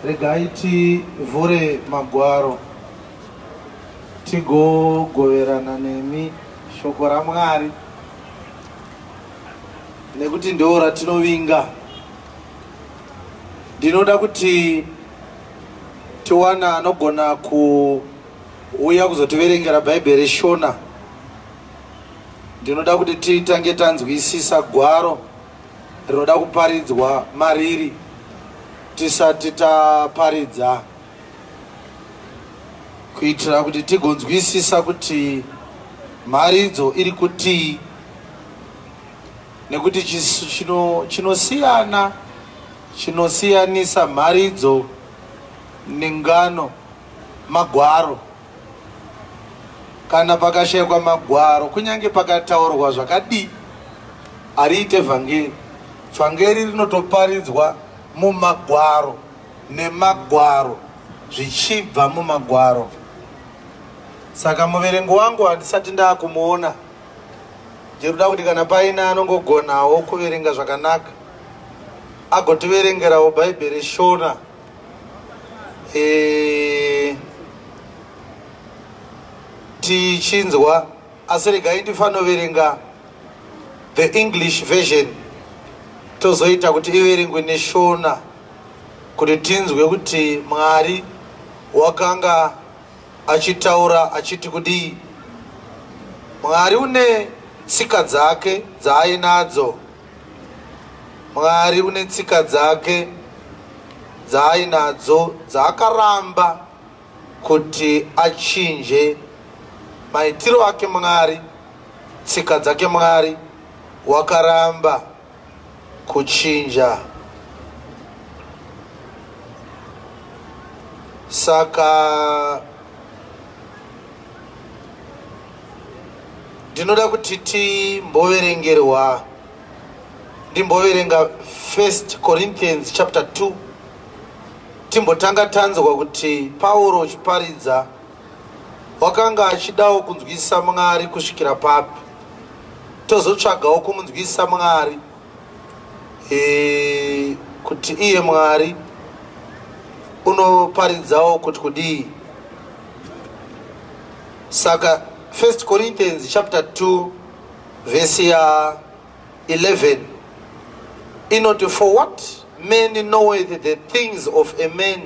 Regai tivhure magwaro tigogoverana nemi shoko raMwari nekuti ndo ratinovinga. Ndinoda kuti tiwana anogona kuuya kuzotiverengera Bhaibheri Shona. Ndinoda kuti titange tanzwisisa gwaro rinoda kuparidzwa mariri tisati taparidza kuitira kuti tigonzwisisa kuti mharidzo iri kutii nekuti chinosiyana chinosiyanisa mharidzo nengano magwaro. Kana pakashaikwa magwaro, kunyange pakataurwa zvakadii, hariite vhangeri. Vhangeri rinotoparidzwa mumagwaro nemagwaro zvichibva mumagwaro. Saka muverengo wangu handisati ndakumuona. Ndinoda kuti kana paine anongogonawo kuverenga zvakanaka agotiverengerawo Bhaibheri Shona. E, tichinzwa asi regai ndifanoverenga the English version tozoita kuti iverengwe neShona kuti tinzwe kuti Mwari wakanga achitaura achiti kudii. Mwari une tsika dzake dzaainadzo. Mwari une tsika dzake dzaainadzo dzaakaramba kuti achinje maitiro ake. Mwari, tsika dzake Mwari wakaramba kuchinja. Saka ndinoda kuti timboverengerwa, ndimboverenga 1 Corinthians chapter 2, timbotanga tanzwa kuti Pauro uchiparidza wakanga achidawo kunzwisisa Mwari kusvikira papi, tozotsvagawo kumunzwisisa Mwari e, kuti iye Mwari unoparidzawo kuti kudii. Saka 1 Corinthians chapter 2 vhesi ya 11 inoti, for what man knoweth the things of a man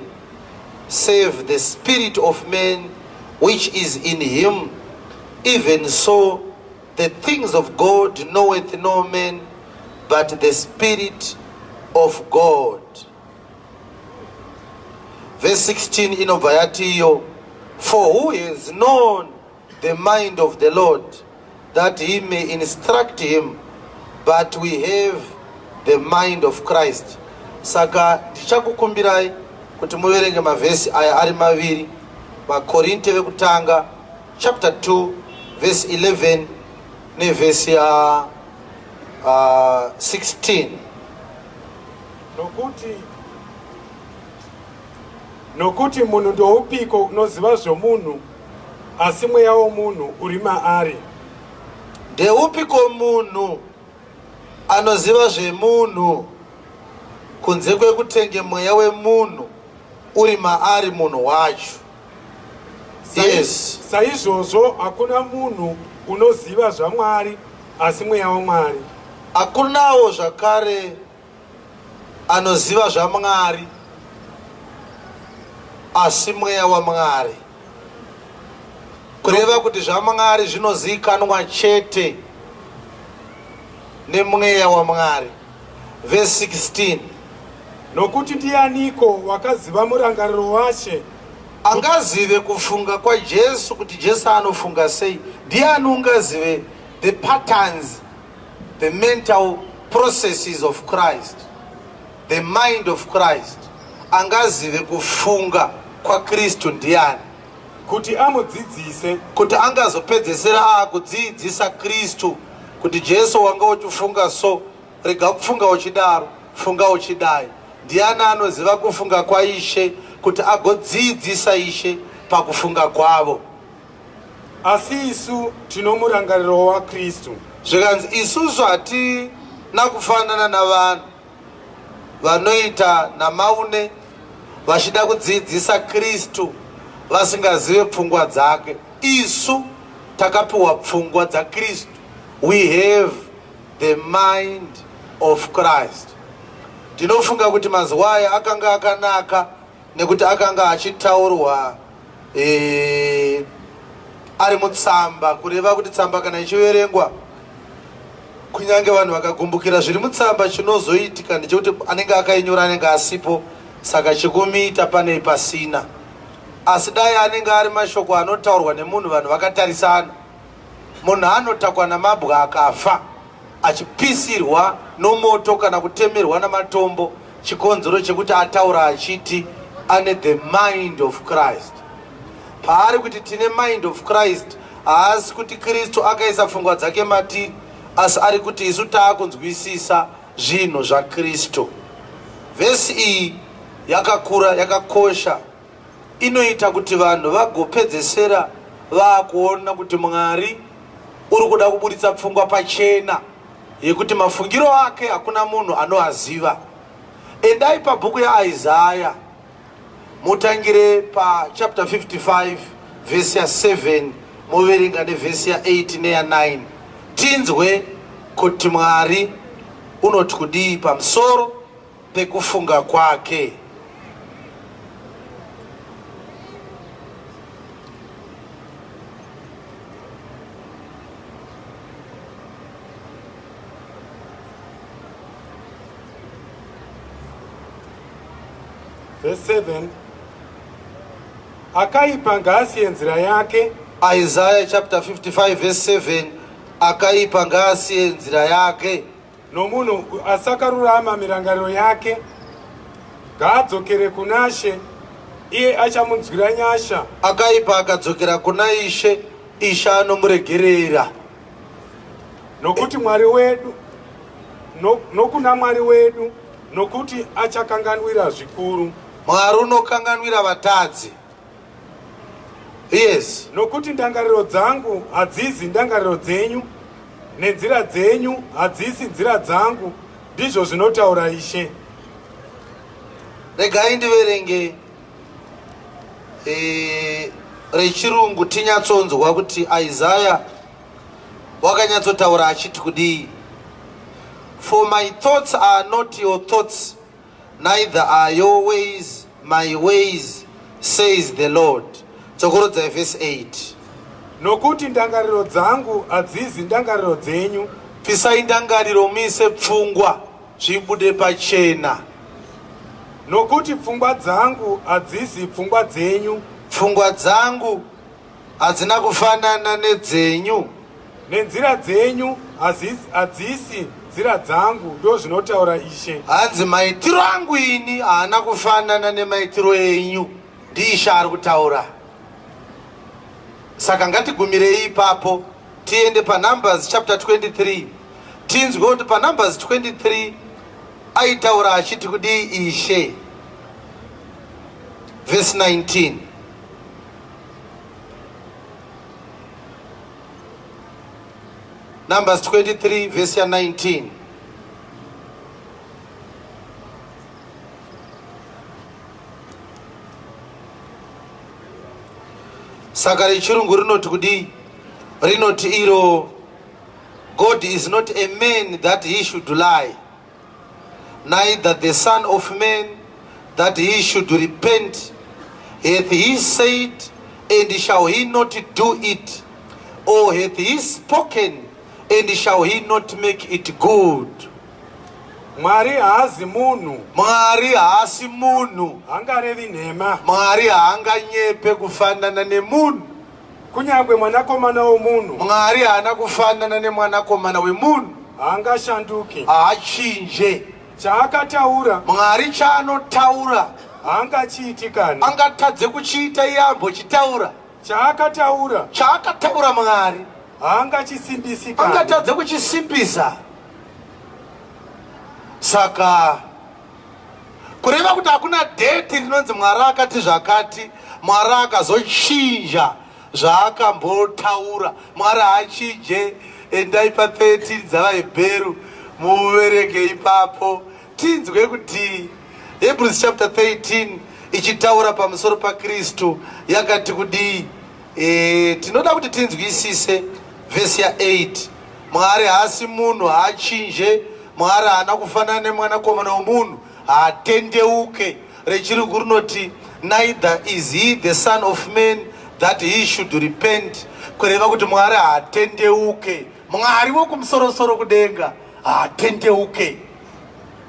save the spirit of man which is in him? Even so the things of God knoweth no man but the Spirit of God. Verse 16 inobva yati iyo, for who has known the mind of the Lord that he may instruct him? But we have the mind of Christ. Saka ndichakukumbirai kuti muverenge mavhesi aya ari maviri, vaKorinte vekutanga chapter 2 verse 11 nevhesi ya 16. Nokuti munhu ndoupiko unoziva zvomunhu, asi mweya womunhu uri maari? Ndeupiko munhu anoziva zvemunhu kunze kwekutenge mweya wemunhu uri maari munhu wacho? Yes. Saizvozvo hakuna munhu unoziva zvaMwari asi mweya waMwari. Hakunawo zvakare anoziva zvaMwari asi mweya waMwari. Kureva kuti zvaMwari zvinozivikanwa chete nemweya waMwari. Verse 16. Nokuti ndianiko wakaziva murangariro waShe? Angazive kufunga kwaJesu, kuti Jesu anofunga sei? Ndiani ungazive the patterns, the mental processes of Christ, the mind of Christ? Angazive kufunga kwaKristu ndiani? Kuti amudzidzise. Kuti angazopedzesera akudzidzisa Kristu kuti Jesu wanga uchifunga so, rega kufunga uchidaro, funga uchidai. Ndiani anoziva kufunga kwaIshe kuti agodzidzisa Ishe pakufunga kwavo? Asi isu tino murangariro waKristu. Zvikanzi isusu hatina kufanana navanhu vanoita namaune. vachida kudzidzisa Kristu vasingazive pfungwa dzake. Isu takapiwa pfungwa dzaKristu. We have the mind of Christ. Ndinofunga kuti mazuva aya akanga akanaka nekuti akanga achitaurwa e, ari mutsamba, kureva kuti tsamba kana ichiverengwa kunyange vanhu vakagumbukira zviri mutsamba, chinozoitika ndechekuti anenge akainyora anenge asipo, saka chekumuita panei pasina. Asi dai anenge ari mashoko anotaurwa nemunhu vanhu vakatarisana, munhu anotakwa namabwa akafa achipisirwa nomoto kana kutemerwa namatombo, chikonzero chekuti ataura achiti ane the mind of Christ. Paari kuti tine mind of Christ, haasi kuti Kristu akaisa pfungwa dzake matiri, asi ari kuti isu taakunzwisisa zvinhu zvaKristu. Vhesi iyi yakakura, yakakosha, inoita kuti vanhu vagopedzesera vaakuona kuti Mwari uri kuda kuburitsa pfungwa pachena yekuti mafungiro ake hakuna munhu anoaziva. Endai pabhuku yaIsaya, mutangire pachapter 55 vhesi ya7, moverenga nevhesi ya8 neya9, tinzwe kuti Mwari unoti kudii pamusoro pekufunga kwake. Verse 7. Akaipa ngaasiye nzira yake. Isaiah chapter 55 verse 7, akaipa ngaasiye nzira yake, nomunhu asakarurama mirangariro yake, ngaadzokere kuna She, iye achamunzwira nyasha. Akaipa akadzokera kuna Ishe, Ishe anomuregerera. Nokuti Mwari wedu no, nokuna Mwari wedu, nokuti achakanganwira zvikuru. Mwari unokanganwira vatadzi. Yes. Nokuti ndangariro dzangu hadzizi ndangariro dzenyu, nenzira dzenyu hadzisi nzira dzangu, ndizvo zvinotaura Ishe. Regai ndiverenge rechirungu tinyatsonzwa kuti Isaya wakanyatsotaura achiti kudii. For my thoughts are not your thoughts, neither are your ways my ways, says the Lord. Dzokorodzai vhesi 8. Nokuti ndangariro dzangu hadzizi ndangariro dzenyu. Pisai ndangariro, muise pfungwa, zvibude pachena. Nokuti pfungwa dzangu hadzisi pfungwa dzenyu. Pfungwa dzangu hadzina kufanana nedzenyu. Nenzira dzenyu hadzisi nzira dzangu, ndo zvinotaura Ishe. Hanzi maitiro angu ini haana kufanana nemaitiro enyu, ndiIshe ari kutaura. Saka ngatigumirei ipapo, tiende paNumbers chapter 23, tinzwe kuti paNumbers 23 aitaura achiti kudii Ishe. Verse 19. Numbers 23 verse ya 19. Saka rechirungu rinoti kudii? Rinoti iro, God is not a man that he should lie, neither the son of man that he should repent. Hath he said, and shall he not do it? Or hath he spoken, and shall he not make it good? Mwari haazi munhu. Mwari haasi munhu. Haangarevi nhema. Mwari haanganyepe kufanana nemunhu. Kunyange mwanakomana womunhu. Mwari haana kufanana nemwanakomana wemunhu. Haangashanduki. Haachinje. Chaakataura. Mwari chaanotaura haangachiiti kani. Angatadze kuchiita iye ambochitaura. Chaakataura. Chaakataura Mwari haangachisimbisi kani. Angatadze kuchisimbisa. Saka kureva kuti hakuna date rinonzi Mwari akati zvakati, Mwari akazochinja zvaakambotaura. Mwari haachinje. Endai pa13 dzavaHebheru muverenge ipapo, tinzwe kuti Hebrews chapter 13. ichitaura pamusoro paKristu yakati kudii. E, tinoda kuti tinzwisise vhesi ya8. Mwari haasi munhu, haachinje. Mwari haana kufanana nemwanakomana womunhu, haatendeuke. Rechirungu rinoti neither is he the son of man that he should repent, kureva kuti Mwari haatendeuke. Mwari wokumusorosoro kudenga haatendeuke.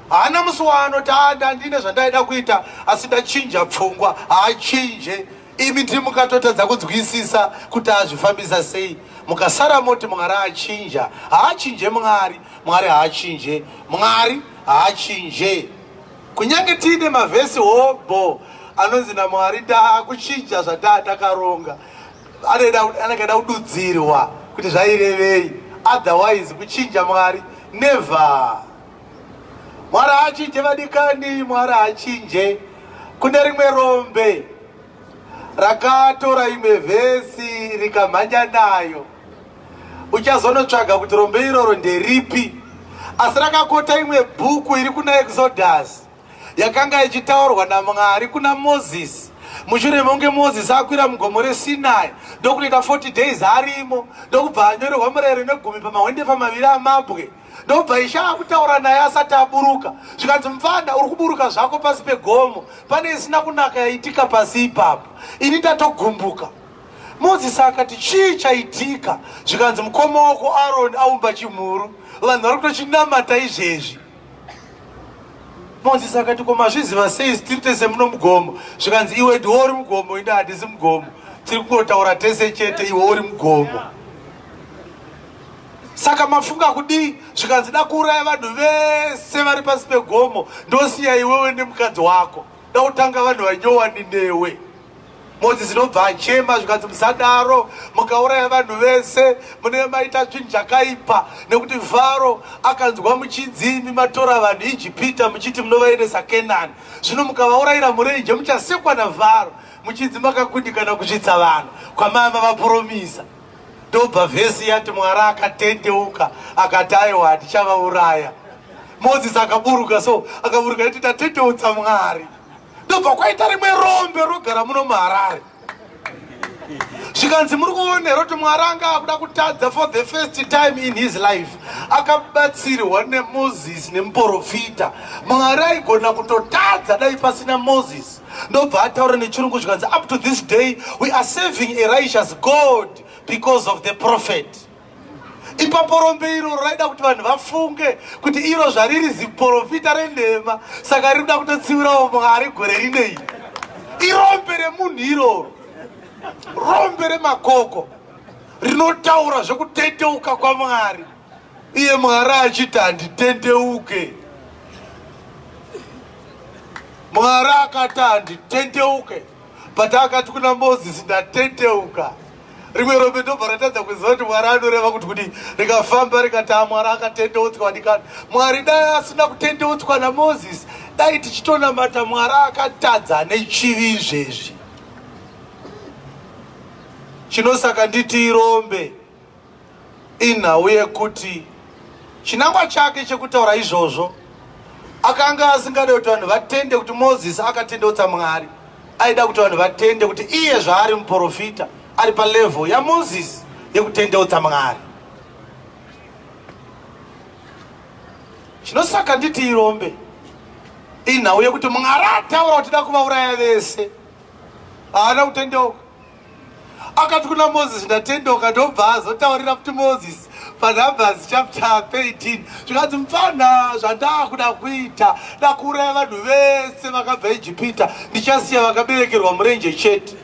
Haana musi waanoti ah, ndine zvandaida kuita asi ndachinja pfungwa. Haachinje. Imi ndiri mukatotadza kunzwisisa kuti azvifambisa sei, mukasara moti Mwari achinja. Haachinje Mwari. Mwari haachinje. Mwari haachinje. Kunyange tiine mavhesi hobho anonzi naMwari ndaakuchinja zvandaa ndakaronga, anenge ada kududzirwa kuti zvairevei. Otherwise kuchinja Mwari never. Mwari haachinje vadikani, Mwari haachinje. Kune rimwe rombe rakatora imwe vhesi rikamhanya nayo. Uchazonotsvaga kuti rombe iroro nderipi, asi rakakota imwe bhuku iri kuna Exodus yakanga ichitaurwa naMwari kuna Mozisi mushure mekunge Mozisi akwira mugomo reSinai ndokunoita 40 days arimo, ndokubva anyorerwa murayiro negumi pamahwendefa maviri amabwe, ndobva Ishe akutaura naye asati aburuka, zvikanzi, mupfana uri kuburuka zvako pasi pegomo, pane isina kunaka yaitika pasi ipapo, ini ndatogumbuka. Mozisi akati, chii chaitika? Zvikanzi, mukoma wako Aroni aumba chimhuru, vanhu vari kutochinamata izvezvi. Mozisi akati, ko mazviziva sei tiri tese muno mugomo? Zvikanzi, iwe ndiwe uri mugomo, ini handisi mugomo, tiri kungotaura tese chete, iwe uri mugomo. Saka mafunga kudii? Zvikanzi, da kuuraya vanhu vese vari pasi pegomo, ndosiya iwewe nemukadzi wako, da kutanga vanhu vanyowani newe. Mozisi ndobva achema, zvikanzi, musadaro, mukauraya vanhu vese munenge maita chinhu chakaipa, nekuti Faro akanzwa muchinzi imi matora vanhu Ijipita muchiti munovaendesa Kenani, zvino mukavaurayira murenje muchasekwa naFaro muchinzi makakundikana kusvitsa vanhu kwamama vapromisa. Ndobva vhesi yati Mwari akatendeuka akati aiwa handichavauraya. Mozisi akaburuka, so akaburuka iti tatendeutsa Mwari. Ndobva kwaita rimwe rombe rogara muno muHarare, zvikanzi muri kuona here kuti Mwari anga akuda kutadza for the first time in his life, akabatsirwa neMozisi nemuprofita. Mwari aigona kutotadza dai pasina Mozisi. Ndobva ataura nechirungu, zvikanzi, up to this day we are serving a righteous God because of the prophet. Ipapo rombe iroro raida kuti vanhu vafunge kuti iro zvariri ziprofita renhema, saka riri kuda kutotsiurawo Mwari gore rinei. Irombe remunhu iroro, rombe remakoko rinotaura zvekutendeuka kwaMwari, iye Mwari achiti handitendeuke. Mwari akati handitendeuke, but akati kuna Mozisi ndatendeuka. Rimwe rombe ndobva ratadza kuziva kuti Mwari anoreva kuti kudii, rikafamba rikati a Mwari akatendeutswa. Vadikani, Mwari dai asina kutendeutswa naMozisi, dai tichitonamata Mwari akatadza nechivi izvezvi. Chinosaka nditi irombe inhau yekuti chinangwa chake chekutaura izvozvo akanga asingade kuti vanhu vatende kuti Mozisi akatendeutsa Mwari. Aida kuti vanhu vatende kuti iye zvaari muprofita ari palevel yaMozisi yekutendeutsa Mwari. Chinosaka nditi irombe inhau yekuti Mwari ataura kuti da kuvauraya vese, haana kutendeuka. Akati kuna Mozisi ndatendeuka, ndobva azotaurira kuti Mozisi paNumbers chapter 13, zvikanzi, mupfana, zvandaakuda kuita, ndakuuraya vanhu vese vakabva Ijipita, ndichasiya vakaberekerwa murenje chete,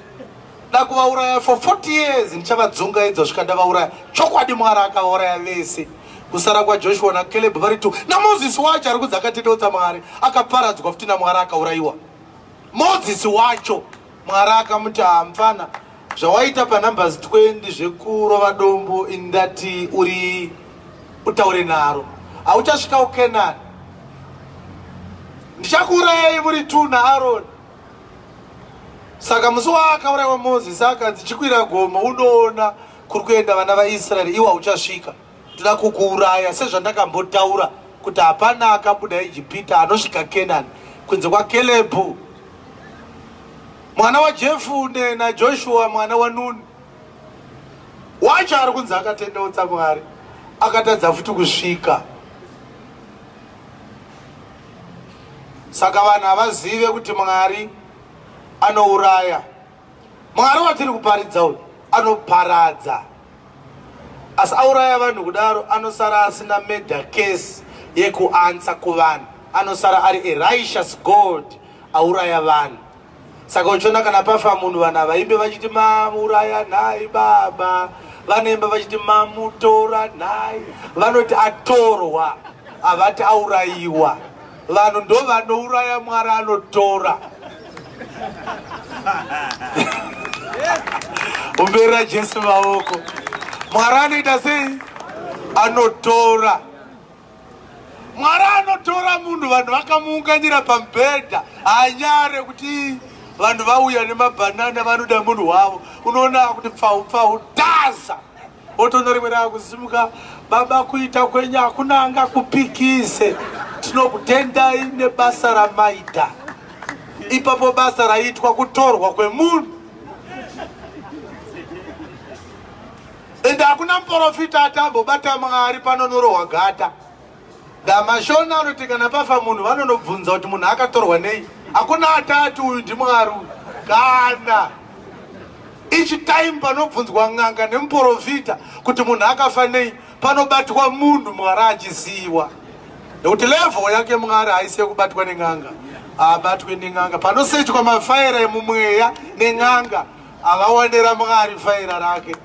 ndakuvauraya for 40 years, ndichavadzungaidza svika ndavauraya. Chokwadi Mwari akavauraya vese kusara kwaJoshua naCaleb vari tu naMozisi wacho ari kunzi akatendeutsa Mwari, akaparadzwa futi naMwari, akaurayiwa Mozisi wacho. Mwari akamuti, mfana, zvawaita paNumbers 20 zvekurova dombo, indati uri utaure naro, hauchasvika kuKenani, ndichakuurayai muri tu naAroni. Saka musi waakaurayiwa Mozisi akanzi, chikwira gomo unoona kuri kuenda vana vaIsraeri, iwe hauchasvika, ndoda kukuuraya sezvandakambotaura kuti hapana akabuda Ijipita anosvika Kenani kunze kwaKelebhu. Mwana waJefune naJoshua mwana waNuni. Wacho ari kunzi akatendeutsa Mwari akatadza futi kusvika. Saka vanhu havazive kuti Mwari anouraya. Mwari watiri kuparidza uyu anoparadza. Asi auraya vanhu kudaro anosara asina murder case yekuansa kuvanhu. Anosara ari a righteous God auraya vanhu. Saka uchiona kana pafa munhu vanhu havaimbe vachiti mauraya nhai baba, vanoimba vachiti mamutora nhai, vanoti atorwa, havati aurayiwa. Vanhu ndo vanouraya, Mwari anotora. Umberera Jesu maoko. Mwari anoita sei? Anotora. Mwari anotora munhu, vanhu vakamuunganira pamubhedha, haanyare kuti vanhu vauya nemabhanana vanoda munhu wavo. Unoona kuti pfau pfau dhaza, otoona rimwe raakusimuka, baba kuita kwenyu hakuna angakupikise, tinokutendai nebasa ramaita. Ipapo basa raitwa kutorwa kwemunhu. Ende hakuna muporofita ati ambobata Mwari panonorohwa gata. Damashona anoti kana pafa munhu vanonobvunza kuti munhu akatorwa nei. Hakuna ati ati uyu ndiMwari uyu. Kana each time panobvunzwa n'anga nemuporofita kuti munhu akafa nei, panobatwa munhu Mwari achiziwa. Nekuti level yake Mwari haisi yekubatwa nen'anga. Haabatwe nen'anga. Panosechwa mafaira emumweya nen'anga. Havawanera Mwari faira rake.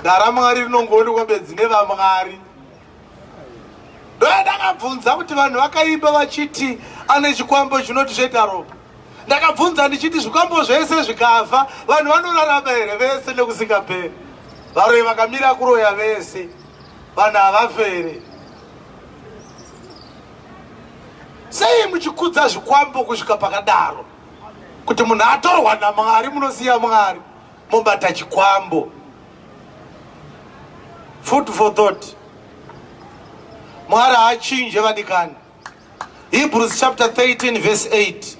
DaraMwari rinongoonekwa bedzi nevaMwari. Ndakabvunza kuti vanhu vakaimba vachiti ane chikwambo chinoti zveta ropa. Ndakabvunza ndichiti zvikwambo zvese zvikafa vanhu vanorarama here vese nekusingaperi? Varoyi vakamira kuroya vese, vanhu havafe here? Sei muchikudza zvikwambo kusvika pakadaro? Kuti munhu atorwa naMwari, munosiya Mwari mobata chikwambo. Food for thought. Mwari haachinje vadikani. Hebrews chapter 13 verse 8.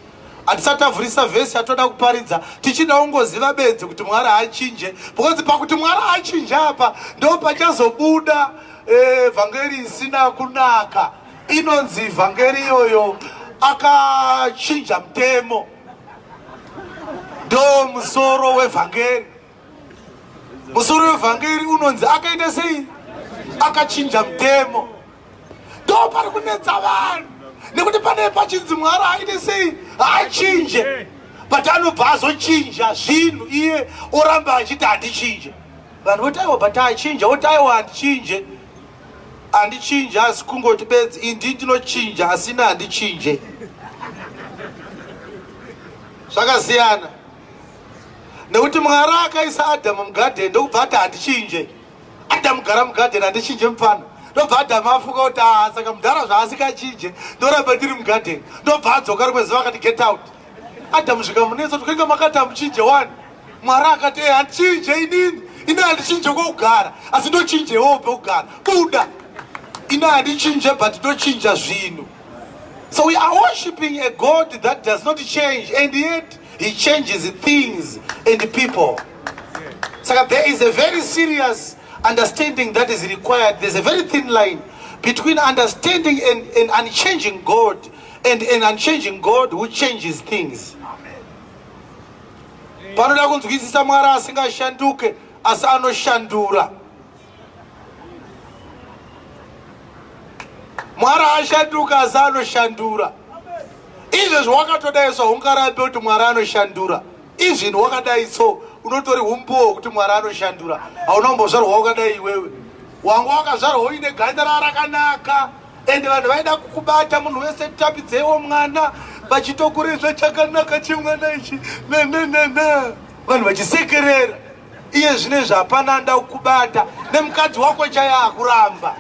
Hatisati tavhurisa vhesi yatoda kuparidza, tichida kungoziva bedzi kuti Mwari haachinje, because pakuti Mwari haachinje apa ndo pachazobuda vhangeri isina kunaka. Inonzi vhangeri iyoyo akachinja mutemo, ndo musoro wevhangeri. Musoro wevhangeri unonzi akaita sei? Akachinja mutemo. Ndo pari kunetsa vanhu, nekuti pane pachinzi Mwari aite sei? Haachinje, but anobva azochinja zvinhu, iye oramba achiti handichinje. Vanhu voti aiwa, but achinja, oti aiwa handichinje. Handichinje, asi kungoti bedzi indi ndinochinja, asina handichinje. Zvakasiyana nekuti Mwari akaisa Adhamu mugadheni ndokubva ati handichinje. Adhamu gara mugadheni, handichinje mupfana. Ndobva Adhamu afuka kuti aa, saka mudhara zvaasikachinje ndoramba ndiri mugadheni. Ndobva adzoka rimwe zuva akati get out. Adhamu zvikamunetsa kuti kuinga makati hamuchinje wani. Mwari akati handichinje inini, ini handichinje kwekugara, asi ndochinjewo pekugara. Buda. Ini handichinje but ndochinja zvinhu. So we are worshiping a God that does not change, and yet he changes things and people. So there is a very serious understanding that is required. There's a very thin line between understanding and unchanging God and an unchanging God who changes things. Panoda kunzwisisa Mwari asingashanduke asi anoshandura. Mwari ashanduka asi anoshandura. Izvezvi wakatodaiswa ungarambe kuti Mwari anoshandura. Izvini wakadai so unotori umbowo kuti Mwari anoshandura. Hauna kumbozvarwa wakadai iwewe. Wanga wakazvarwa uine ganda rakanaka, ende vanhu vaida kukubata, munhu wese tapidzeiwo mwana, vachitokurezva chakanaka chemwana ichi nenenene, vanhu vachisekerera. Iye zvino izvi hapana anoda kukubata, nemukadzi wako chaiye akuramba.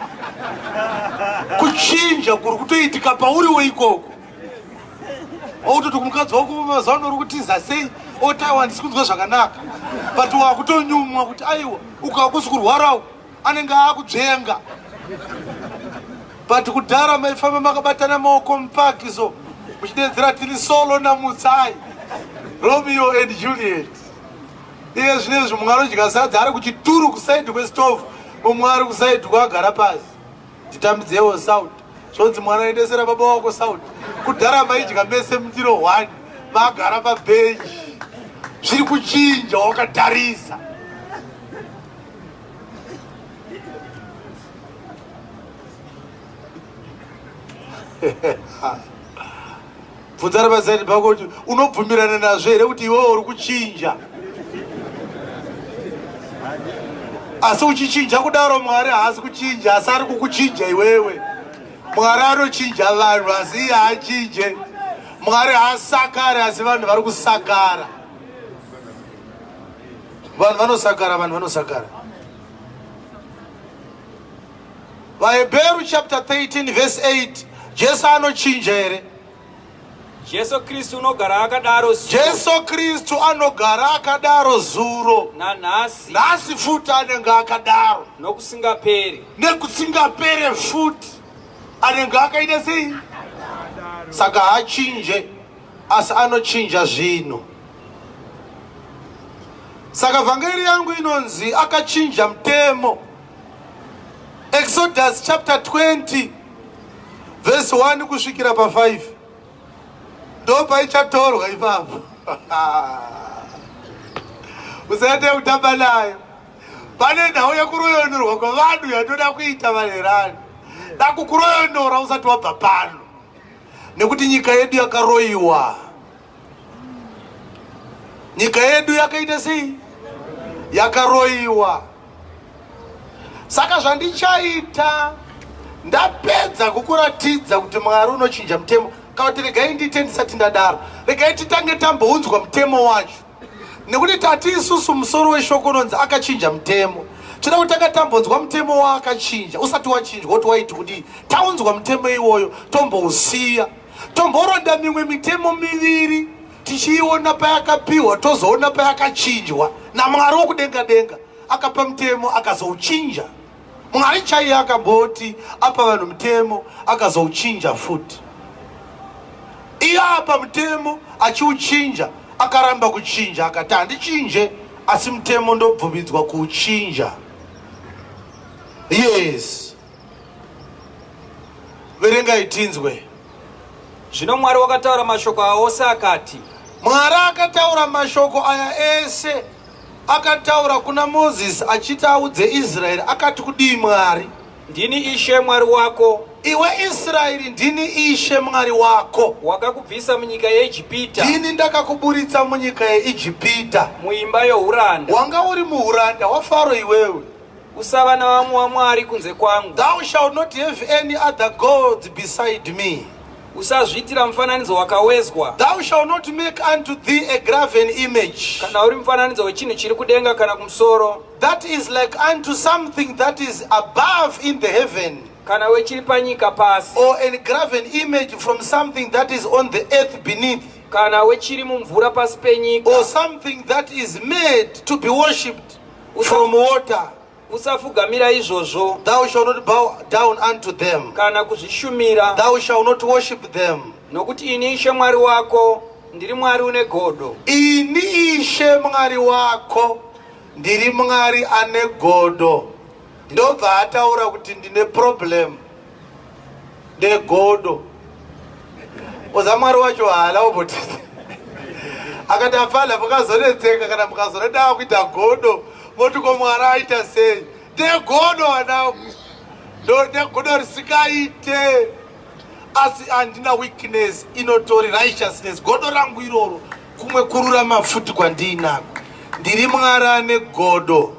Kuchinja kuri kutoitika pauriwo ikoko. Outoti kumukadzi wako mazuva ano uri kutiza sei, oti aiwa handisi kunzwa zvakanaka, but wakutonyumwa kuti aiwa ukakusi kurwara uku anenge akudzvenga. But kudhara maifamba makabatana maoko mupaki so muchidedzera tiri solo naMutsai. Romeo and Juliet. Iye zvino izvi mumwe anodya sadza ari kuchituru kusaidi kwestovhu, mumwe ari kusaidi kwaagara pasi. Titambidzewo sauti. Zvonzi mwana endesera baba wako sauti. Kudhara maidya mese mundiro one, magara pabhenji. Zviri kuchinja wakatarisa. Bvunza rapasaidi pako kuti unobvumirana nazvo here kuti iwewe uri kuchinja. Asi uchichinja kudaro Mwari haasi kuchinja, asi ari kukuchinja iwewe. Mwari anochinja vanhu asi iye haachinje. Mwari haasakare asi vanhu vari kusakara. Vanhu vanosakara, vanhu vanosakara. VaHebheru chapter 13 verse 8 Jesu anochinja here? Jesu Kristu unogara akadaro zuro. Jesu Kristu anogara akadaro zuro. Nanhasi. Nhasi futi anenge akadaro. Nokusingaperi. Nekusingapere futi. Anenge akaita sei? Saka haachinje asi anochinja zvinhu. Saka vhangeri yangu inonzi akachinja mutemo. Exodus chapter 20 verse 1 kusvikira pa 5 ndopaichatorwa ipapo. Usaite kutamba nayo. Pane nhau yekuroyonorwa kwevanhu yatoda kuita valerani. Dakukuroyonora usati wabva pano, nekuti nyika yedu yakaroyiwa. Nyika yedu yakaita sei? Yakaroyiwa. Saka zvandichaita, ndapedza kukuratidza kuti Mwari unochinja mutemo. Kana kuti regai ndiite ndisati ndadaro, regai titange tambounzwa mutemo wacho, nekuti tati isusu musoro weshoko unonzi akachinja mutemo. Tinoda kutanga tambonzwa mutemo waakachinja. Usati wachinjwa kuti waiti kudii? Taunzwa mutemo iwoyo, tombousiya, tomboronda mimwe mitemo miviri tichiiona payakapiwa, tozoona payakachinjwa naMwari wokudenga denga. Akapa mutemo akazouchinja. Mwari chaiye akamboti apa vanhu mutemo akazouchinja futi. Iye apa mutemo achiuchinja, akaramba kuchinja, akati handichinje, asi mutemo ndobvumidzwa kuuchinja. Yes. Verengai tinzwe. Zvino Mwari wakataura mashoko aya ose akati. Mwari akataura mashoko aya ese, akataura kuna Mozisi achiti audze Israeri. Akati kudii Mwari? Ndini Ishe Mwari wako. Iwe Israeri, ndini Ishe Mwari wako. Wakakubvisa munyika yeIjipita. Ndini ndakakuburitsa munyika yeIjipita. Muimba youranda. Wanga uri muuranda waFaro iwewe. Usava navamwe wamwari kunze kwangu. Thou shalt not have any other gods beside me. Usazviitira mufananidzo wakawezwa. Thou shalt not make unto thee a graven image. Kana uri mufananidzo wechinhu chiri kudenga kana kumusoro. That is like unto something that is above in the heaven. Kana wechiri panyika pasi. Or an graven image from something that is on the earth beneath. Kana wechiri mumvura pasi penyika. Or something that is made to be worshipped from water. Usafugamira izvozvo. Thou shalt not bow down unto them. Kana kuzvishumira. Thou shalt not worship them. Nokuti ini Ishe Mwari wako ndiri Mwari une godo. Ini Ishe Mwari wako ndiri Mwari ane godo. Ndobva ataura kuti ndine problem ndegodo. Oza Mwari wacho haala oboti akati apfana mukazonetseka kana mukazoneda kuita godo moti ko Mwari aita sei? Ndegodo wanangu, ndegodo risikaite, asi handina weakness, inotori righteousness. Godo rangu iroro kumwe kururama futi kwandiinako. Ndiri Mwari ane godo.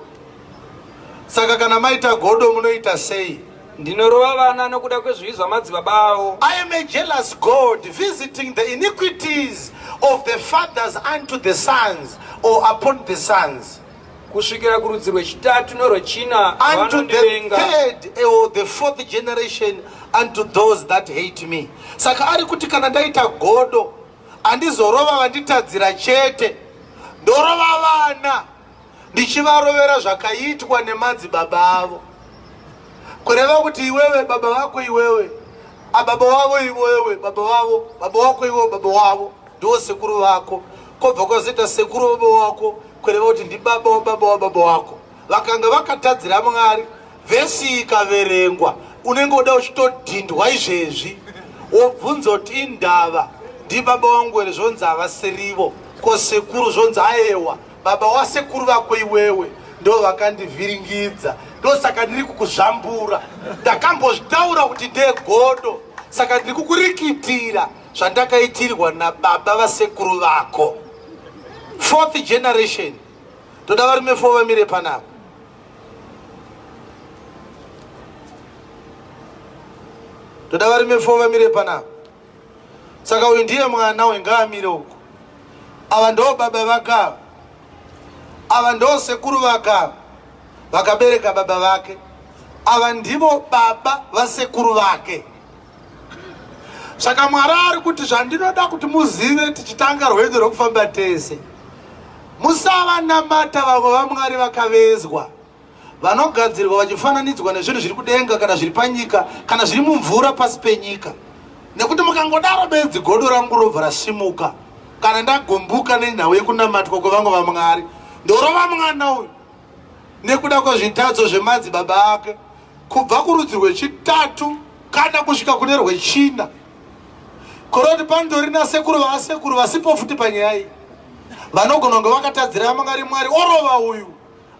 Saka kana maita godo munoita sei? Ndinorova vana nokuda kwezvivi zvamadzibaba avo. I am a jealous God, visiting the iniquities of the fathers unto the sons, or upon the sons. Kusvikira kurudzi rwechitatu norwechina unto the third or the fourth generation unto those that hate me. Saka ari kuti kana ndaita godo handizorova vanditadzira chete, ndorova vana ndichivarovera zvakaitwa nemadzibaba avo. Kureva kuti iwewe baba vako iwewe ababa wavo iwewe baba wavo baba wako iwewe baba wavo ndiwo sekuru vako. Kobva kwazoita sekuru baba wako, kureva kuti ndibaba wababa wababa wako. Vakanga vakatadzira Mwari, vhesi ikaverengwa, unenge uda uchitodhindwa izvezvi. Wobvunza kuti indava ndibaba wangu here, zvonzi havasirivo. Ko sekuru zvonzi aewa, baba wasekuru vako iwewe ndo vakandivhiringidza, ndosaka ndiri kukuzvambura. Ndakambozvitaura kuti ndegodo, saka ndiri kukurikitira zvandakaitirwa nababa vasekuru vako. Fourth generation, toda varume fo vamire panapa. Toda varume fo vamire panapa. Saka uyu ndiye mwana uyu, ngaamire uko. Ava ndo baba vakava, ava ndo sekuru vakava vakabereka baba vake, ava ndivo baba vasekuru vake. Saka Mwari ari kuti zvandinoda kuti muzive tichitanga rwendo rwekufamba tese, musavanamata vamwe vamwari vakavezwa vanogadzirwa vachifananidzwa nezvinhu zviri kudenga kana zviri panyika kana zviri mumvura pasi penyika, nekuti mukangodaro bedzi godo rangu robva rasimuka. Kana ndagumbuka nenhau yekunamatwa kwevamwe vamwari, ndorova mwana uyu nekuda kwezvitadzo zvemadzibaba ake kubva kurudzi rwechitatu kana kusvika kune rwechina. Koroti pandori nasekuru vaasekuru vasipo futi panyaya iyi, vanogona kunge vakatadzira Mwari, Mwari orova uyu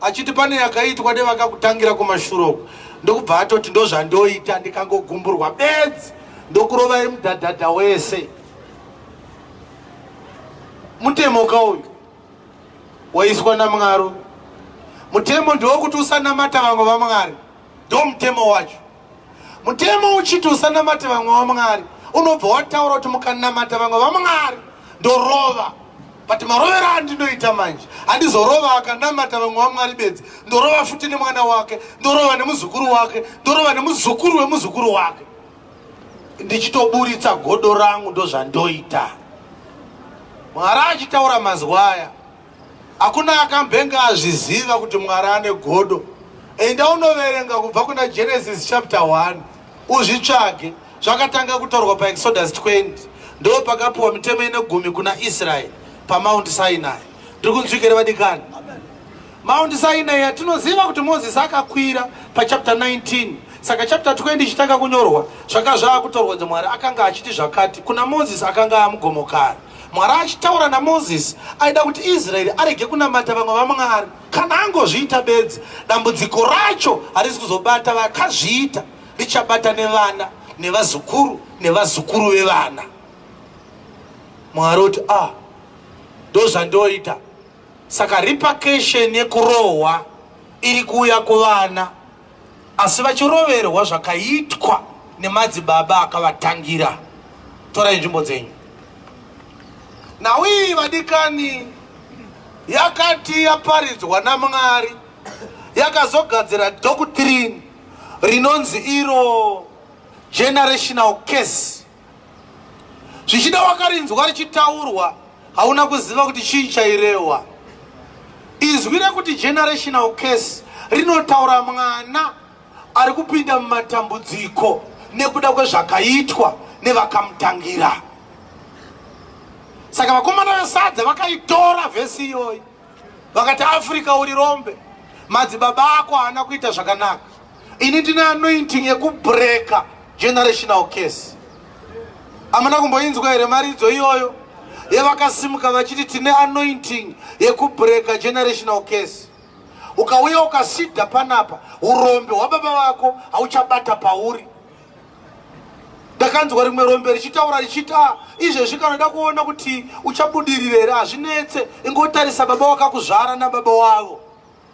achiti pane yakaitwa nevakakutangira kumashure uku, ndokubva atoti ndozvandoita, ndikangogumburwa bedzi ndokurovai mudhadhadha wese. Mutemo ka uyu waiswa naMwari. Mutemo ndewokuti usanamata vamwe vaMwari, ndo mutemo wacho. Mutemo uchiti usanamate vamwe vaMwari, unobva wataura kuti mukanamata vamwe vaMwari ndorova. But marovero andinoita manje, handizorova akanamata vamwe vaMwari bedzi, ndorova futi nemwana wake, ndorova nemuzukuru wake, ndorova nemuzukuru wemuzukuru wake, ndichitoburitsa godo rangu. Ndozvandoita. Mwari achitaura mazwi aya, hakuna akambenge azviziva kuti Mwari ane godo. Enda unoverenga kubva kuna Genesis chapter 1 uzvitsvage. Zvakatanga kutaurwa paExodus 20, ndo pakapiwa mitemo ine gumi kuna Israeri paMount Sinai. Ndiri kunzwikere vadikani? Mount Sinai yatinoziva kuti Moses akakwira pachapter 19. Saka chapter 20 ichitanga kunyorwa, zvanga zvaakutorwa kunzi Mwari akanga achiti zvakati kuna Moses akanga amugomo kare. Mwari achitaura naMoses aida kuti Israeri arege kunamata vamwe vamwari. Kana angozviita bedzi, dambudziko racho harisi kuzobata vakazviita, richabata nevana nevazukuru nevazukuru vevana. Mwari oti, ah, ndozvandoita. Saka repercussion yekurohwa iri kuuya kuvana, asi vachiroverwa zvakaitwa nemadzibaba akavatangira. Torai nzvimbo dzenyu. Nhau iyi vadikani yakati yaparidzwa naMwari, yakazogadzira doctrine rinonzi iro generational curse. Zvichida wakarinzwa richitaurwa, hauna kuziva kuti chii chairehwa. Izwi rekuti generational curse rinotaura mwana ari kupinda mumatambudziko nekuda kwezvakaitwa nevakamutangira. Saka vakomana vesadza vakaitora vhesi iyoyi, vakati Africa uri rombe, madzibaba ako haana kuita zvakanaka, ini ndine anointing yekubreka generational curse. Amuna kumboinzwa here maridzo iyoyo yevakasimuka vachiti tine anointing yekubreka generational curse? Ukauya ukasidha panapa, urombe hwababa vako hauchabata pauri. Ndakanzwa rimwe rombe richitaura richiti, ah, izvezvi kana uda kuona kuti uchabudirira here, hazvinetse, ingotarisa baba wakakuzvara nababa wavo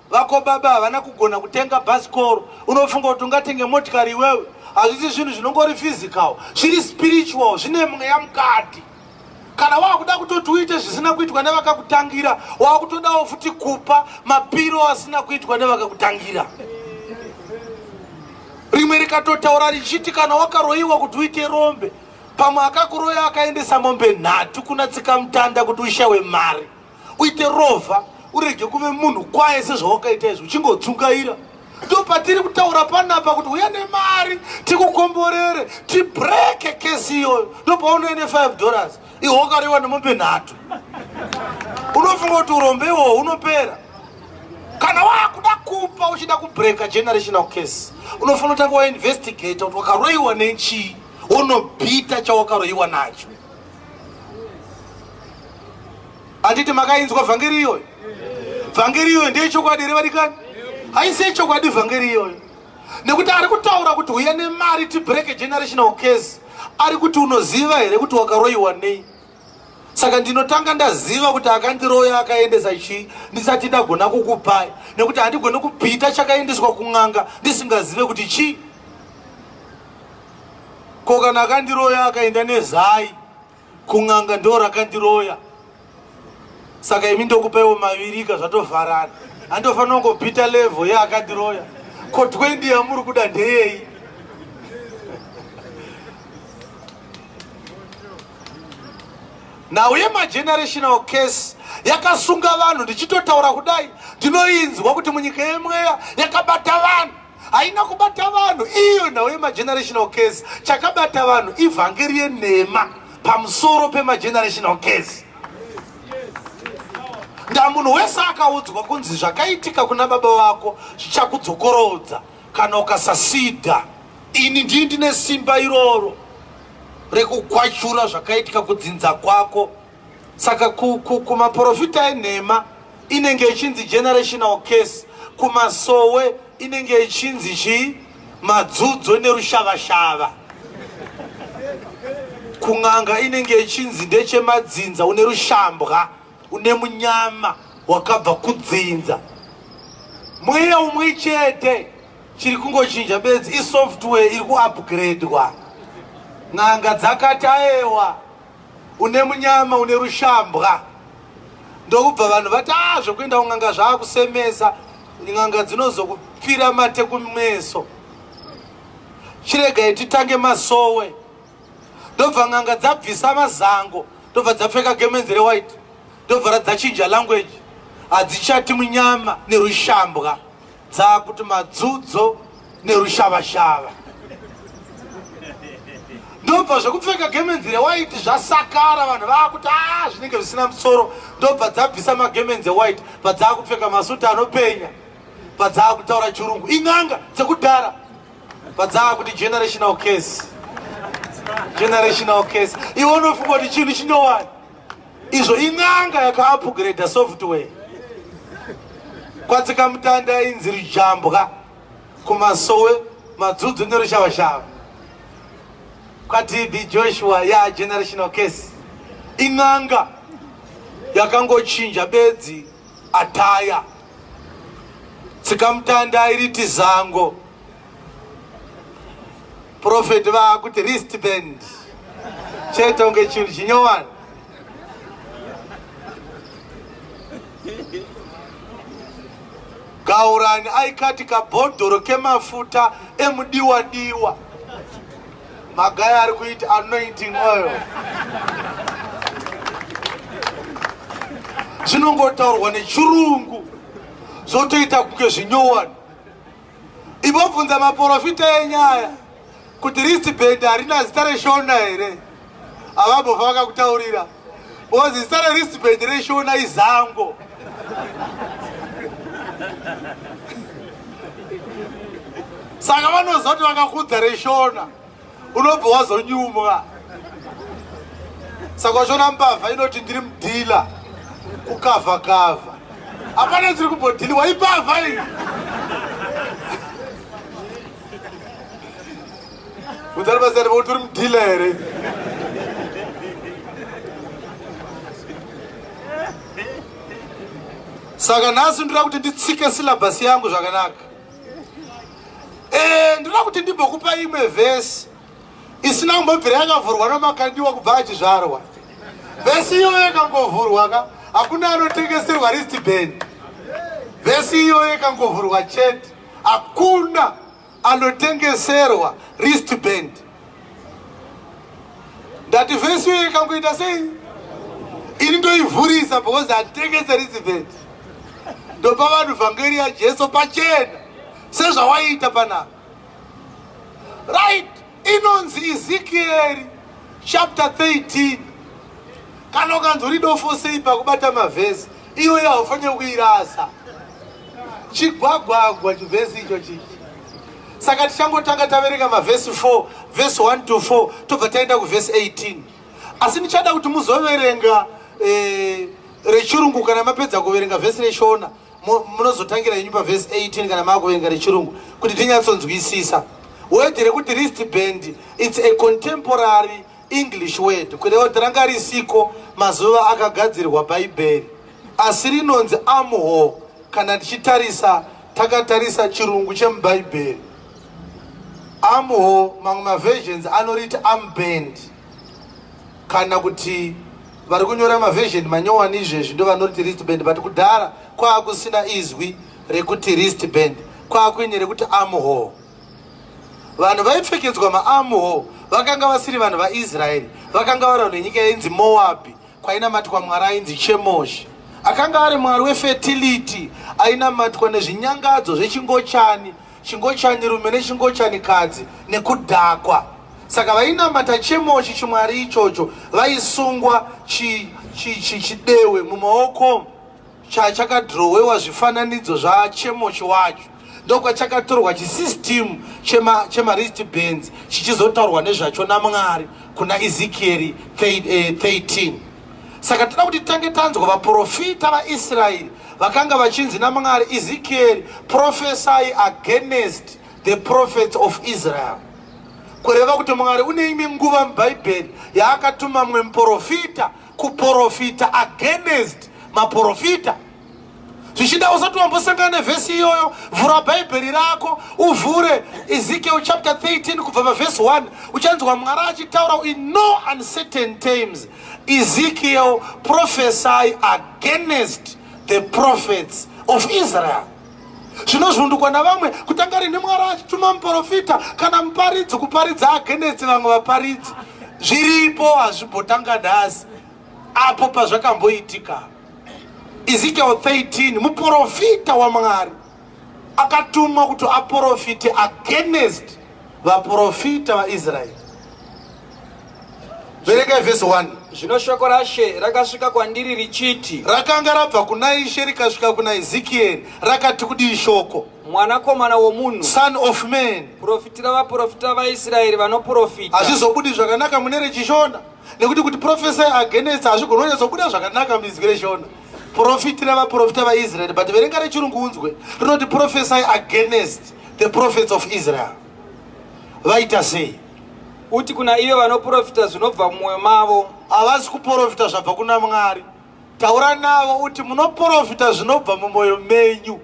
vako. Baba havana kugona kutenga bhasikoro, unofunga kuti ungatenge motikari iwewe? Hazvisi zvinhu zvinongori physical, zviri spiritual, zvine mweya mukati. Kana wakuda kutoti uite zvisina kuitwa nevakakutangira, wakutodawo futi kupa mapiro asina kuitwa nevakakutangira. Rimwe rikatotaura richiti kana wakaroyiwa kuti uite rombe, pamwe akakuroya akaendesa mombe 3 kuna tsikamutanda kuti ushawe mari, uite rovha, urege kuve munhu kwaye sezvawakaita izvi uchingodzungaira. Ndo patiri kutaura panapa kuti uya nemari tikukomborere, tibreke kesi iyoyo. Ndo paunoene $5, iwe wakarewa nemombe 3. Unofunga kuti urombe ihwohwo hunopera? Kana wakuda kupa uchida kubreka generational case, unofanira kutanga wainvestigata kuti wakaroiwa nechii, wonobhita chawakaroiwa nacho. Handiti makainzwa vhangeri iyoyo? Vhangeri iyoyo ndeyechokwadi here vadikani? Haisi yechokwadi vhangeri iyoyo, nekuti ari kutaura kuti huya nemari tibreke generational case, ari kuti unoziva here kuti wakaroiwa nei? Saka ndinotanga ndaziva kuti akandiroya akaendesa chii ndisati ndagona kukupai, nekuti handigoni kupita chakaendeswa kun'anga ndisingazive kuti chii. Ko kana akandiroya akaenda nezai kun'anga, ndo rakandiroya, saka imi ndokupaiwo mavirika, zvatovharana. Handofanira kungopita level yeakandiroya. Ko 20 yamuri kuda ndeyei? Nhau yemagenerational case yakasunga vanhu. Ndichitotaura kudai, ndinoinzwa kuti munyika yemweya yakabata vanhu. Haina kubata vanhu iyo nhau yemagenerational case. Chakabata vanhu ivhangeri yenhema pamusoro pemagenerational case. Nda munhu wese akaudzwa kunzi zvakaitika kuna baba vako zvichakudzokorodza kana ukasasida. Ini ndii ndine simba iroro rekukwachura zvakaitika kudzinza kwako. Saka kumaprofita enhema inenge ichinzi generational case, kumasowe inenge ichinzi chii? Madzudzo nerushavashava. Kun'anga inenge ichinzi ndechemadzinza, une rushambwa, une munyama wakabva kudzinza. Mweya umwe chete, chiri kungochinja bedzi isoftware iri kuupgradwa. N'anga dzakati aewa, une munyama, une rushambwa. Ndokubva vanhu vati a zvekuenda kun'anga zvaakusemesa, n'anga dzinozokupfira mate kumeso, chiregai titange masowe. Ndobva n'anga dzabvisa mazango, ndobva dzapfeka gemenzi rewhite, ndobva radzachinja language. Hadzichati munyama nerushambwa, dzakuti madzudzo nerushavashava. Ndobva zvekupfeka gemenzi rewhite zvasakara, vanhu vaakuti a zvinenge zvisina musoro. Ndobva dzabvisa magemenzi ewhite, bva masuti anopenya, bva dzaakutaura chirungu. In'anga dzekudhara. Bva dzaakuti generational case, generational case. Iwe unofunga kuti chinhu chinyowani izvo in'anga yakaupgrada software. Kwatsika mutanda inzi rujambwa, kumasowe madzudzu nerushavashava, kwaTB Joshua ya generational case. In'anga yakangochinja bedzi ataya. Tsikamutanda iriti zango, profeti vaakuti wristband, chete unge chinhu chinyowani. Gaurani aikati kabhodhoro kemafuta emudiwa diwa, magaya ari kuiti anointing oil. Zvinongotaurwa nechirungu zvotoita kunge zvinyowani. Imbobvunza maprofita enyaya kuti wristband harina zita reshona here? Havambofa vakakutaurira, because zita rewristband reshona izango. Saka vanoziva kuti vakakudza reshona unobva wazonyumwa. Saka wachona mbavha inoti ndiri mudhila kukavha kavha, hapana chiri kumbodhiliwa, imbavha iyi. Udzari basa kuti uri mudhila here? Saka nhasi ndoda kuti nditsike silabhasi yangu zvakanaka. Ndoda kuti ndimbokupa imwe vhesi isina kumbobvira yakavhurwa naMakandiwa kubva achizvarwa. Vhesi iyoyo yakangovhurwa ka, hakuna anotengeserwa wristband. Vhesi iyoyo ikangovhurwa chete, hakuna anotengeserwa wristband. Ndati vhesi iyoyo ikangoita sei, ini ndoivhurisa, because handitengese wristband. Ndopa vanhu vhangeri yaJesu pachena sezvawaiita panapa. Right, inonzi Ezekieri chapter 13. Kana ukanzi uri dofo sei pakubata mavhesi, Iyoyo haufanire kuirasa. Chigwagwagwa chivhesi icho chichi. Saka tichangotanga taverenga mavhesi 4, vhesi 1 to 4, tobva taenda kuvhesi 18. Asi ndichada kuti muzoverenga eh, rechirungu kana mapedza kuverenga vhesi reShona. Munozotangira henyu pavhesi 18 kana maakuverenga rechirungu kuti tinyatsonzwisisa. Word rekuti wristband, it's a contemporary English word, kureva kuti ranga risiko mazuva akagadzirwa Bhaibheri, asi rinonzi armhole kana tichitarisa takatarisa chirungu chemuBhaibheri. Armhole, mamwe maversions anoriti armband, kana kuti vari kunyora maversion manyowani izvezvi ndo vanoriti wristband, but kudhara kwaakusina izwi rekuti wristband, kwaakuine rekuti armhole. Vanhu vaipfekedzwa maarmhole vakanga vasiri vanhu vaIsraeri, vakanga vari vanhu venyika yainzi Moabhi, kwainamatwa mwari ainzi Chemoshi. Akanga ari mwari wefertility, ainamatwa nezvinyangadzo zvechingochani, chingochani rume nechingochani kadzi, nekudhakwa. Saka vainamata Chemoshi chimwari ichocho, vaisungwa chidewe mumaoko chachakadhirowewa zvifananidzo zvaChemoshi wacho. Ndokwachakatorwa chisystem chemawristbands chichizotaurwa nezvacho naMwari kuna Ezekieri 13. Saka toda kuti titange tanzwa vaprofita vaIsraeri vakanga vachinzi naMwari, Ezekieri, prophesy against the prophets of Israel. Kureva kuti Mwari une imwe nguva muBhaibheri yaakatuma mumwe muprofita kuprofita against maprofita. Zvichida usati wambosangana nevhesi iyoyo, vhura Bhaibheri rako uvhure Ezekiel chapter 13 kubva pavhesi 1. Uchanzwa Mwari achitaura in no uncertain terms, Ezekiel, prophesy against the prophets of Israel. Zvinozvundukwa navamwe kutanga rini Mwari achituma muprofita kana muparidzi kuparidza against vamwe vaparidzi. Zviripo, hazvimbotanga nhasi apo pazvakamboitika. Ezekiel 13, muprofita waMwari akatumwa kuti aprofite against vaprofita vaIsraeri. Verengai vhesi 1. Zvino shoko raShe rakasvika kwandiri richiti, Rakanga rabva kuna Ishe rikasvika kuna Ezekieri, rakati kudii shoko? Mwanakomana womunhu, Son of man, profitira vaprofita vaIsraeri vanoprofita. Hazvizobudi zvakanaka mune rechishona, nekuti kuti prophesy against hazvigoni kunyatsobuda zvakanaka muizwi reshona. Profitira vaprofita vaIsraeri, but verenga rechirungu unzwe, rinoti prophesy against the prophets of Israel. Vaita sei? Uti kuna ivo vanoprofita zvinobva mumwoyo mavo. Havasi kuprofita zvabva kuna Mwari. Taura navo uti munoprofita zvinobva mumwoyo menyu.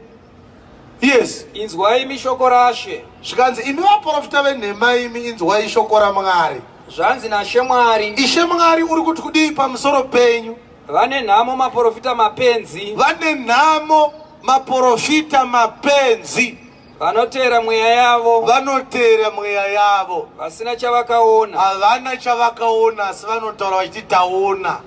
Yes. Inzwai imi shoko raShe. Zvikanzi, imi vaprofita venhema imi, inzwai shoko raMwari. Zvanzi naShe Mwari. Ishe Mwari uri kuti kudii pamusoro penyu? Vane nhamo maprofita mapenzi. Vane nhamo maprofita mapenzi. Vanoteera mweya yavo. Vanoteera mweya yavo. Vasina chavakaona. Havana chavakaona, asi vanotaura vachiti taona.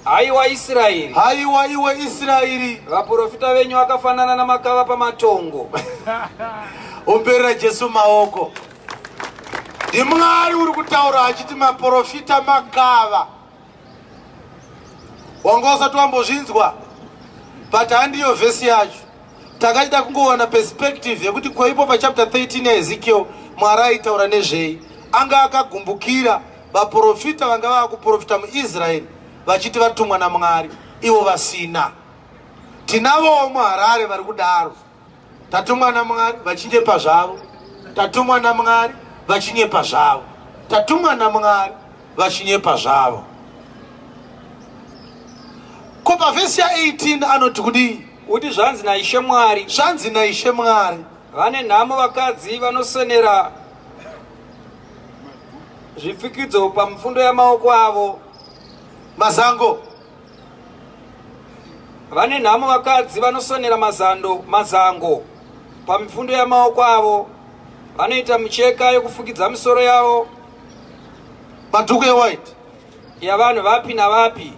Haiwa Israeri. Haiwa iwe Israeri. Vaprofita venyu vakafanana namakava pamatongo. Omberera Jesu maoko. NdiMwari uri kutaura achiti maprofita makava. Wanga usati wambozvinzwa, but handiyo vhesi yacho. Takachida kungowana perspective yekuti kwaipo pachapter 13 yaEzekiel Mwari aitaura nezvei. Anga akagumbukira vaprofita vanga vakuprofita muIsraeri vachiti vatumwa naMwari, ivo vasina. Tinavowo muHarare vari kudaro. Tatumwa naMwari vachinyepa zvavo. Tatumwa naMwari vachinyepa zvavo. Tatumwa naMwari vachinyepa zvavo. Ko pavhesi ya 18 anoti kudii? Uti zvanzi naIshe Mwari. Zvanzi naIshe Mwari. Vane nhamo vakadzi vanosonera zvifikidzo pamifundo yamaoko avo. Mazango. Vane nhamo vakadzi vanosonera mazando mazango pamifundo yamaoko avo, vanoita micheka yokufukidza misoro yavo. Madhuku ewhite. Yavanhu vapi navapi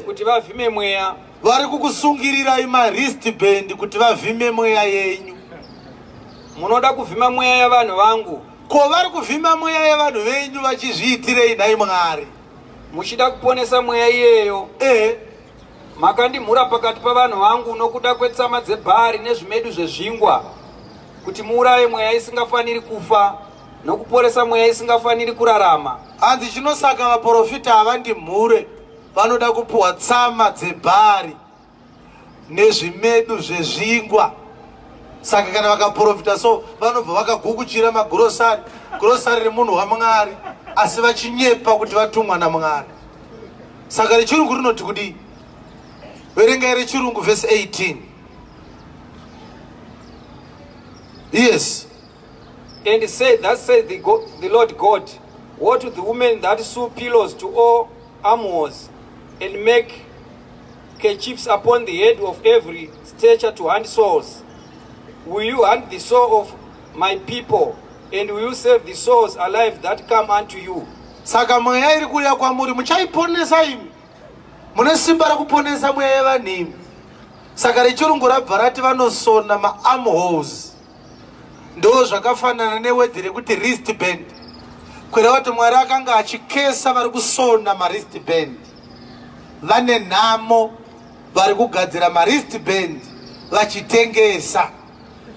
kuti vavhime mweya. Vari kukusungirirai mawristband kuti vavhime mweya yenyu. Munoda kuvhima mweya yavanhu vangu. Ko vari kuvhima mweya yevanhu venyu vachizviitirei nhai Mwari? Muchida kuponesa mweya iyeyo. Makandimhura pakati pavanhu vangu nokuda kwetsama dzebhari nezvimedu zvezvingwa, kuti muuraye mweya isingafaniri kufa nokuporesa mweya isingafaniri kurarama. Hanzi chinosaka vaprofita havandimhure, vanoda kupuhwa tsama dzebhari nezvimedu zvezvingwa. Saka kana vakaprofita so vanobva vakagukuchira magurosari, gurosari remunhu waMwari, asi vachinyepa kuti vatumwa naMwari. Saka rechirungu rinoti kudii? Verengai rechirungu verse 18. Yes. And say, thus saith the Lord God, woe to the women that sew pillows to all armholes, and make kerchiefs upon the head of every stature to hunt souls. Will you hunt the soul of my people, and will you save the souls alive that come unto you? Saka mweya iri kuuya kwamuri muchaiponesa imi, mune simba rekuponesa mweya yevanhu imi. Saka rechirungu rabva rati vanosona maarmholes, ndo zvakafanana newedhi rekuti wristband, kureva kuti Mwari akanga achikesa vari kusona mawristband. Vane nhamo vari kugadzira mawristband vachitengesa,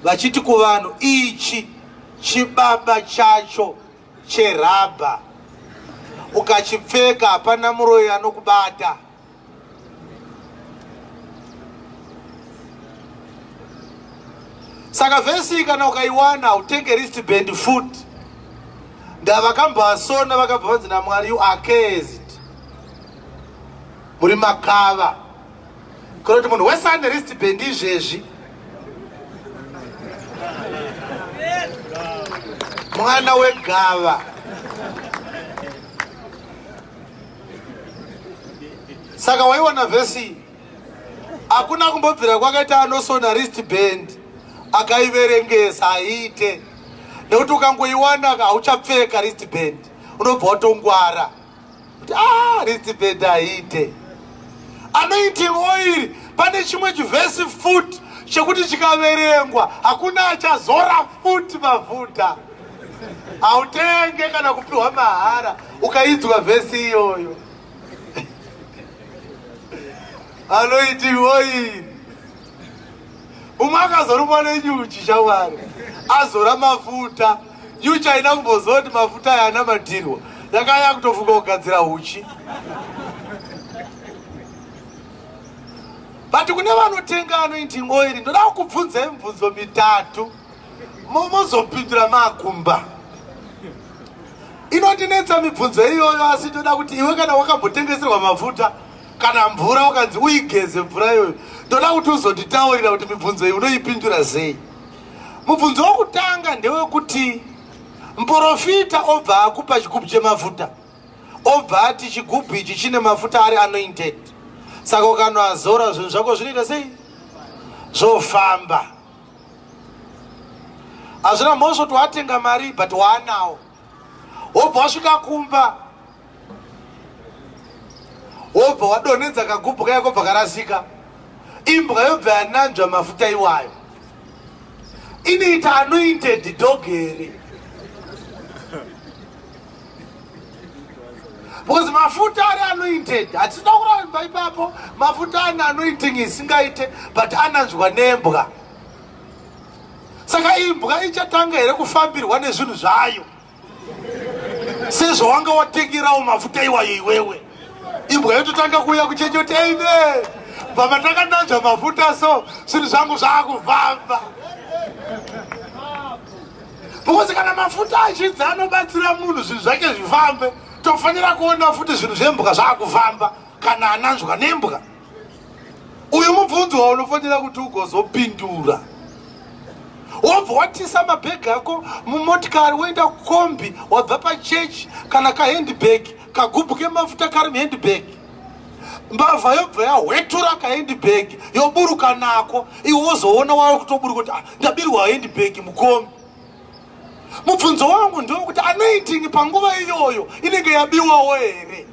vachiti kuvanhu ichi chibaba chacho cherabha, ukachipfeka hapana muroyi anokubata. Saka vhesi kana ukaiwana utenge wristband futi. Ndavakambasona vakabva vanzi naMwari, you are cursed, muri makava. Kana kuti munhu wese ane wristband izvezvi mwana wegava. Saka waiwana vhesi, hakuna kumbobvira kwakaita anosona wristband akaiverengesa, haiite, nekuti ukangoiwana hauchapfeka wristband, unobva watongwara kuti wristband haiite. Anointing oil, pane chimwe chivhesi futi chekuti chikaverengwa hakuna achazora futi mafuta, hautenge kana kupiwa mahara ukaidzwa vhesi iyoyo. Anointing oil, umwe akazorumwa nenyuchi shamwari, azora mafuta, nyuchi haina kumboziva kuti mafuta aya anamatirwa, yakaya kutofunga kugadzira uchi. But kune vanotenga anointing oil, ndoda kukubvunzai mibvunzo mitatu, mozopindura makumba. Inondinetsa mibvunzo iyoyo, asi ndoda kuti iwe kana wakambotengeserwa mafuta kana mvura ukanzi uigeze mvura iyoyo, ndoda kuti uzonditaurira kuti mibvunzo iyi unoipindura sei. Mubvunzo wokutanga ndewekuti muprofita obva akupa chigubhu chemafuta, obva ati chigubhu ichi chine mafuta ari anointed, saka ukanoazora zvinhu zvako zvinoita sei? Zvofamba. Hazvina mhosva kuti watenga mari, but waanawo, wobva wasvika kumba, wobva wadonhedza kagubhu kaya, kobva karasika, imbwa yobva yananzva mafuta iwayo. Inoita anointed dog here? Because mafuta ari anointed, hatisida kuramba ipapo, mafuta ane anointing isingaite, but ananzwa nembwa. Saka imbwa ichatanga here kufambirwa nezvinhu zvayo sezvawanga watengerawo mafuta iwayo iwewe? Imbwa yototanga kuuya kuchechi kuti amen, bva takananzva mafuta, so zvinhu zvangu zvaakufamba. Because kana mafuta achinzi anobatsira munhu zvinhu zvake zvifambe, tofanira kuona futi zvinhu zvembwa zvaakufamba kana ananzwa nembwa. Uyu mubvunzo waunofanira kuti ugozopindura. Wobva watisa mabhegi ako mumotikari, woenda kukombi, wabva pachechi, kana kahandbag, kagubhu kemafuta kari muhandbag, mbavha yobva yahwetura kahandbag yoburuka nako, iwe wozoona wave kutoburuka kuti ah, ndabirwa handbag mukombi. Mubvunzo wangu ndewekuti anointing panguva iyoyo inenge yabiwawo here?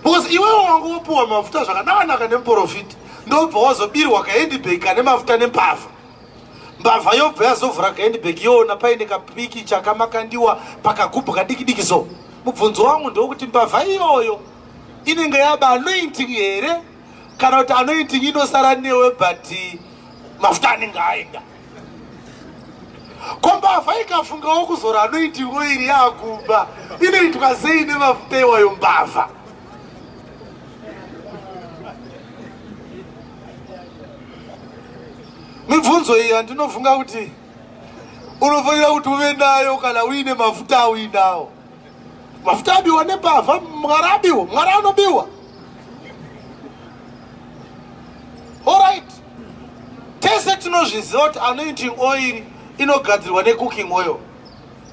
Because iwewo wangu wopuwa mafuta zvakanaka-naka nemuprofita, ndobva wazobirwa kahandbag kane mafuta nembavha. Mbavha yobva yazovhura kahandbag, yoona paine kapikicha kaMakandiwa pakagubhu kadiki diki. So mubvunzo wangu ndewekuti mbavha iyoyo Inenge yaba anointing here kana kuti anointing inosara newe but mafuta anenge aenda? Ko mbavha ikafungawo kuzora anointing oil yakumba inoitwa sei nemafuta iwayo mbavha? Mibvunzo iyi yandinofunga kuti unofanira kuti uve nayo kana uine mafuta auinawo. Mafuta abiwa nembavha, Mwari abiwa, Mwari anobiwa. Alright, tese tinozviziva kuti anointing oil inogadzirwa necooking oil,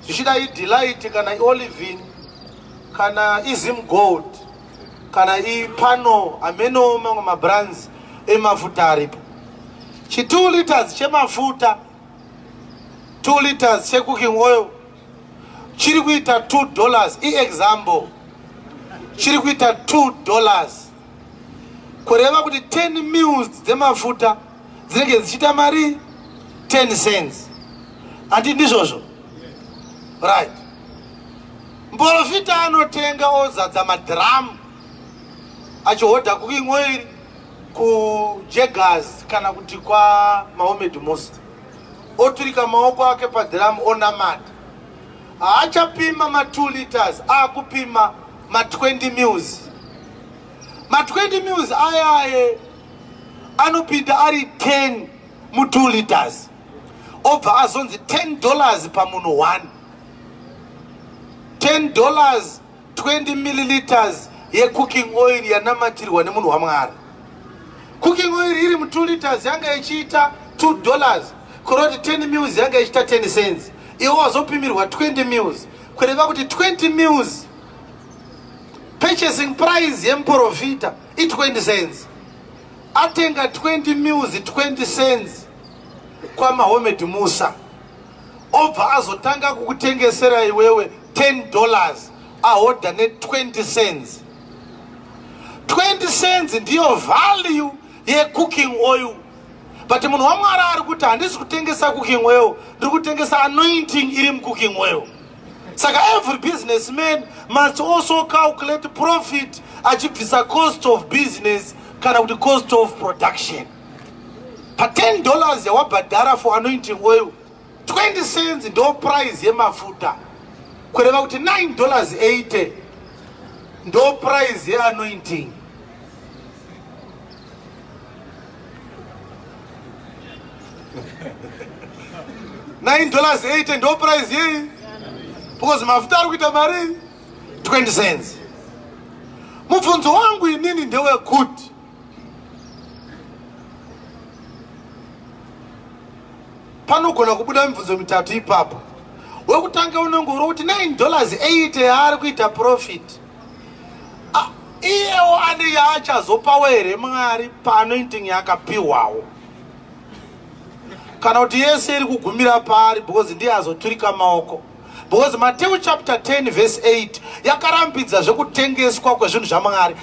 zvichida idelight kana iolivin kana izim gold kana ipano, ameno mamwe mabrands emafuta aripo. Chi 2 liters chemafuta, 2 liters checooking oil chiri kuita 2 dollars. Iexample, chiri kuita 2 dollars, kureva kuti 10 mils dzemafuta dzinenge dzichiita mari 10 cents. Handi ndizvozvo? Right. Muprofita anotenga ozadza madhiramu achihodha cooking oil kuJegas kana kuti kwaMahomed Musa, oturika maoko ake padhiramu, onamata. Haachapima ma2 liters, akupima ma20 mils. Ma20 mils ayaye anopinda ari 10 mu2 liters, obva azonzi 10 dollars pamunhu 1. 10 dollars, 20 milliliters yecooking oil yanamatirwa nemunhu waMwari. Cooking oil iri mu2 liters yanga ichiita 2 dollars, kureva kuti 10 mils yanga ichiita 10 cents. Iwe wazopimirwa 20 mils, kureva kuti 20 mils, purchasing price yemuprofita i20 cents. Atenga 20 mils 20 cents kwaMahomed Musa, obva azotanga kukutengesera iwewe 10 dollars, ahodha ne20 cents. 20 cents ndiyo value yecooking oil, but munhu waMwari ari kuti handisi kutengesa cooking oil, ndiri kutengesa anointing iri mucooking oil. Saka every businessman must also calculate profit achibvisa cost of business kana kuti cost of production. Pa10 dollars yawabhadhara for anointing oil, 20 cents ndo price yemafuta, kureva kuti 9 dollars 80 ndo price yeanointing. $9.80 ndo price yei, because mafuta ari kuita mari 20 cents. Mubvunzo wangu inini ndewekuti panogona kubuda mibvunzo mitatu ipapo. Wekutanga unenge uri kuti 9 dollars 80 yaari kuita profit, iyewo ane yaachazopawo here Mwari paanointing yaakapiwawo, kana kuti yese iri kugumira paari because ndiye azoturika maoko? Because Mateo chapter 10 verse 8 yakarambidza zvekutengeswa kwezvinhu zvaMwari.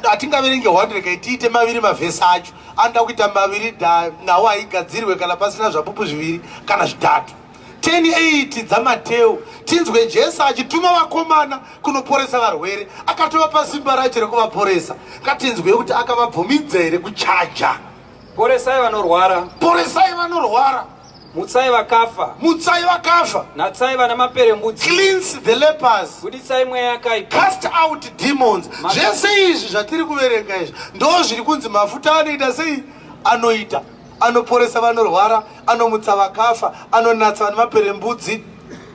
Hatingaverenge 1, regai tiite maviri. Mavhesi acho anoda kuita maviri, nawo haigadzirwe kana pasina zvapupu zviviri kana zvitatu. 10:8 dzaMateo, tinzwe Jesu achituma vakomana kunoporesa varwere. Akatovapa simba racho rekuvaporesa. Ngatinzwe kuti akavabvumidza here kuchaja. Poresai vanorwara. Poresai vanorwara. Mutsai vakafa. Mutsai vakafa. Natsai vana maperembudzi. Cleanse the lepers. Buditsai mweya yakaipa. Cast out demons. Zvese izvi zvatiri kuverenga izvi ndo zviri kunzi mafuta anoita sei? Anoita, anoporesa vanorwara, anomutsa vakafa, anonatsa vane maperembudzi,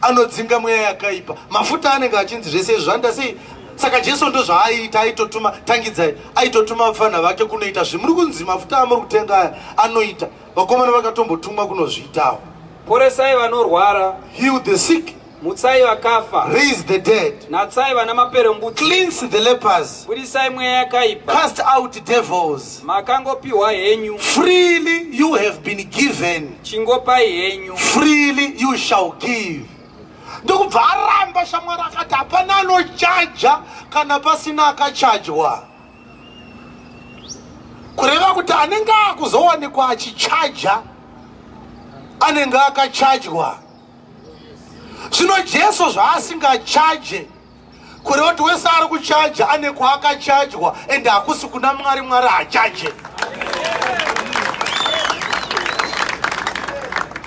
anodzinga mweya yakaipa. Mafuta anenge achinzi zvese izvi zvanoita sei? Saka Jesu ndo zvaaiita, aitotuma tangidzai, aitotuma vafana vake kunoita zvimuri kunzi mafuta amuri kutenga aya anoita. Vakomana vakatombotumwa kunozviitawo. Poresai vanorwara. Heal the sick. Mutsai vakafa. Raise the dead. Natsai vana maperembudzi. Cleanse the lepers. Budisai mweya yakaipa. Cast out devils. Makangopiwa henyu. Freely you have been given. Chingopai henyu. Freely you shall give. Ndokubva aramba shamwari, akati hapana anochaja kana pasina akachajwa, kureva kuti anenge akuzowanikwa achichaja anenge akachajwa. Zvino Jesu zvaasingachaje. Kureva kuti wese ari kuchaja ane kwaakachajwa, ende hakusi kuna Mwari. Mwari hachaje.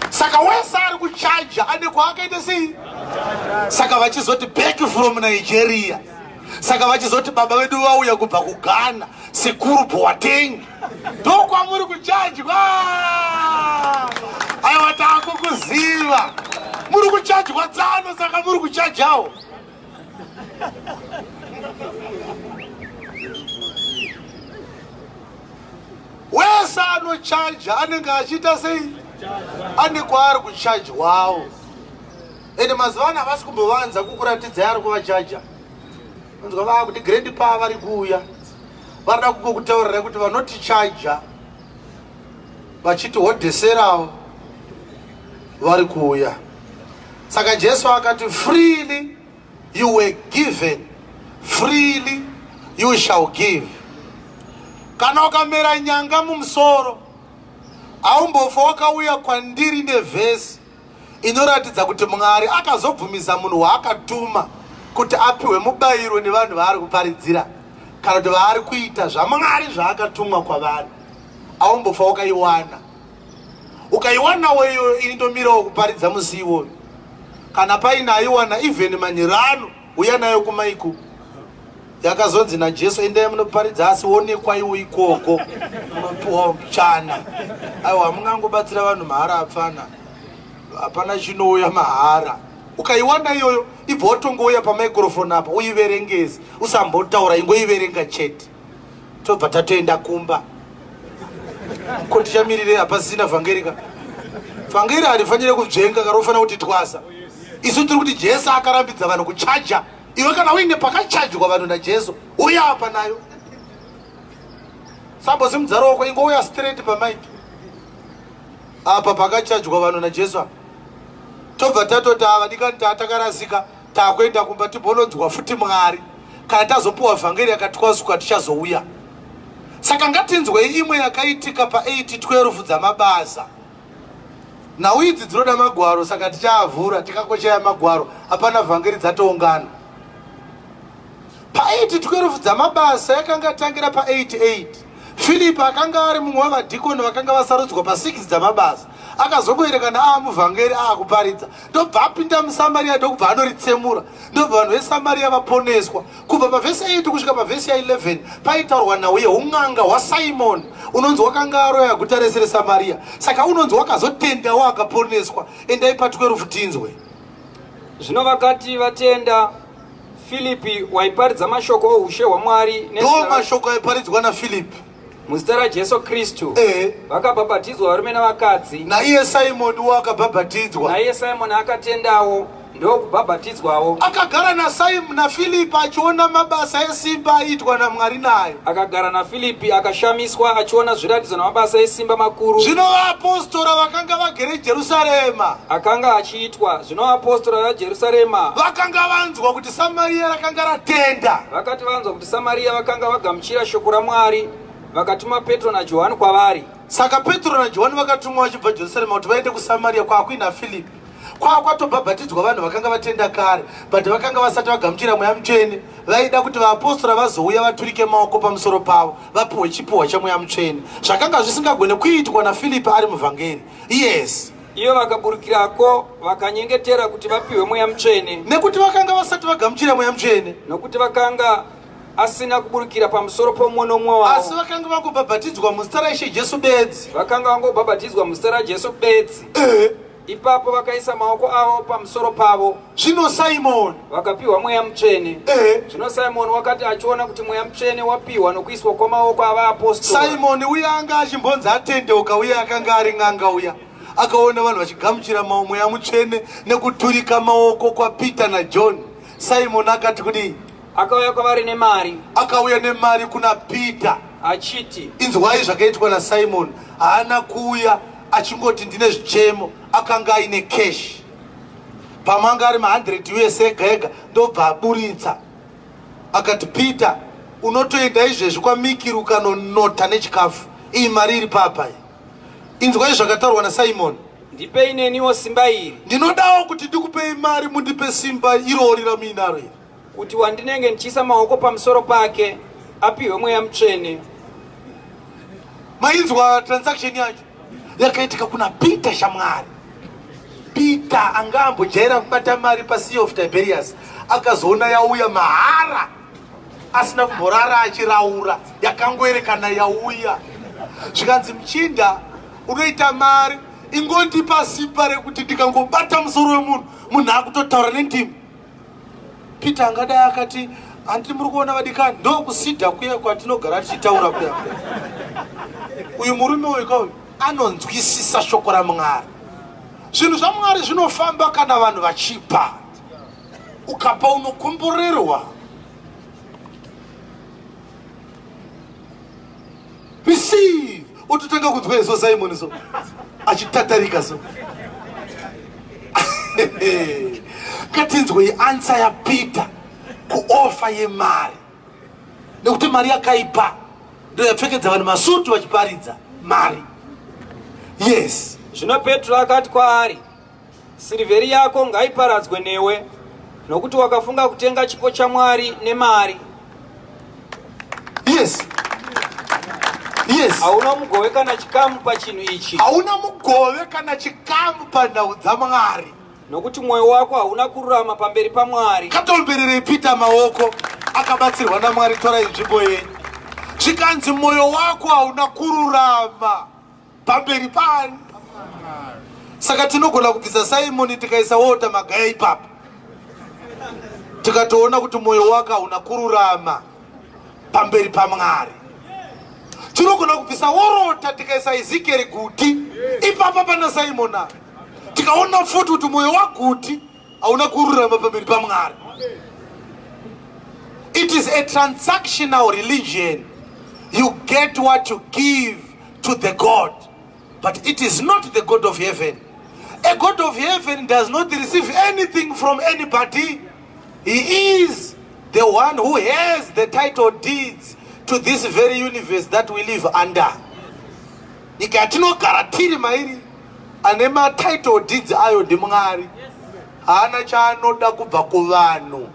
Saka wese ari kuchaja ane kwaakaita sei? Saka vachizoti back from Nigeria, saka vachizoti baba vedu vauya kubva kuGhana, sekuru Boateng, ndokwamuri kuchajwa. Aiwa, takukuziva, muri kuchajwa tsano, saka muri kuchajawo. Wese anochaja anenge achiita sei? Ane kwaari kuchajwawo. Ende mazuva ano havasi kumbovanza kukuratidzai ari kuvachaja. Unzwa vaakuti grand pa vari kuuya, varida kungokutaurirai kuti vanotichaja vachiti hodheserawo vari kuuya. Saka Jesu akati, freely you were given, freely you shall give. Kana ukamera nyanga mumusoro, haumbofa wakauya kwandiri nevhesi inoratidza kuti Mwari akazobvumisa munhu waakatuma kuti apiwe mubayiro nevanhu vaari kuparidzira, kana kuti vaari kuita zvaMwari zvaakatumwa kwavari. Aumbofa wakaiwana. Ukaiwanawo iyoyo, ini ndomirawo kuparidza musi iwoyo. Kana paine aiwana, even manyirano, uya nayo kumaiku. Yakazonzi naJesu, endai munoparidza, asi onekwaiwo ikoko munopiwa chana. Aiwa, mungangobatsira vanhu mahara? Apfana, hapana chinouya mahara. Ukaiwana iyoyo, ibva watongouya pamaikrofoni apa, uiverengesi, usambotaura, ingoiverenga chete, tobva tatoenda kumba. Ko tichamirire? Hapasisina vhangeri ka. Vhangeri harifanire kudzvenga, karofanira kuti twasa. Isu tiri kuti Jesu akarambidza vanhu kuchaja. Iwe kana uine pakachajwa vanhu naJesu, uya apa nayo. Sambosimudza ruoko, ingouya straight pamaiki apa, pakachajwa vanhu naJesu apa. Tobva tatoti, avadikani, taatakarasika, taakuenda kumba, timbononzwa futi Mwari. Kana tazopiwa vhangeri yakatwasuka, tichazouya. Saka ngatinzwei imwe yakaitika pa8:12 dzamabasa. Nhau idzi dzinoda magwaro, saka tichaavhura. Tikangochaya magwaro, hapana vhangeri dzatoungana. Pa8:12 dzamabasa, yakanga tangira pa88. Filipi akanga ari mumwe wavadhikoni vakanga vasarudzwa pa6 dzamabasa. Akazongoerekana aamuvhangeri, aakuparidza, ndobva apinda muSamariya, ndokubva anoritsemura, ndobva vanhu veSamariya vaponeswa. Kubva pavhesi 8 kusvika pavhesi ya11 paitaurwa nhau yeun'anga hwaSimoni, unonzi wakanga aroya guta rese reSamariya. Saka unonzi wakazotendawo akaponeswa. Endai pa12 tinzwe. Zvino vakati vatenda, Filipi waiparidza mashoko oushe hwaMwari ndo mashoko aiparidzwa naFilipi muzita raJesu Kristu, vakabhabhatidzwa, varume navakadzi. Naiye Simoni wo akabhabhatidzwa. Naiye Simoni akatendawo, ndokubhabhatidzwawo. Akagara naFilipi achiona mabasa esimba aiitwa naMwari nayo. Akagara naFilipi akashamiswa, achiona zviratidzo namabasa esimba makuru Zvino vaapostora vakanga vagere Jerusarema akanga achiitwa. Zvino vaapostora vaJerusarema vakanga vanzwa kuti Samariya rakanga ratenda. Vakati vanzwa kuti Samariya vakanga vagamuchira shoko raMwari, vakatuma Petro naJohani kwavari. Saka Petro naJohani vakatumwa vachibva Jerusarema kuti vaende kuSamariya kwaakuina Filipi, kwakwatobhabhatidzwa vanhu vakanga vatenda kare, but vakanga vasati vagamuchira Mweya Mutsvene. Vaida kuti vaapostora vazouya vaturike maoko pamusoro pavo, vapiwe chipiwa chaMweya Mutsvene, zvakanga zvisingagone kuitwa naFilipi ari muvhangeri. Yes. Iyo vakaburukirako vakanyengetera kuti vapiwe Mweya Mutsvene. Nekuti vakanga vasati vagamuchira Mweya Mutsvene. Nokuti vakanga asina kuburukira pamusoro pomumwe nomumwe wavo. Asi vakanga vangobhabhatidzwa muzita raIshe Jesu bedzi. Vakanga vangobhabhatidzwa muzita raJesu bedzi. Ipapo vakaisa maoko avo pamusoro pavo. Zvino Simoni vakapiwa Mweya Mutsvene. Zvino Simoni wakati achiona kuti Mweya Mutsvene wapiwa nokuiswa kwamaoko avaapostora. Simoni uya anga achimbonzi atendeuka, uye akanga ari n'anga uya, akaona vanhu vachigamuchira Mweya Mutsvene nekuturika maoko kwaPeter naJohn. Simoni akati kudii? Akauya kwavari nemari. Akauya nemari kuna Peter achiti, Inzwai zvakaitwa naSimoni. Haana kuuya achingoti ndine zvichemo, akanga aine cash. Pamwe anga ari ma100 US ega ega, ndobva aburitsa, akati, "Peter, unotoenda izvezvi kwaMikiri ukanonota nechikafu, iyi mari iri papa iyi." Inzwai zvakataurwa naSimoni. Ndipei neniwo simba iri. Ndinodawo kuti ndikupei mari, mundipe simba irori ramuinaro iri. Kuti wandinenge ndichiisa maoko pamusoro pake apihwe Mweya Mutsvene. Mainzwa transaction yacho yakaitika kuna Peter shamwari. Peter anga ambojaira kubata mari paSea of Tiberias, akazoona yauya mahara asina kumborara achiraura, yakangoerekana yauya. Zvikanzi muchinda unoita mari, ingondipa simba rekuti ndikangobata musoro wemunhu, munhu akutotaura nendimi. Peter angadai akati handiti muri kuona vadikani, ndokusida kuya kwatinogara tichitaura kuya. Uyu murume uyu kauyu anonzwisisa shoko raMwari. Zvinhu zvaMwari zvinofamba kana vanhu vachipa. Ukapa unokomborerwa. Receive. Ototanga kunzwa izo Simon so achitatarika so. Ngatinzwe answer yaPeter kuofa yemari, nekuti mari yakaipa ndoyapfekedza vanhu masutu vachiparidza mari. Yes. Zvino Petro akati kwaari, Sirivheri yako ngaiparadzwe newe, nokuti wakafunga kutenga chipo chaMwari nemari. Yes. Yes. Hauna mugove kana chikamu pachinhu ichi. Hauna mugove kana chikamu panhau dzaMwari. Nokuti mwoyo wako hauna kururama pamberi paMwari. Katombererei Peter maoko, akabatsirwa naMwari. Torai nzvimbo yenyu. Zvikanzi mwoyo wako hauna kururama pamberi paani. Saka tinogona kubvisa Simon tikaisa Walter Magaya ipapo, tikatoona kuti mwoyo wake hauna kururama pamberi paMwari. Tinogona kubvisa Worota tikaisa Ezekiel Guti ipapa pana Simon, tikaona futi kuti mwoyo waGuti hauna kururama pamberi paMwari. It is a transactional religion. You get what you give to the God, but it is not the God of heaven. A God of heaven does not receive anything from anybody. He is the one who has the title deeds to this very universe that we live under. Nyika yatinogara tiri mairi, ane matitle deeds ayo ndiMwari. Haana chaanoda kubva kuvanhu.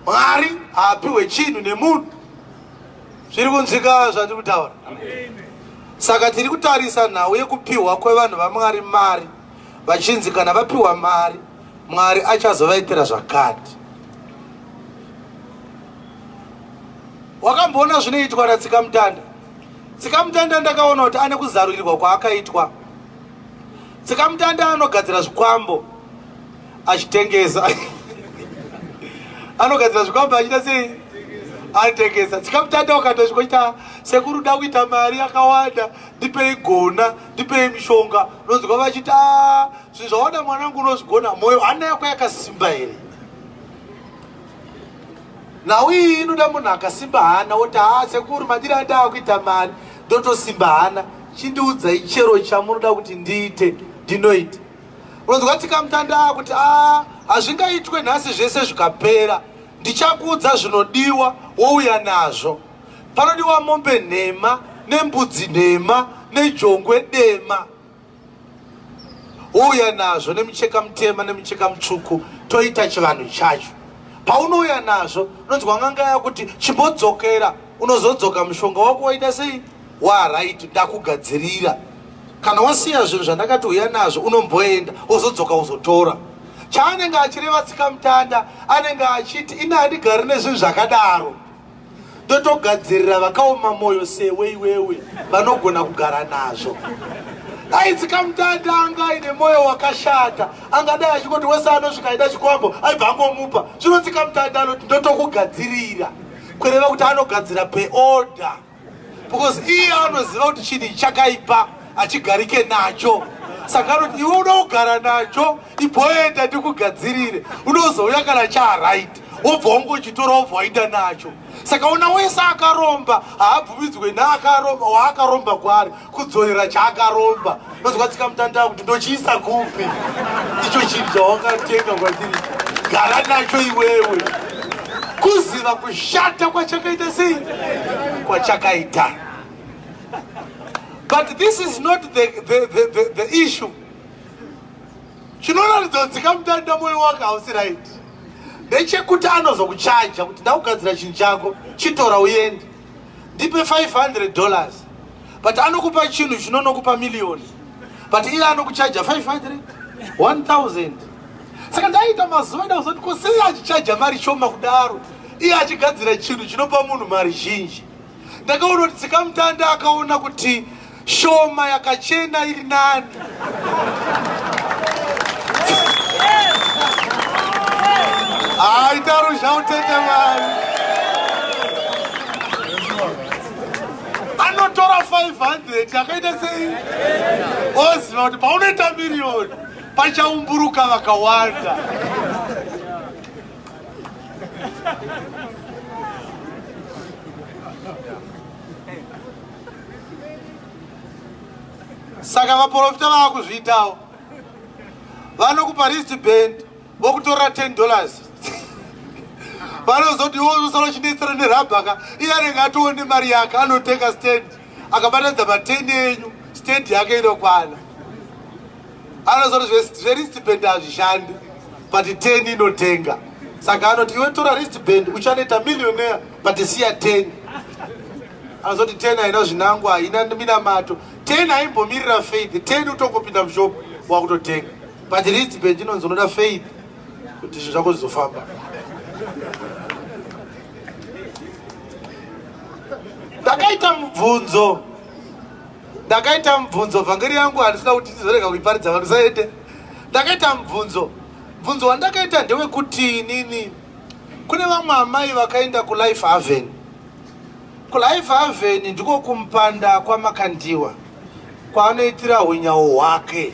Mwari haapiwe chinhu nemunhu. Zviri kunzwika zvatiri kutaura? Saka tiri kutarisa nhau yekupiwa kwevanhu vaMwari mari, vachinzi kana vapiwa mari Mwari achazovaitira zvakati. Wakamboona zvinoitwa naTsikamutanda? Tsikamutanda ndakaona kuti ane kuzarurirwa kwaakaitwa. Tsikamutanda anogadzira zvikwambo achitengesa. Anogadzira zvikwambo achiita sei? Anotengesa. Tsikamutanda ukatosvika uchita sekuru da kuita mari yakawanda, ndipei gona, ndipei mishonga, unonzwa vachiti ah, zvinhu zvawada mwanangu unozvigona, mwoyo hana yako yakasimba here? Nhau iyi inoda munhu akasimba hana, woti haa sekuru madiri andaa kuita mari ndotosimba hana, chindiudzai chero chamunoda kuti ndiite ndinoita. Unonzwa tsikamutanda kuti a hazvingaitwe nhasi zvese zvikapera, ndichakuudza zvinodiwa wouya nazvo. Panodiwa mombe nhema nembudzi nhema nejongwe dema, wouya nazvo nemucheka mutema nemucheka mutsvuku, toita chivanhu chacho. Paunouya nazvo unonzwa n'anga yakuti chimbodzokera, unozodzoka mushonga wako waita sei, waright, ndakugadzirira. Kana wasiya zvinhu zvandakati uya nazvo, unomboenda wozodzoka uzotora. Chaanenge achireva tsikamutanda anenge achiti ini handigari nezvinhu zvakadaro, ndotogadzirira vakaoma mwoyo sewe iwewe vanogona kugara nazvo. Dai tsikamutanda anga aine mwoyo wakashata, angadai achingoti wese anosvika aida chikwambo aibva angomupa. Zvino tsikamutanda anoti ndotokugadzirira, kureva kuti anogadzira peorder, because iye anoziva kuti chinhu chakaipa achigarike nacho. Saka anoti iwe unoda kugara nacho, ibhoenda ndikugadzirire, unozouya kana chaaright, wobva wangochitora wobva waita nacho. Saka una wese akaromba haabvumidzwe neakaromba waakaromba kwaari kudzorera chaakaromba. Unonzwa tsikamutanda kuti ndochiisa kupi icho chinhu chawakatenga kwatiri, gara nacho iwewe. Kuziva kushata kwachakaita sei, kwachakaita. But this is not the issue. Chinoratidza kuti tsikamutanda mwoyo wake hausi right. Ndechekuti anozokuchaja kuti ndakugadzira chinhu chako, chitora uende. Ndipe 500 dollars. But anokupa chinhu chinonokupa million. But iye anokuchaja 500, 1000. Saka ndaita mazuva ndakuzoti ko sei achichaja mari shoma kudaro? Iye achigadzira chinhu chinopa munhu mari zhinji. Ndakaona kuti tsikamutanda akaona kuti shoma yakachena iri nani. Aita ruzha utete mari. Anotora 500 yakaita sei? Oziva kuti paunoita miriyoni pachaumburuka vakawanda. Saka vaprofita vaakuzviitawo, vanokupa wristband vokutorera 10 dollars vanozoti iwe unosara uchinetsera nerabhaka, iye anenge atoone mari yake, anotenga stand akabatanidza mateni enyu, stand yake inokwana. Anozoti zveristband hazvishandi, but 10 inotenga. Saka anoti iwe tora wristband uchanoita millionaire, but siya 10. Anozoti 10 haina zvinangwa, haina minamato, 10 haimbomirira faith, 10 utongopinda mushop wakutotenga, but wristband inonzi unoda faith kuti zvinhu zvako zvizofamba. Ndakaita mubvunzo, ndakaita mubvunzo, vhangeri yangu handisina kuti ndizorega kuiparidza vanhu saende. Ndakaita mubvunzo, mubvunzo wandakaita ndewekuti inini kune vamwe amai vakaenda kuLife Haven. KuLife Haven ndiko kumpanda kwaMakandiwa kwaanoitira hunyawo hwake.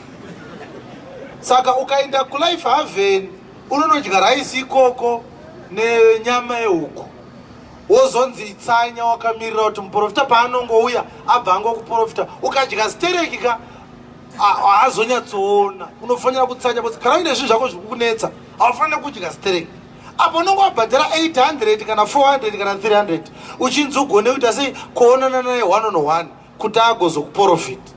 Saka ukaenda kuLife Haven unonodya raisi ikoko nenyama yehuku, wozonzi itsanya wakamirira kuti muprofita paanongouya abva angokuprofita. Ukadya stereki ka haazonyatsoona, unofanira kutsanya because kana uine zvinhu zvako zvikukunetsa haufanira kudya stereki. Apo unonge wabhadhara 800 kana 400 kana 300 uchinzi ugone kuita sei kuonana naye one on one kuti agozokuprofita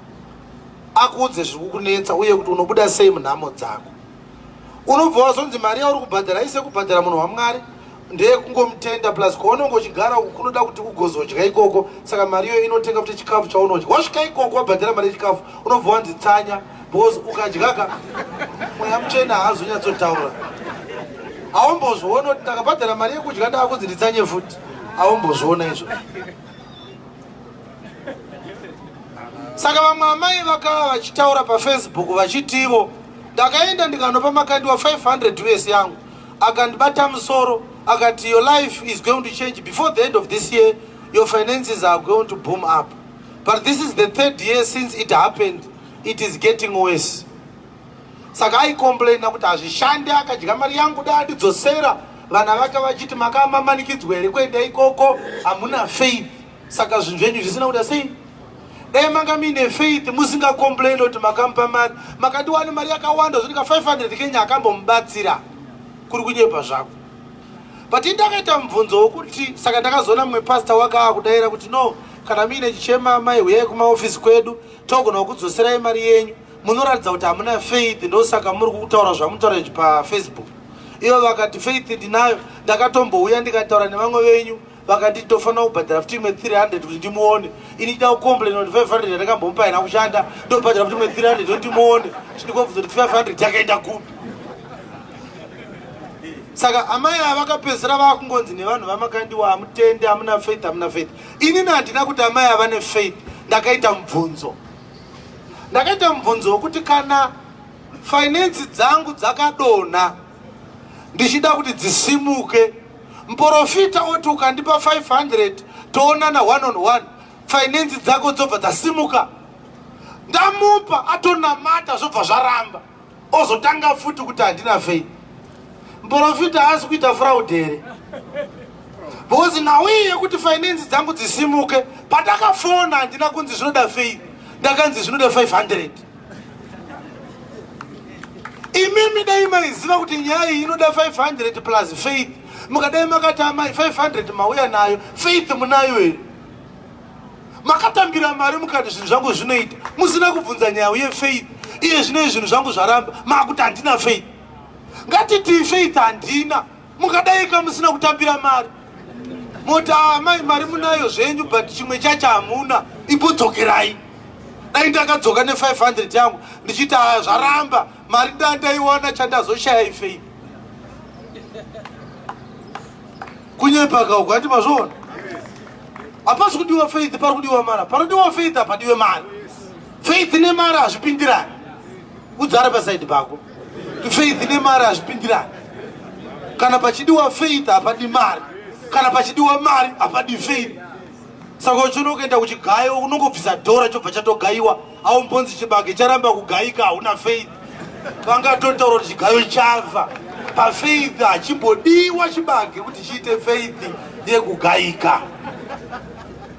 akuudze zviri kukunetsa uye kuti unobuda sei munhamo dzako. Unobva wazonzi mari yauri kubhadhara ise kubhadhara munhu waMwari ndeyekungomutenda, plus kwaunonge uchigara uku kunoda kuti ugozodya ikoko, saka mari iyoyo inotenga futi chikafu chaunodya. Wasvika ikoko wabhadhara mari yechikafu, unobva wanzi tsanya, because ukadyaka mweya mutsvene haazonyatsotaura. Haumbozviona kuti ndakabhadhara mari yekudya ndaakunzi nditsanye futi, haumbozviona izvozvo. Saka vamwe amai vakava vachitaura paFacebook vachitivo ndakaenda ndikanopa Makandiwa 500 US yangu, akandibata musoro akati your life is going to change before the end of this year, your finances are going to boom up, but this is the third year since it happened, it is getting worse. Saka aicomplaina kuti hazvishandi, akadya mari yangu, dai andidzosera. Vana vake vachiti makamamanikidzwa here kuenda ikoko, hamuna faith, saka zvinhu zvenyu zvisina kuda sei. Dai manga muine faith musingacomplain kuti makamupa mari, makandiwane mari yakawanda zvonika 500 Kenya akambomubatsira, kuri kunyepa zvako. But ndakaita mubvunzo wokuti saka ndakazoona mumwe pastor wake akudaira kuti no, kana muine chichema amai huyai kumaofisi kwedu togona kudzoserai mari yenyu, munoratidza kuti hamuna faith, ndosaka muri kutaura zvamunotaura izvi paFacebook. Ivo vakati faith ndinayo, ndakatombouya ndikataura nevamwe venyu vakanditi tofanira kubhadhara futi imwe 300 kuti ndimuone. Ini chida kucomplain kuti 500 yandakambomupa haina kushanda, ndobhadhara futi imwe 300 kuti ndimuone, chindikobvunza kuti 500 yakaenda kupi. Saka amai ava vakapedzisira vakungonzi nevanhu vaMakandiwa hamutende, hamuna faith, hamuna faith. Inini handina kuti amai ava nefaith, ndakaita mubvunzo. Ndakaita mubvunzo wekuti kana finance dzangu dzakadonha ndichida kuti dzisimuke, muprofita oti ukandipa 500 toonana one on one, finance dzako dzobva dzasimuka. Ndamupa atonamata zvobva zvaramba, ozotanga futi kuti handina faith. Muprofita haasi kuita fraud here? Because nhau iyi yekuti finance dzangu dzisimuke, pandakafona handina kunzi zvinoda faith, ndakanzi zvinoda 500. Imimi dai maiziva kuti nyaya iyi inoda 500 plus faith, mukadai makati amai 500 mauya nayo, faith munayo here? Makatambira mari mukati zvinhu zvangu zvinoita, musina kubvunza nyaya yefaith. Iye zvino zvinhu zvangu zvaramba, makuti handina faith. Ngatiti faith handina. Mungadaika musina kutambira mari. Moti amai ah, mari munayo zvenyu but chimwe chacho hamuna. Imbodzokerai. Dai ndakadzoka ne 500 yangu ndichiti ah, zvaramba mari ndandaiwana chandazoshaya ifei. Kunyepa ka uku handi mazviona? Hapasi kudiwa faith pari kudiwa mari. Panodiwa faith hapadiwe mari. Faith nemari hazvipindirani. Udzara pasaidi pako. Faith nemari hazvipindirani. Kana pachidiwa faith hapadi mari. Kana pachidiwa mari hapadi faith. Saka uchiona ukaenda kuchigayo unongobvisa dhora chobva chatogayiwa. Aumbonzi chibage charamba kugayika hauna faith. Vangatotaura kuti chigayo chafa. Pafaith hachimbodiwa chibage kuti chiite faith yekugayika.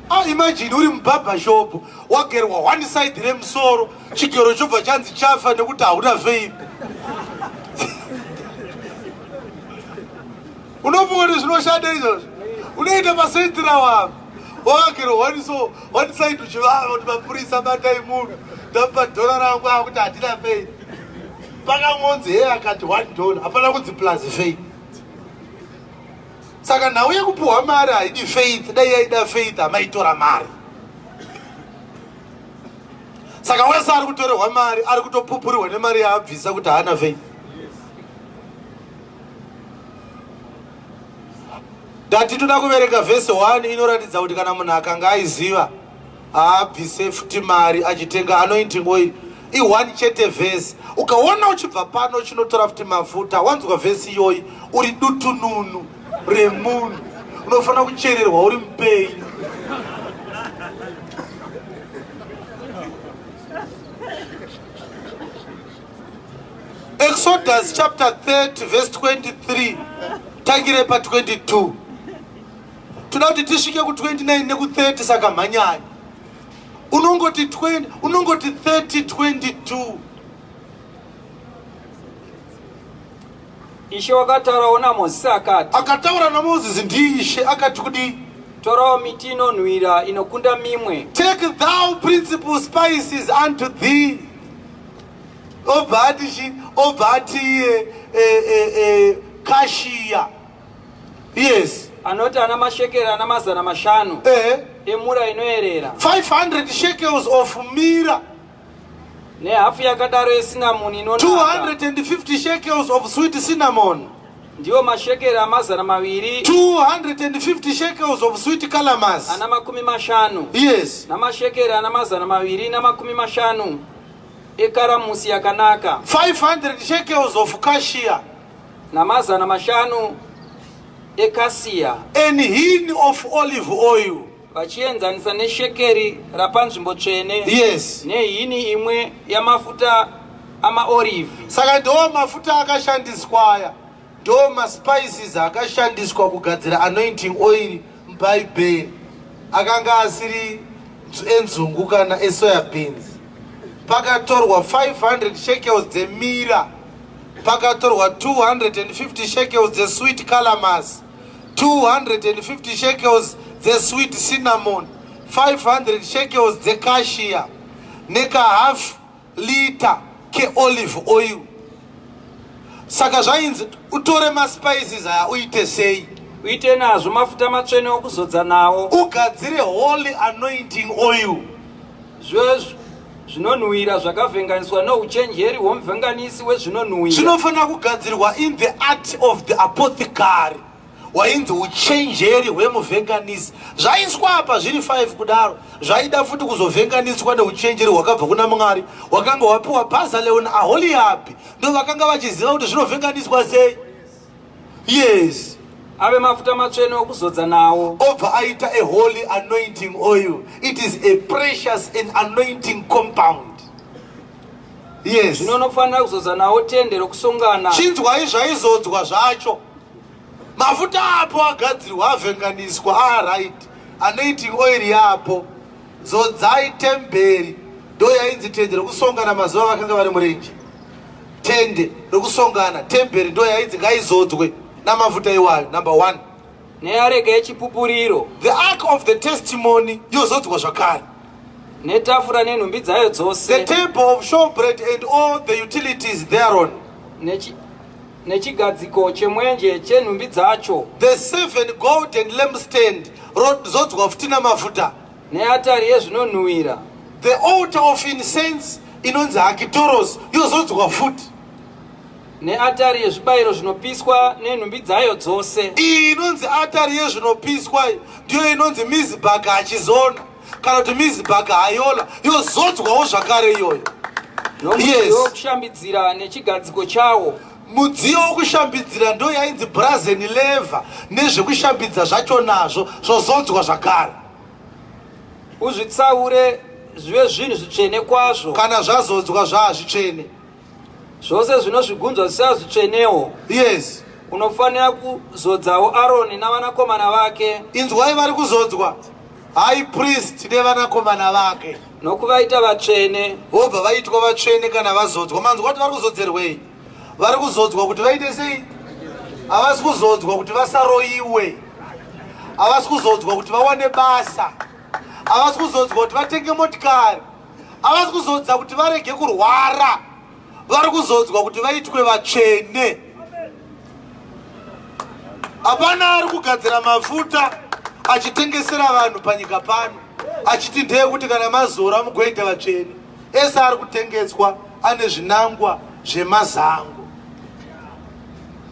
Ah, imagine uri mubhabha shop wagerwa one side remusoro chigero chobva chanzi chafa nekuti hauna faith. Unofunga kuti zvinoshanda izvozvo? Unoita masentira wavo wakagerwa one so one side uchivava kuti mapurisa batai munhu ndamupa dhora rangu akuti handina faith. Pakangonzi heye akati one dollar hapana kunzi plus faith. Saka nhau yekupuhwa mari haidi faith, dai yaida faith hamaitora mari. Saka wese ari kutorerwa mari ari kutopupurirwa nemari yaabvisa kuti haana faith. Ndati toda kuverenga vhesi 1 inoratidza kuti kana munhu akanga aiziva haabvise futi mari achitenga anointing oil i1 chete vhesi. Ukaona uchibva pano uchinotora futi mafuta wanzwa vhesi iyoyi uri dutununu remunhu unofanira kuchererwa uri mupenyu. Exodus chapter 30 verse 23 tangire pa 22 toda kuti tisvike ku 29 neku 30 saka mhanyai unongoti 20 unongoti 30 22 Ishe wakataurawo naMozisi akati, akataura naMozisi ndiIshe akati kudii? Torawo miti inonhuwira inokunda mimwe. Take thou principal spices unto thee. Obva ati chi? Obva ati iye e, e, e, kashiya. Yes. Anoti ana mashekeri ana 500 emura inoerera. 500 shekels of mira. Nehafu yakadaro yesinamoni inonaka. 250 shekels of sweet cinnamon. Ndiwo mashekeri amazana maviri. 250 shekels of sweet calamus. Ana 50. Yes. Namashekeri ana 250 ekaramusi yakanaka. 500 shekels of cassia. Namazana mashanu ekasia. An hin of olive oil. Vachienzanisa neshekeri rapanzvimbo tsvene. Yes. Nehini imwe yamafuta amaorivhi. Saka ndiwo mafuta akashandiswa aya, ndiwo maspices akashandiswa kugadzira anointing oil muBhaibheri, akanga asiri enzungu kana esoya beans. Pakatorwa 500 shekels dzemira, pakatorwa 250 shekels dzesweet calamus, 250 shekels dzesweet cinnamon, 500 shekels dzecassia nekahalf lita keolive oil. Saka zvainzi utore maspices aya uite sei? Uite nazvo mafuta matsvene okuzodza nawo, ugadzire holy anointing oil. Zvive zvinonhuwira zvakavhenganiswa nouchenjeri hwomuvhenganisi wezvinonhuwira. Zvinofanira kugadzirwa in the art of the apothecary, wainzi uchenjeri hwemuvhenganisi. Zvaiswa apa zviri 5 kudaro, zvaida futi kuzovhenganiswa neuchenjeri hwakabva kuna Mwari, hwakanga hwapiwa Bhazaleo naAholiabhi, ndo vakanga vachiziva kuti zvinovhenganiswa sei. Yes. Ave mafuta matsvene okuzodza nawo. Obva aita a holy anointing oil. It is a precious and anointing compound. Yes. Zvino unofanira kuzodza nawo tende rokusongana. Chinzwai zvaizodzwa zvacho. Mafuta apo agadzirwa avhenganiswa aaright. Anointing oil yapo. Zodzai temberi. Ndo yainzi tende rokusongana mazuva vakanga vari murenje. Tende rokusongana, temberi ndo yainzi ngaizodzwe namafuta iwayo. Number 1. Neareka yechipupuriro. The ark of the testimony yozodzwa zvakare. Netafura nenhumbi dzayo dzose. The table of showbread and all the utilities thereon. Nechigadziko chemwenje chenhumbi dzacho. The seven golden lampstand rozodzwa futi namafuta. Neatari yezvinonhuwira. The altar of incense inonzi hakitoros yozodzwa futi. Neatari yezvibayiro zvinopiswa nenhumbi dzayo dzose. Iyi inonzi atari yezvinopiswa ndiyo inonzi mizibhaka hachizona kana kuti mizibhaka hayola yozodzwawo zvakare iyoyo. Nomudziyo wokushambidzira nechigadziko chawo. Mudziyo wokushambidzira ndo yainzi brazen lever nezvekushambidza zvacho nazvo zvozodzwa zvakare. Uzvitsaure zvive zvinhu zvitsvene kwazvo. Kana zvazodzwa zvaa zvitsvene. Zvose zvinozvigunzva zvichava zvitsvenewo. Yes. Unofanira kuzodzawo Aroni navanakomana vake. Inzwai vari kuzodzwa. High priest nevanakomana vake. Nokuvaita vatsvene. Vobva vaitwa vatsvene kana vazodzwa. Manzwa kuti vari kuzodzerwei? Vari kuzodzwa kuti vaite sei? Havasi kuzodzwa kuti vasaroiwe. Havasi kuzodzwa kuti vawane basa. Havasi kuzodzwa kuti vatenge motikari. Havasi kuzodza kuti varege kurwara, vari kuzodzwa kuti vaitwe vatsvene. Hapana ari kugadzira mafuta achitengesera vanhu panyika pano achiti ndeyekuti kana mazora mugoita vatsvene. Ese ari kutengeswa ane zvinangwa zvemazango.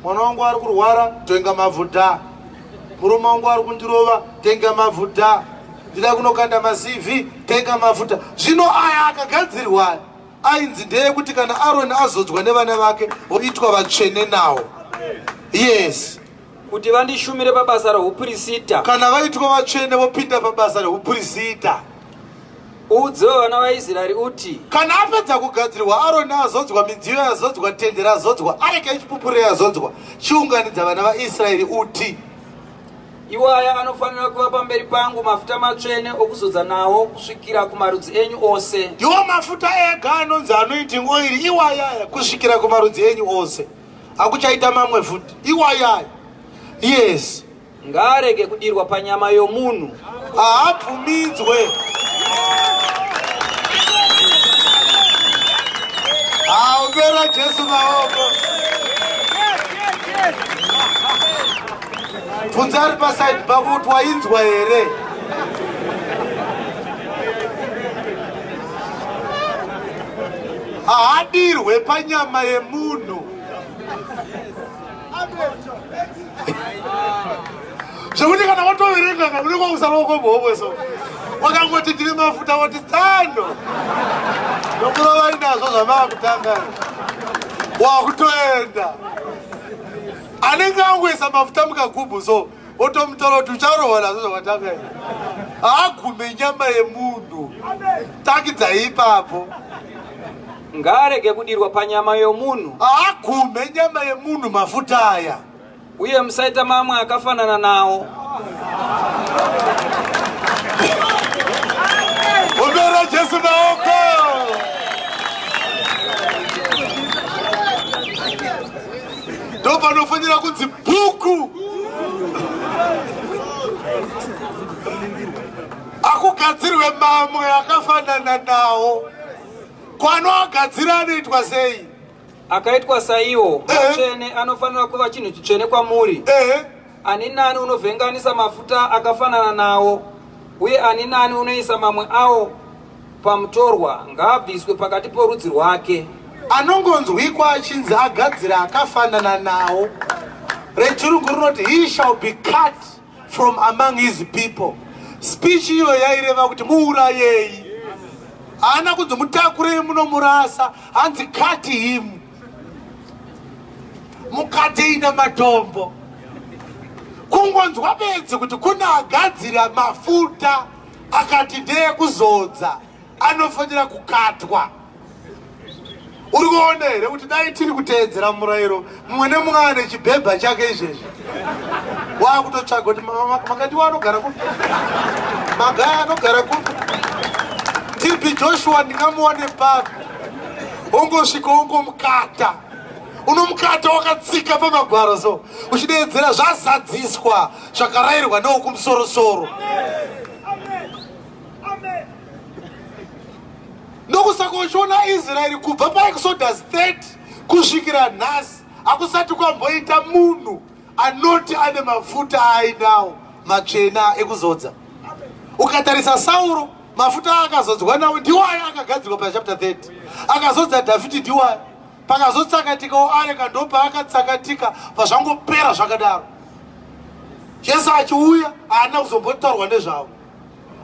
Mwana wangu ari kurwara, tenga mafuta. Murume wangu ari kundirova, tenga mafuta. Ndida kunokanda maCV, tenga mafuta. Zvino aya akagadzirwa ainzi ndeyekuti kana Aroni azodzwa nevana vake voitwa vatsvene nawo. Yes. Kuti vandishumire pabasa rohupurisita. Kana vaitwa vatsvene vopinda pabasa rehupurisita. Uudzewo vana vaIsraeri uti. Kana apedza kugadzirwa Aroni azodzwa, midziyo yazodzwa, tende razodzwa, areka yechipupuriro yazodzwa, chiunganidza vana vaIsraeri uti. Iwaya anofanira kuva pamberi pangu mafuta matsvene okuzodza nawo kusvikira kumarudzi enyu ose. Ndiwo mafuta ega anonzi anointing oil iwayaya kusvikira kumarudzi enyu ose. Hakuchaita mamwe futi. Iwayaya. Yes. Ngaarege kudirwa panyama yomunhu. Haabvumidzwe. Haombera Jesu maoko. Bvunza ari pasaidi pako kuti wainzwa here? Haadirwe panyama yemunhu. Zvekuti kana watoverenga ka unenge wakusara wakombohomwe so. Wakangoti ndine mafuta woti tsano. Nokurova inazvo zvamava kutanga. Wakutoenda. Anenge angoisa mafuta mukagubhu so otomutora kuti ucharohwa nazvo zvawatanga izvi. Haagume nyama yemunhu. Takidzai ipapo. Ngaarege kudirwa panyama yomunhu. Haagume nyama yemunhu mafuta aya. Uye musaita mamwe akafanana nawo. Ombera Jesu maoko. Ndopanofanira kunzi bhuku. Akugadzirwe mamwe akafanana nawo. Kwanoagadzira anoitwa sei? Akaitwa saiwo matsvene anofanira kuva chinhu chitsvene kwamuri. Ani nani unovhenganisa mafuta akafanana nawo, uye ani nani unoisa mamwe awo pamutorwa, ngaabviswe pakati porudzi rwake. Anongonzwikwa achinzi agadzira akafanana nawo. Rechirungu rinoti he shall be cut from among his people. Speech iyo yaireva kuti muurayei. Haana kunzi mutakurei munomurasa, hanzi cut him. Mukatei namatombo. Kungonzwa bedzi kuti kune agadzira mafuta akati ndeyekuzodza anofanira kukatwa. Uri kuona here kuti dai tiri kuteedzera murayiro mumwe nemumwe ane chibhebha chake izvezvi wakutotsvaga kuti makati anogara kupi, magaya anogara kupi, TB Joshua ndingamuwane papi, ongosvika ongomukata, unomukata wakatsika pamagwaro so uchideedzera zvazadziswa zvakarayirwa newokumusoro-soro. Ndokusaka uchiona Israeri kubva paExodus 30 kusvikira nhasi. Hakusati kwamboita munhu anoti ane mafuta aainawo matsvena ekuzodza. Ukatarisa Sauro, mafuta aakazodzwa nawo ndiwayo akagadzirwa pachapter 30. Akazodza Dhavhidhi ndiwayo. Pakazotsakatikawo areka ndopaakatsakatika pazvangopera zvakadaro. Jesu achiuya haana kuzombotaurwa nezvavo.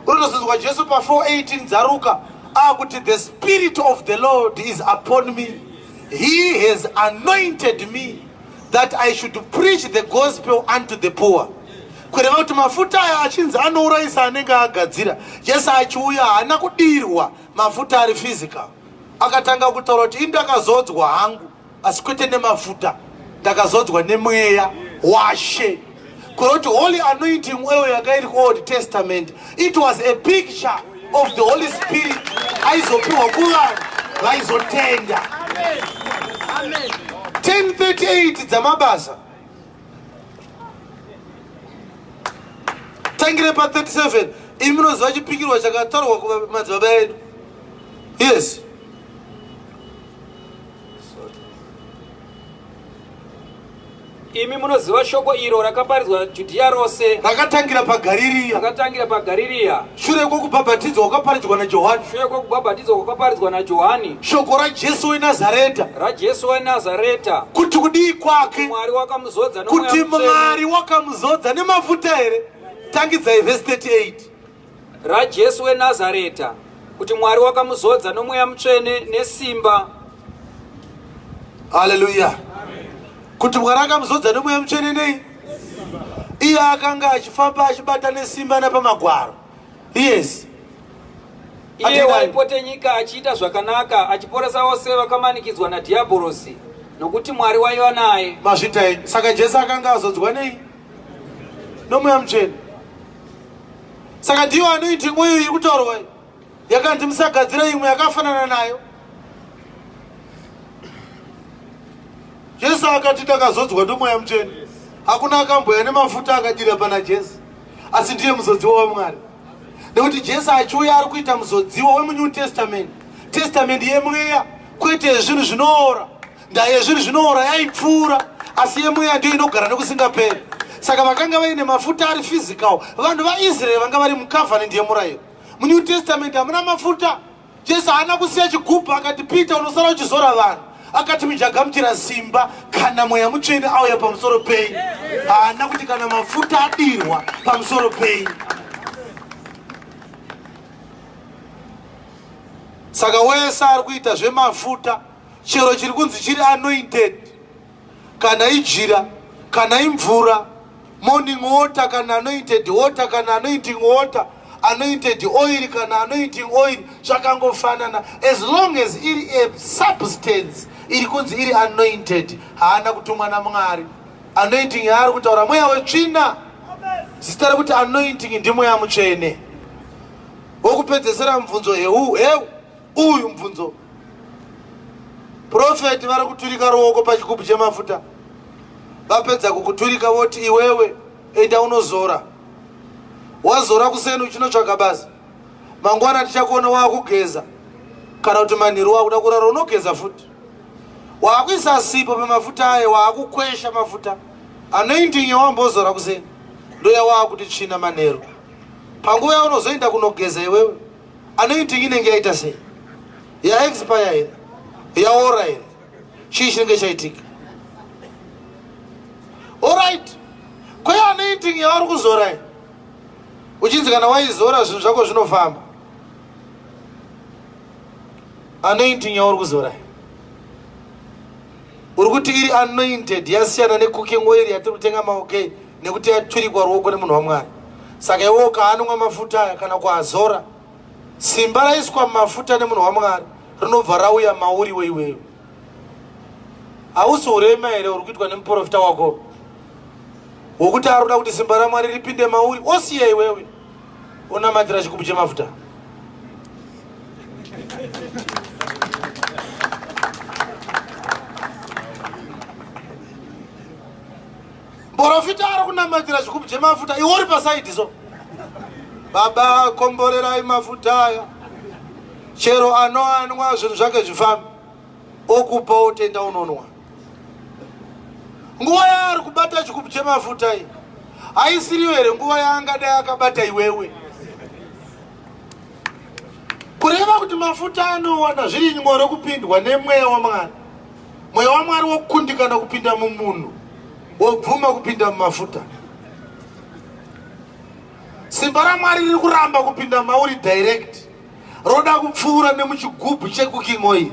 Unotozonzwa Jesu pa 4:18 dzaRuka akuti the spirit of the Lord is upon me. He has anointed me that I should preach the gospel unto the poor. Kureva kuti mafuta aya achinzi anourayisa anenge agadzira. Jesu achiuya haana kudirwa mafuta ari physical. Akatanga kutaura kuti indakazodzwa hangu asi kwete nemafuta, ndakazodzwa nemweya waShe. Kureva kuti holy anointing oil yanga iri kuOld Testament, it was a picture of the Holy Spirit aizopiwa kuvanhu vaizotenda. 10:38 dzamabasa tangire pa 37. Imi munoziva chipikirwa chakataurwa kumadzibaba edu. Yes. Imi munoziva shoko iro rakaparidzwa Judhiya rose, rakatangira paGaririya, rakatangira paGaririya, shure kwokubhabhatidzwa kwakaparidzwa naJohani, shure kwokubhabhatidzwa kwakaparidzwa naJohani, shoko raJesu weNazareta, raJesu weNazareta, kuti kudii kwake Mwari wakamuzodza kuti Mwari wakamuzodza nemafuta here? Tangidzai vhesi 38. raJesu weNazareta, kuti Mwari wakamuzodza noMweya Mutsvene nesimba. Haleluya. Kuti Mwari akamuzodza noMweya Mutsvene nei? Iye akanga achifamba achibata nesimba napamagwaro. Yes. Iye waipote nyika achiita zvakanaka, achiporesa vose vakamanikidzwa nadhiabhorosi, nokuti Mwari waiva naye. Mazvita enyu. Saka Jesu akanga azodzwa nei? NoMweya Mutsvene. Saka ndiyo anointing oil iri kutaurwa yakanzi musagadzira imwe yakafanana nayo. Jesu akati ndakazodzwa noMweya Mutsvene. Hakuna akamboya nemafuta akadira pana Jesu, asi ndiye muzodziwa waMwari. Nekuti Jesu achiuya ari kuita muzodziwa wemuNew Testament, testament yemweya, kwete yezvinhu zvinoora. Ndaa yezvinhu zvinoora yaipfuura, asi yemweya ndiyo inogara nekusingaperi. Saka vakanga vaine mafuta ari physical, vanhu vaIsraeri vanga vari mucovenant yemurayiro. MuNew Testament hamuna mafuta. Jesu haana kusiya chigubhu akati Peter unosara uchizora vanhu. Akati muchagamuchira simba kana Mweya Mutsvene auya pamusoro penyu. Haana kuti kana mafuta adirwa pamusoro penyu. Saka wese ari kuita zvemafuta, chero chiri kunzi chiri anointed, kana ijira, kana imvura, morning water, kana anointed water, kana anointing water, anointed oil, kana anointing oil, zvakangofanana. As long as iri a substance iri kunzi iri anointed, haana kutumwa naMwari. Anointing yaari kutaura mweya wetsvina. Zita rekuti anointing ndiMweya Mutsvene. Wokupedzesera mubvunzo heu heu uyu mubvunzo. Profeti vari kuturika ruoko pachigubhu chemafuta. Vapedza kukuturika voti iwewe enda unozora. Wazora kuseni uchinotsvaga basa. Mangwana tichakuona wakugeza kana kuti manheru wakuda kurara unogeza futi. Wakuisa sipo pamafuta aye, wakukwesha mafuta. Anointing yawambozora kuseni ndoyawakuti tsvina manheru. Panguva yaunozoenda kunogeza iwewe, anointing inenge yaita sei? Yaexpire here? Yaora here? Chii chinenge chaitika? Alright, kwe anointing yavari kuzora iyi, uchinzi kana waizora zvinhu zvako zvinofamba. Anointing yauri kuzora iyi, uri kuti iri anointed, yasiyana necooking oil yatiri kutenga maOK, nekuti yaturikwa ruoko nemunhu waMwari. Saka iwe ukaanwa mafuta aya kana kuazora, simba raiswa mumafuta nemunhu waMwari rinobva rauya mauri weiwewe. Hausi urema here uri kuitwa nemuprofita wako wokuti ari kuda kuti simba raMwari ripinde mauri, osiya iwewe onamatira chikubu chemafuta? Mporofita ari kunamatira chikubu chemafuta, iwe uri pasaidi so. Baba, komborerai mafuta aya, chero anoanwa zvinhu zvake zvifambe, okupa otenda unonwa. Nguva yaari kubata chigubhu chemafuta iyi haisiriyo here nguva yaangadai akabata iwewe? Kureva kuti mafuta anowana zviri nyore kupindwa nemweya waMwari. Mweya waMwari wokundikana kupinda mumunhu wobvuma kupinda mumafuta. Simba raMwari riri kuramba kupinda mauri direct, roda kupfuura nemuchigubhu checooking oil.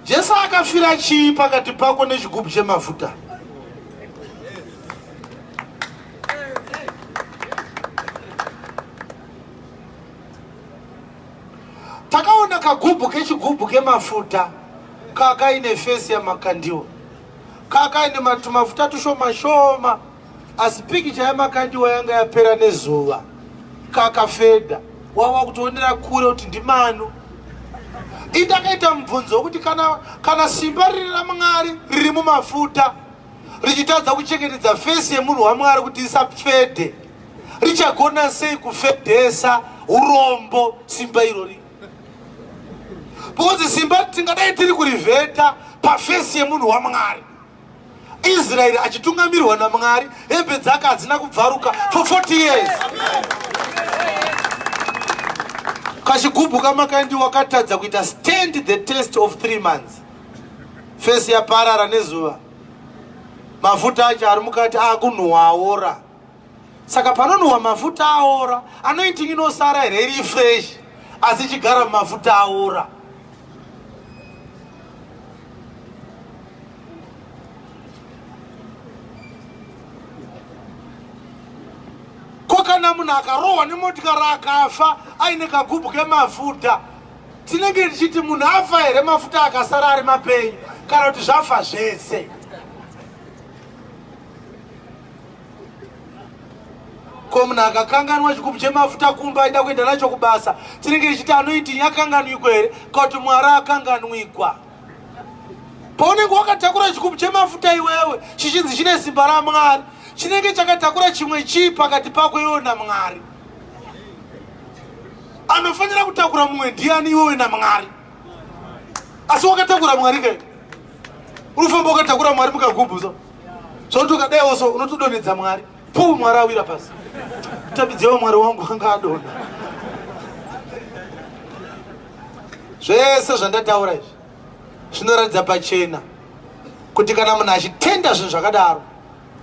Jesu akafira chii pakati pako nechigubhu chemafuta? Takaona kagubhu kechigubhu kemafuta kakaine fesi yamakandiwa kakaine matumafuta tushoma shoma asi pikicha yamakandiwa yanga yapera nezuva kakafedha wava kutoonera kure kuti ndimanu indakaita mubvunzo wekuti kana, kana simba riri ramwari riri mumafuta richitadza kuchengetedza fesi yemunhu wamwari kuti isafedhe richagona sei kufedhesa urombo simba irori because simba tingadai tiri kurivheta pafesi yemunhu wamwari Israeri achitungamirwa naMwari, hembe dzake hadzina kubvaruka for 40 years. Kachigubhu kamakandi wakatadza kuita stand the test of 3 months. Fesi yaparara nezuva, mafuta acho ari mukati akunhuhwa aora. Saka panonhuhwa mafuta aora, anointing inosara here iri fresh asi ichigara mumafuta aora? Ko kana munhu akarohwa nemotikari akafa aine kagubhu kemafuta, tinenge tichiti munhu afa here mafuta akasara ari mapenyu kana kuti zvafa zvese? Ko munhu akakanganwa chigubhu chemafuta kumba aida kuenda nacho kubasa, tinenge tichiti anoiti yakanganwikwa here kana kuti Mwari akanganwikwa? Paunenge wakatakura chigubhu chemafuta iwewe chichinzi chine simba raMwari, chinenge chakatakura chimwe chii pakati pako iwewe naMwari? Anofanira kutakura mumwe ndiani iwewe naMwari? Asi wakatakura Mwari ke? Unofamba wakatakura Mwari mukagubhu so. Zvokuti ukadaiwo so unotodonhedza Mwari. Puu Mwari awira pasi. Tambidzewo Mwari wangu anga adonha. Zvese zvandataura izvi zvinoratidza pachena kuti kana munhu achitenda zvinhu zvakadaro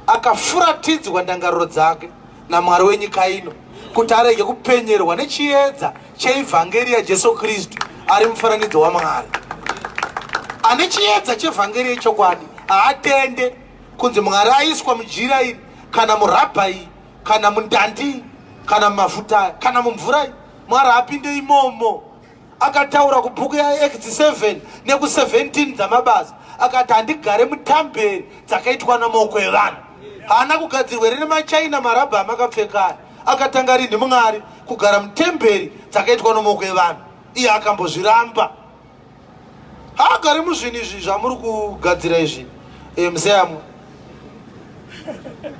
akafuratidzwa ndangariro dzake naMwari wenyika ino kuti arege kupenyerwa nechiedza cheivhangeri yaJesu Kristu ari mufananidzo waMwari. Ane chiedza chevhangeri yechokwadi haatende kunzi Mwari aiswa mujira iri kana murabha iyi kana mundandi kana mumafuta aya kana mumvura iyi. Mwari haapinde imomo. Akataura kubhuku yaActs 7 neku17 dzamabasa akati handigare mutamberi dzakaitwa namaoko evanhu. Haana kugadzirwa here nemaChina marabha amakapfeka aya? Akatanga rinhi Mwari kugara mutemberi dzakaitwa namaoko evanhu? Iye akambozviramba. Haagari muzvinhu izvi zvamuri kugadzira izvi e, museyamwa.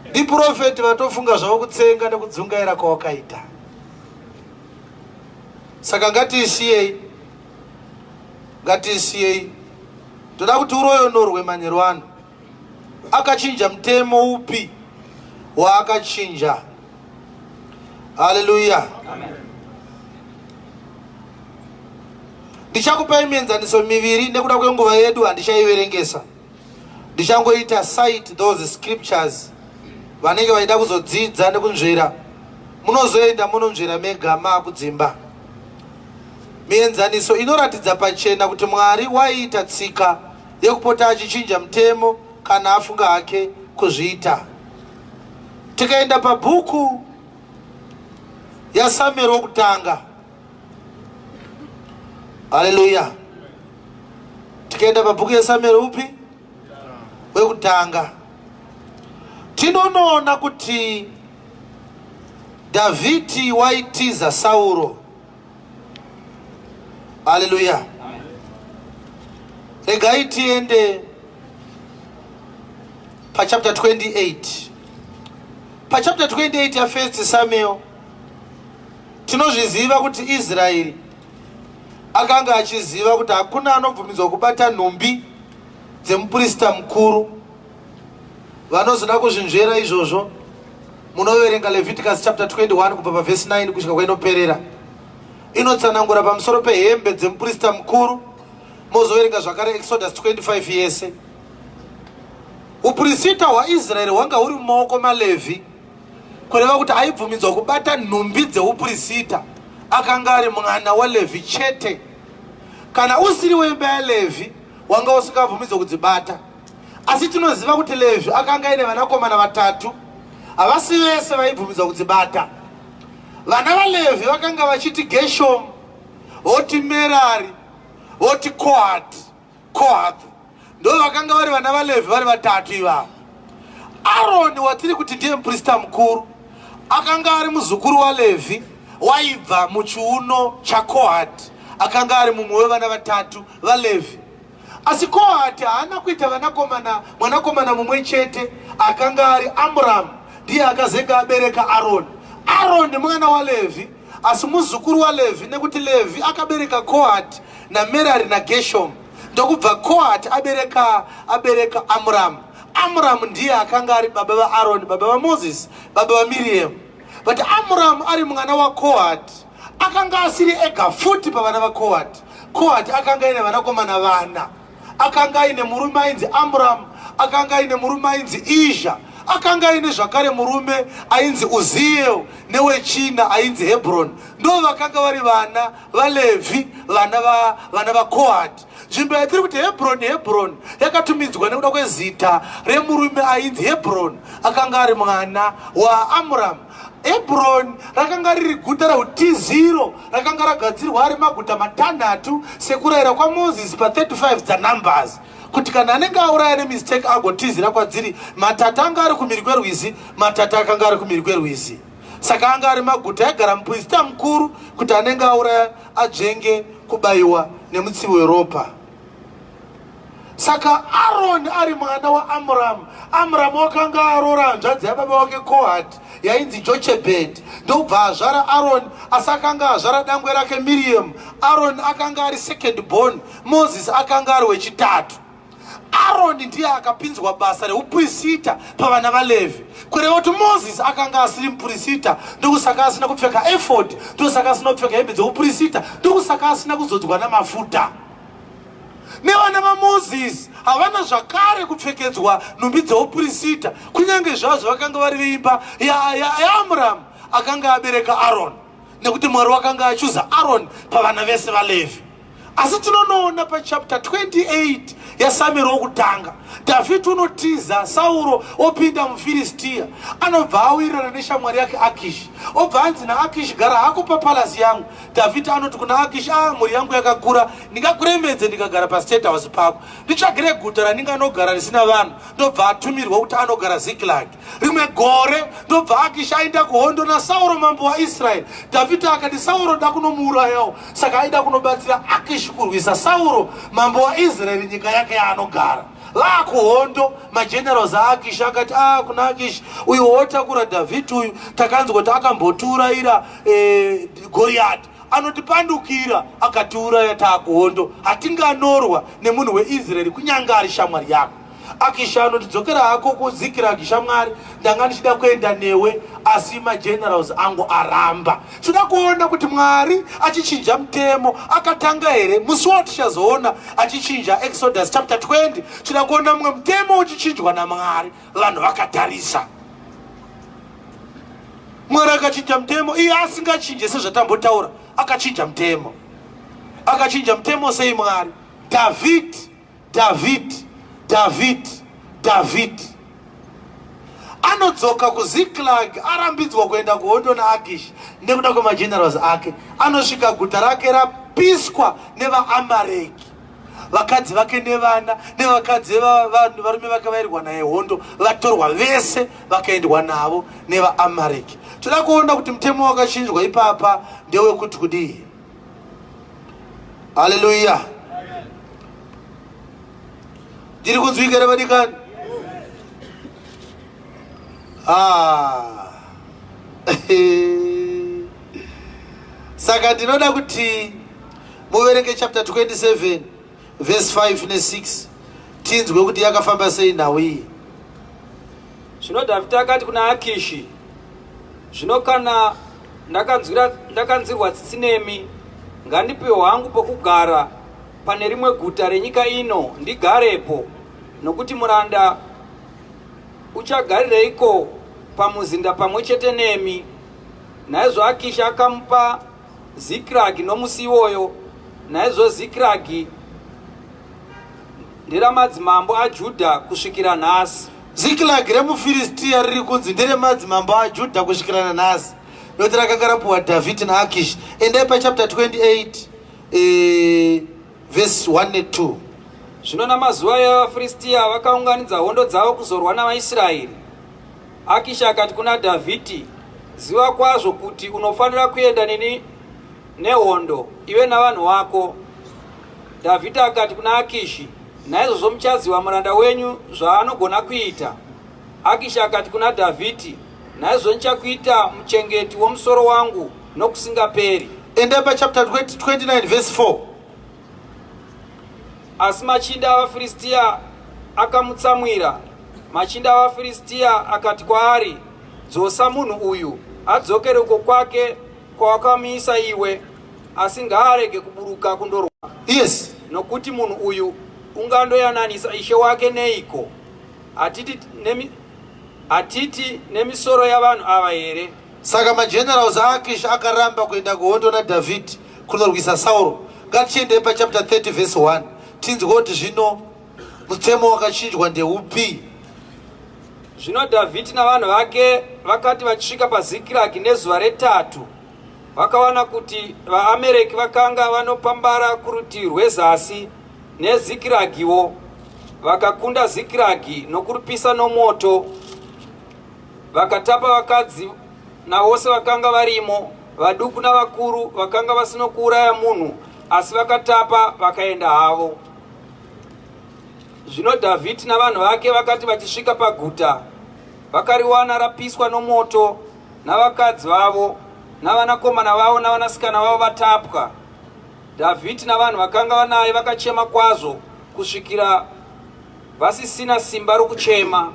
Ndiprofeti vatofunga zvavo kutsenga nekudzungaira kwawakaita. Saka ngatiisiyei, ngatiisiyei. Toda kuti uroyonorwe manheru ano. Akachinja mutemo upi waakachinja? Haleluya. Ndichakupai mienzaniso miviri nekuda kwenguva yedu handichaiverengesa. Ndichangoita cite those scriptures vanenge vaida kuzodzidza nekunzvera munozoenda munonzvera mega maakudzimba. Mienzaniso inoratidza pachena kuti Mwari waiita tsika yekupota achichinja mutemo kana afunga hake kuzviita. Tikaenda pabhuku yaSamueri wokutanga, haleluya, tikaenda pabhuku yaSamueri upi wekutanga, tinonoona kuti Dhavhidhi waitiza Sauro. Haleluya. Regai tiende pachapter 28. Pachapter 28 yaFirst Samuel tinozviziva kuti Israeri Akanga achiziva kuti hakuna anobvumidzwa kubata nhumbi dzemuprista mukuru. Vanozoda kuzvinzvera izvozvo munoverenga Leviticus chapter 21 kubva pavhesi 9 kusvika kwainoperera. Inotsanangura pamusoro pehembe dzemuprista mukuru, mozoverenga zvakare Exodus 25 yese. Upurisita hwaIsraeri hwanga huri mumaoko maLevhi, kureva kuti aibvumidzwa kubata nhumbi dzeupurisita akanga ari mwana waLevhi chete. Kana usiri weimba yaLevhi, wanga usingabvumidzwa kudzibata. Asi tinoziva kuti Levhi akanga aine vanakomana vatatu, havasi vese vaibvumidzwa kudzibata. Vana vaLevhi vakanga vachiti Geshomu, voti Merari, voti Kohati. Kohath ndo vakanga vari vana vaLevhi vari vatatu ivavo. Aroni watiri kuti ndiye muprista mukuru akanga ari muzukuru waLevhi waibva muchiuno chaKohati, akanga ari mumwe wevana vatatu vaLevhi. Asi Kohati haana kuita vanakomana, mwanakomana mumwe chete akanga ari Amramu, ndiye akazenge abereka Aroni. Aroni mwana waLevhi, asi muzukuru waLevhi, nekuti Levhi akabereka Kohati naMerari naGeshomu. Ndokubva Kohati abereka abereka Amramu. Amramu ndiye akanga ari baba vaAroni, baba vaMozisi, baba vaMiriamu. But Amramu ari mwana waKohati akanga asiri ega futi pavana vaKohati. Kohati akanga aine vanakomana vana. Akanga aine murume ainzi Amramu, akanga aine murume ainzi Izha, akanga aine zvakare murume ainzi Uziel newechina ainzi Hebron. Ndo vakanga vari vana vaLevhi, vana va vana vaKohati. Nzvimbo yatiri kuti Hebroni, Hebroni yakatumidzwa nekuda kwezita remurume ainzi Hebroni, akanga ari mwana waAmramu. Hebroni rakanga riri guta reutiziro rakanga ragadzirwa ari maguta matanhatu sekurayira kwaMozisi pa35 dzaNumbers kuti kana anenge auraya nemistake agotizira kwadziri. Matatu anga ari kumhiri kwerwizi, matatu akanga ari kumhiri kwerwizi. Saka anga ari maguta aigara muprista mukuru kuti anenge auraya adzvenge kubayiwa nemutsivi weropa. Saka Aroni ari mwana waAmramu. Amramu wakanga aroora hanzvadzi yababa wake Kohati yainzi Jochebhedhi, ndokubva azvara Aroni, asi akanga azvara dangwe rake Miriam. Aroni akanga ari second born, Moses akanga ari wechitatu. Aroni ndiye akapinzwa basa reupurisita pavana vaLevhi, kureva kuti Moses akanga asiri mupurisita, ndokusaka asina kupfeka efodi, ndosaka asina kupfeka hembe dzeupurisita, ndokusaka asina kuzodzwa namafuta. Nevana vaMozisi havana zvakare kupfekedzwa nhumbi dzeupurisita, kunyange zvazvo vakanga vari veimba yaAmramu akanga abereka Aroni, nekuti Mwari wakanga achuza Aroni pavana vese vaLevhi. Asi tinonoona pachapter 28 yaSamueri wokutanga, Dhavhidhi unotiza Sauro opinda muFiristiya. Anobva awirirana neshamwari yake Akishi, obva anzi naAkishi, gara hako papalasi yangu. Dhavhidhi anoti kuna Akishi, ah, mhuri yangu yakakura, ndingakuremedze ndikagara pastate house pako. Nditsvagire guta randinganogara risina vanhu. Ndobva atumirwa kuti anogara Ziklag. Rimwe gore ndobva Akishi aenda kuhondo naSauro mambo waIsraeri. Dhavhidhi akati Sauro da kunomuurayawo, saka aida kunobatsira Akishi kurwisa Sauro mambo waIsraeri nyika yake yaanogara. Vaakuhondo, magenerals aAkishi akati, ah, kuna Akishi, uyu wotakura Dhavhidhi uyu takanzwa kuti akambotiurayira Goriati, anotipandukira akatiuraya taakuhondo, hatinganorwa nemunhu weIsraeri kunyange ari shamwari yako. Akishi anoti, dzokera hako kuZikiragi shamwari, ndanga ndichida kuenda newe asi magenerals angu aramba. Tinoda kuona kuti Mwari achichinja mutemo akatanga here musi watichazoona achichinja Exodus chapter 20. Tinoda kuona mumwe mutemo uchichinjwa naMwari vanhu vakatarisa. Mwari akachinja mutemo, iye asingachinje sezvatambotaura, akachinja mutemo. Akachinja mutemo sei Mwari? David David, David, David anodzoka kuZiklag arambidzwa kuenda kuhondo naAkish nekuda kwemagenerals ake. Anosvika guta rake rapiswa nevaAmareki, vakadzi vake nevana nevakadzi varume vake vairwa naye hondo vatorwa vese vakaendwa navo nevaAmareki. Toda kuona kuti mutemo wakachinjwa ipapa ndewekuti kudii. Haleluya! Ndiri kunzwika here vadikani? Ah. Saka ndinoda kuti Muverenge chapter 27 verse 5 ne6 tinzwe kuti yakafamba sei nhau iyi. Zvino Dhavhidhi akati kuna Akishi, Zvino kana ndakanzwirwa tsitsi nemi, ngandipiwe hangu pokugara pane rimwe guta renyika ino, ndigarepo, nokuti muranda uchagarireiko pamuzinda pamwe chete nemi? Naizvo Akishi akamupa Zikiragi nomusi iwoyo. Naizvo Zikiragi nderamadzimambo aJudha kusvikira nhasi. Zikilagi remuFiristiya riri kunzi nderemadzimambo aJudha kusvikira nanhasi, nokuti rakanga rapuwa Dhavhidhi naAkishi. Endai pachapter 28 verse 1 ne2. Zvino namazuva evaFiristiya vakaunganidza hondo dzavo kuzorwa navaIsraeri. Akishi akati kuna Dhavhidhi, Ziva kwazvo kuti unofanira kuenda neni nehondo, iwe navanhu vako. Dhavhidhi akati kuna Akishi, Naizvozvo muchaziva muranda wenyu zvaanogona kuita. Akishi akati kuna Dhavhidhi, Naizvozvo ndichakuita muchengeti womusoro wangu nokusingaperi. Endai pachapter 29 verse 4. Asi machinda avaFiristia akamutsamwira. Machinda avaFiristia akati kwaari, Dzosa munhu uyu adzokere uko kwake kwawakamuisa iwe, asi ngaarege kuburuka kundorwa. Yes. Nokuti munhu uyu ungandoyananisa ishe wake neiko? Hatiti nemi, hatiti nemisoro yavanhu ava here? Saka magenerals aAkish akaramba kuenda kuhondo naDhavhidhi kunorwisa Sauro. Ngatichiendei pachapter 30 verse 1 tinzwe kuti zvino mutemo wakachinjwa ndeupi. Zvino Dhavhidhi navanhu vake vakati vachisvika paZikiragi nezuva retatu, vakawana kuti vaAmereki vakanga vanopambara kurutivi rwezasi neZikiragiwo. Vakakunda Zikiragi nokuripisa nomoto. Vakatapa vakadzi navose vakanga varimo, vaduku navakuru, vakanga vasino kuuraya munhu, asi vakatapa vakaenda havo. Zvino Dhavhidhi navanhu vake vakati vachisvika paguta, vakariwana rapiswa nomoto, navakadzi vavo, navanakomana vavo navanasikana vavo vatapwa. Dhavhidhi navanhu vakanga vanaye vakachema kwazvo kusvikira vasisina simba rokuchema.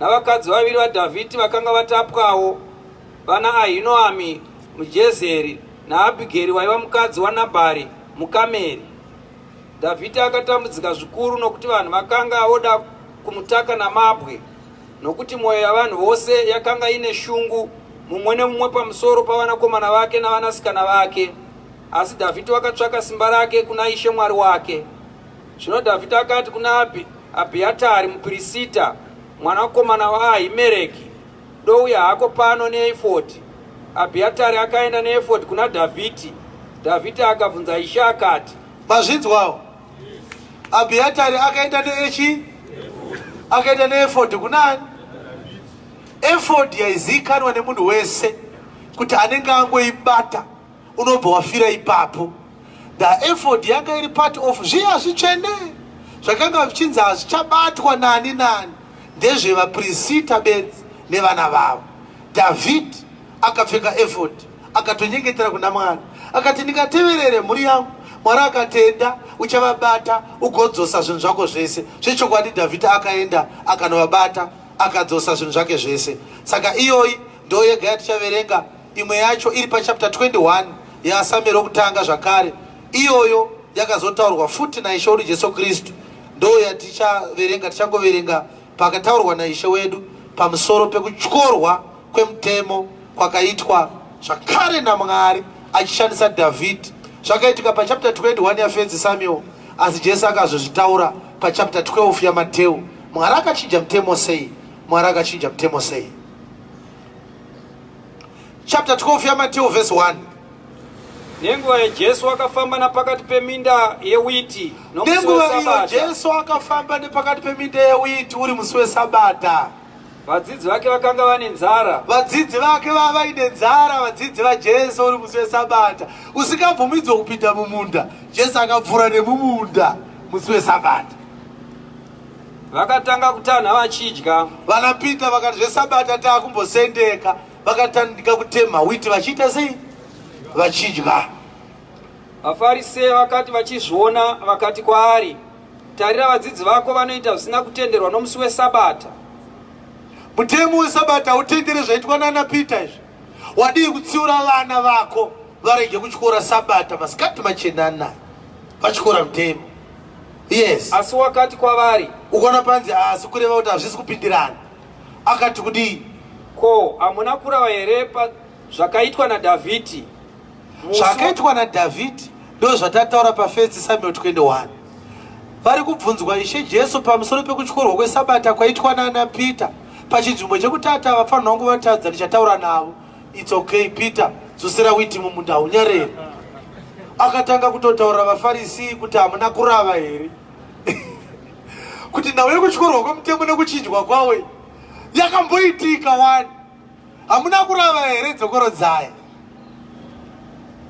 Navakadzi vaviri vaDhavhidhi vakanga vatapwawo, vana Ahinoami muJezeri naAbhigeri waiva mukadzi waNabhari muKameri. Dhavhidhi akatambudzika zvikuru nokuti vanhu vakanga voda kumutaka namabwe, nokuti mwoyo yavanhu vose yakanga ine shungu, mumwe nemumwe pamusoro pavanakomana vake navanasikana vake. Asi Dhavhidhi wakatsvaka simba rake kuna Ishe Mwari wake. Zvino Dhavhidhi akati kuna Abhiatari mupirisita, mwanakomana waAhimereki, Douya hako pano neefodhi. Abhiatari akaenda neefodhi kuna Dhavhidhi. Dhavhidhi akabvunza Ishe akati, Mazvinzwawo? Abhiatari akaenda neechi akaenda neefodhi kunani? Efodhi yaizikanwa nemunhu wese kuti anenge angoibata unobva wafira ipapo. The efodhi yanga iri part of zviya zvitsvene zvakanga zvichinzi hazvichabatwa nani nani, ndezvevapirisita bedzi nevana vavo. Dhavhidhi akapfeka efodhi akatonyengetera kuna Mwari akati, ndingateverere mhuri yangu. Mwari akatenda, uchavabata ugodzosa zvinhu zvako zvese. Zvechokwadi Dhavhidhi akaenda akanovabata akadzosa zvinhu zvake zvese. Saka iyoyi ndo yega yatichaverenga. Imwe yacho iri pachapter 21 yaSamueri wokutanga zvakare. Iyoyo yakazotaurwa futi naIshe wedu Jesu Kristu, ndo yatichaverenga. Tichangoverenga pakataurwa naIshe wedu pamusoro pekutyorwa kwemutemo kwakaitwa zvakare naMwari achishandisa Dhavhidhi. Zvakaitika pachapter 21 yaFirst Samuel, asi Jesu akazozvitaura pachapter 12 yaMateu. Mwari akachinja mutemo sei? Mwari akachinja mutemo sei? Chapter 12 yaMateu verse 1. Nenguva yaJesu akafamba napakati peminda yewiti nomusi Nenguva iyo weSabata. Jesu akafamba nepakati peminda yewiti uri musi weSabata. Vadzidzi vake vakanga vane nzara. Vadzidzi vake vava vaine nzara, vadzidzi vaJesu uri musi weSabata. Usingabvumidzwe kupinda mumunda, Jesu akapfuura nemumunda musi weSabata. Vakatanga kutanha vachidya. Vana Peter vakati zvesabata taakumbosendeka, vakatandika kutemha witi vachiita sei? Vachidya. VaFarisei vakati vachizviona, vakati kwaari, Tarira, vadzidzi vako vanoita zvisina kutenderwa nomusi weSabata. Mutemo weSabata hautendere zvaitwa nana Peter izvi. Wadii kutsiura vana vako varege kutyora Sabata masikati machena anayo vatyora mutemo. Yes. Asi wakati kwavari, Ukaona panzi asi kureva kuti hazvisi kupindirana. Akati kudii? Ko, hamuna kurava here pa zvakaitwa naDhavhidhi? Zvakaitwa naDhavhidhi ndo zvatataura paFirst Samuel 21. Vari kubvunzwa Ishe Jesu pamusoro pekutyorwa kweSabata kwaitwa nana Peter. Pachinzvimbo chekutata vafanirwa vangu vatadza ndichataura navo. It's okay Peter, dzosera witi mumunda unyarere. Akatanga kutotaura vaFarisi kuti hamuna kurava here kuti nhau yekutyorwa kwemutemo nekuchinjwa kwawo yakamboitika wani. Hamuna kurava here dzokorodzai?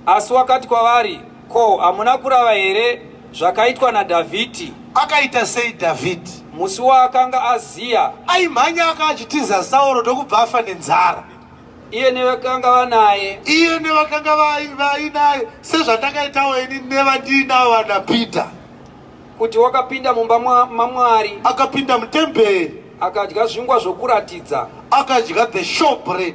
Asi wakati kwavari, Ko, hamuna kurava here zvakaitwa naDhavhidhi? Akaita sei Dhavhidhi? Musi waakanga aziya, Aimhanya aka achitiza Sauro ndokubva afa nenzara. Iye nevakanga vanaye. Iye nevakanga vainaye, sezvandakaitawo ini nevandiinavo vana Peter. Kuti wakapinda mumba maMwari. Akapinda mutemberi. Akadya zvingwa zvokuratidza. Akadya the show bread.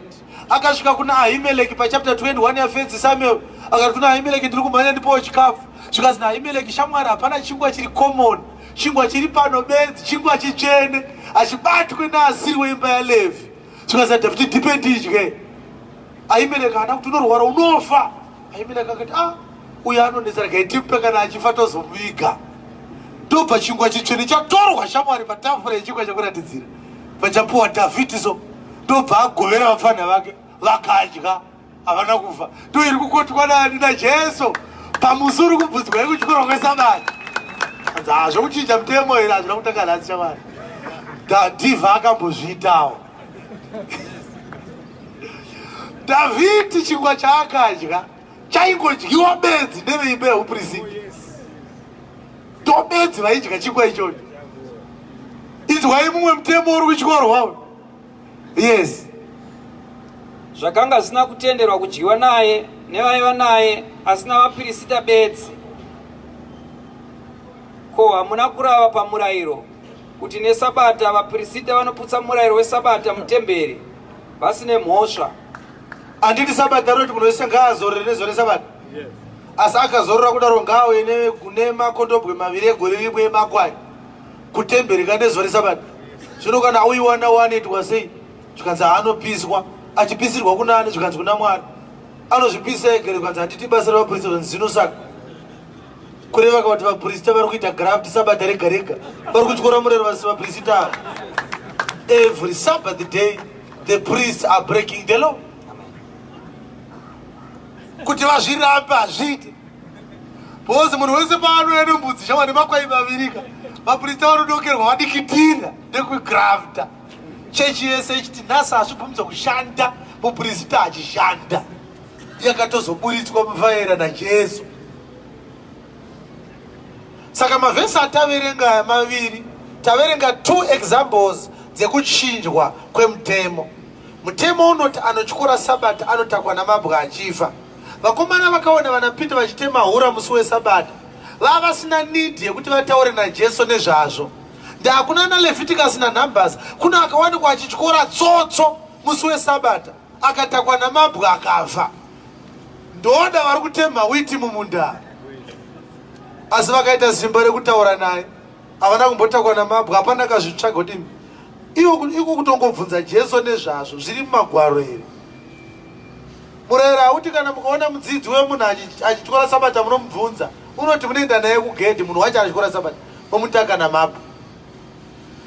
Akasvika kuna Ahimeleki pachapter 21 yaFirst Samuel. Akati kuna Ahimeleki, ndiri kumhanya ndipowo chikafu. Zvikanzi naAhimeleki, shamwari, hapana chingwa chiri common. Chingwa chiri pano bedzi, chingwa chitsvene. Hachibatwe naasiri weimba yaLevhi. Zvikanzi naDhavhidhi, ndipe ndidye. Ahimeleki haana kuti unorwara unofa. Ahimeleki akati, ah, uyo anonetsa, regai timupe kana achifa tozomuviga. Ndobva chingwa chitsvene chatorwa shamwari patafura yechingwa chekuratidzira. Vachapuwa Dhavhidhi so ndobva agovera vapfanha vake vakadya havana kufa. Ndo iri kukotwa nani naJesu pamusi uri kubvunzwa yekutyora kwesabata. Hanzi ah, zvekuchinja mutemo here hazvina kutanga nhasi shamwari. Dhivha akambozviitawo. Dhavhidhi chingwa chaakadya chaingodyiwa bedzi neveimba yeupirisiti. Ndobedzi vaidya chingwa ichocho. Inzwai mumwe mutemo uri kutyorwa. Yes. Zvakanga zvisina kutenderwa kudyiwa naye nevaiva naye, asi navapirisita bedzi. Ko, hamuna kurava pamurayiro kuti neSabata vapirisita vanoputsa murayiro weSabata mutemberi vasine mhosva? Handiti Sabata rinoti munhu wese ngaazorore nezuva reSabata? Yes. Asi akazorora kudaro ngaauye nemakondobwe maviri egore rimwe emakwai kutemberi ka nezuva reSabata. Zvino kana auiwana wanoitwa sei? Zvikanzi anopiswa. Achipisirwa kuna ani? Zvikanzi kuna Mwari. Anozvipisa ega zvikanzi handiti basa revaprista zvanzi zvino saka kureva kuti vaprista vari kuita graft Sabata rega rega vari kutyora murero vasi vaprista ava. Every Sabbath day the priests are breaking the law. Kuti vazvirambe hazviiti because munhu wese paanouya nembudzi shawa nemakwai mavirika vaprista vanodokerwa vadikitira nekugrafta. Chechi yese ichiti nhasi hazvibvumidzwa kushanda muprista achishanda, yakatozoburitswa mufaera naJesu. Saka mavhesi ataverenga aya maviri, taverenga two examples dzekuchinjwa kwemutemo. Mutemo unoti anotyora Sabata anotakwa namabwa achifa. Vakomana vakaona vana Peter vachitema hura musi weSabata, vava vasina need yekuti vataure naJesu nezvazvo. Ndakuna naLeviticus naNumbers kuna akawanikwa achityora tsotso musi weSabata akatakwa namabwa akafa. Ndoda vari kutemha witi mumunda, asi vakaita simba rekutaura naye, havana kumbotakwa namabwa. Hapana akazvitsvaga kuti iko kutongobvunza Jesu nezvazvo zviri mumagwaro here. Murayiro hauti kana mukaona mudzidzi wemunhu achityora Sabata munomubvunza, unoti munoenda naye kugedhi munhu wacho achityora Sabata momutaka namabwa.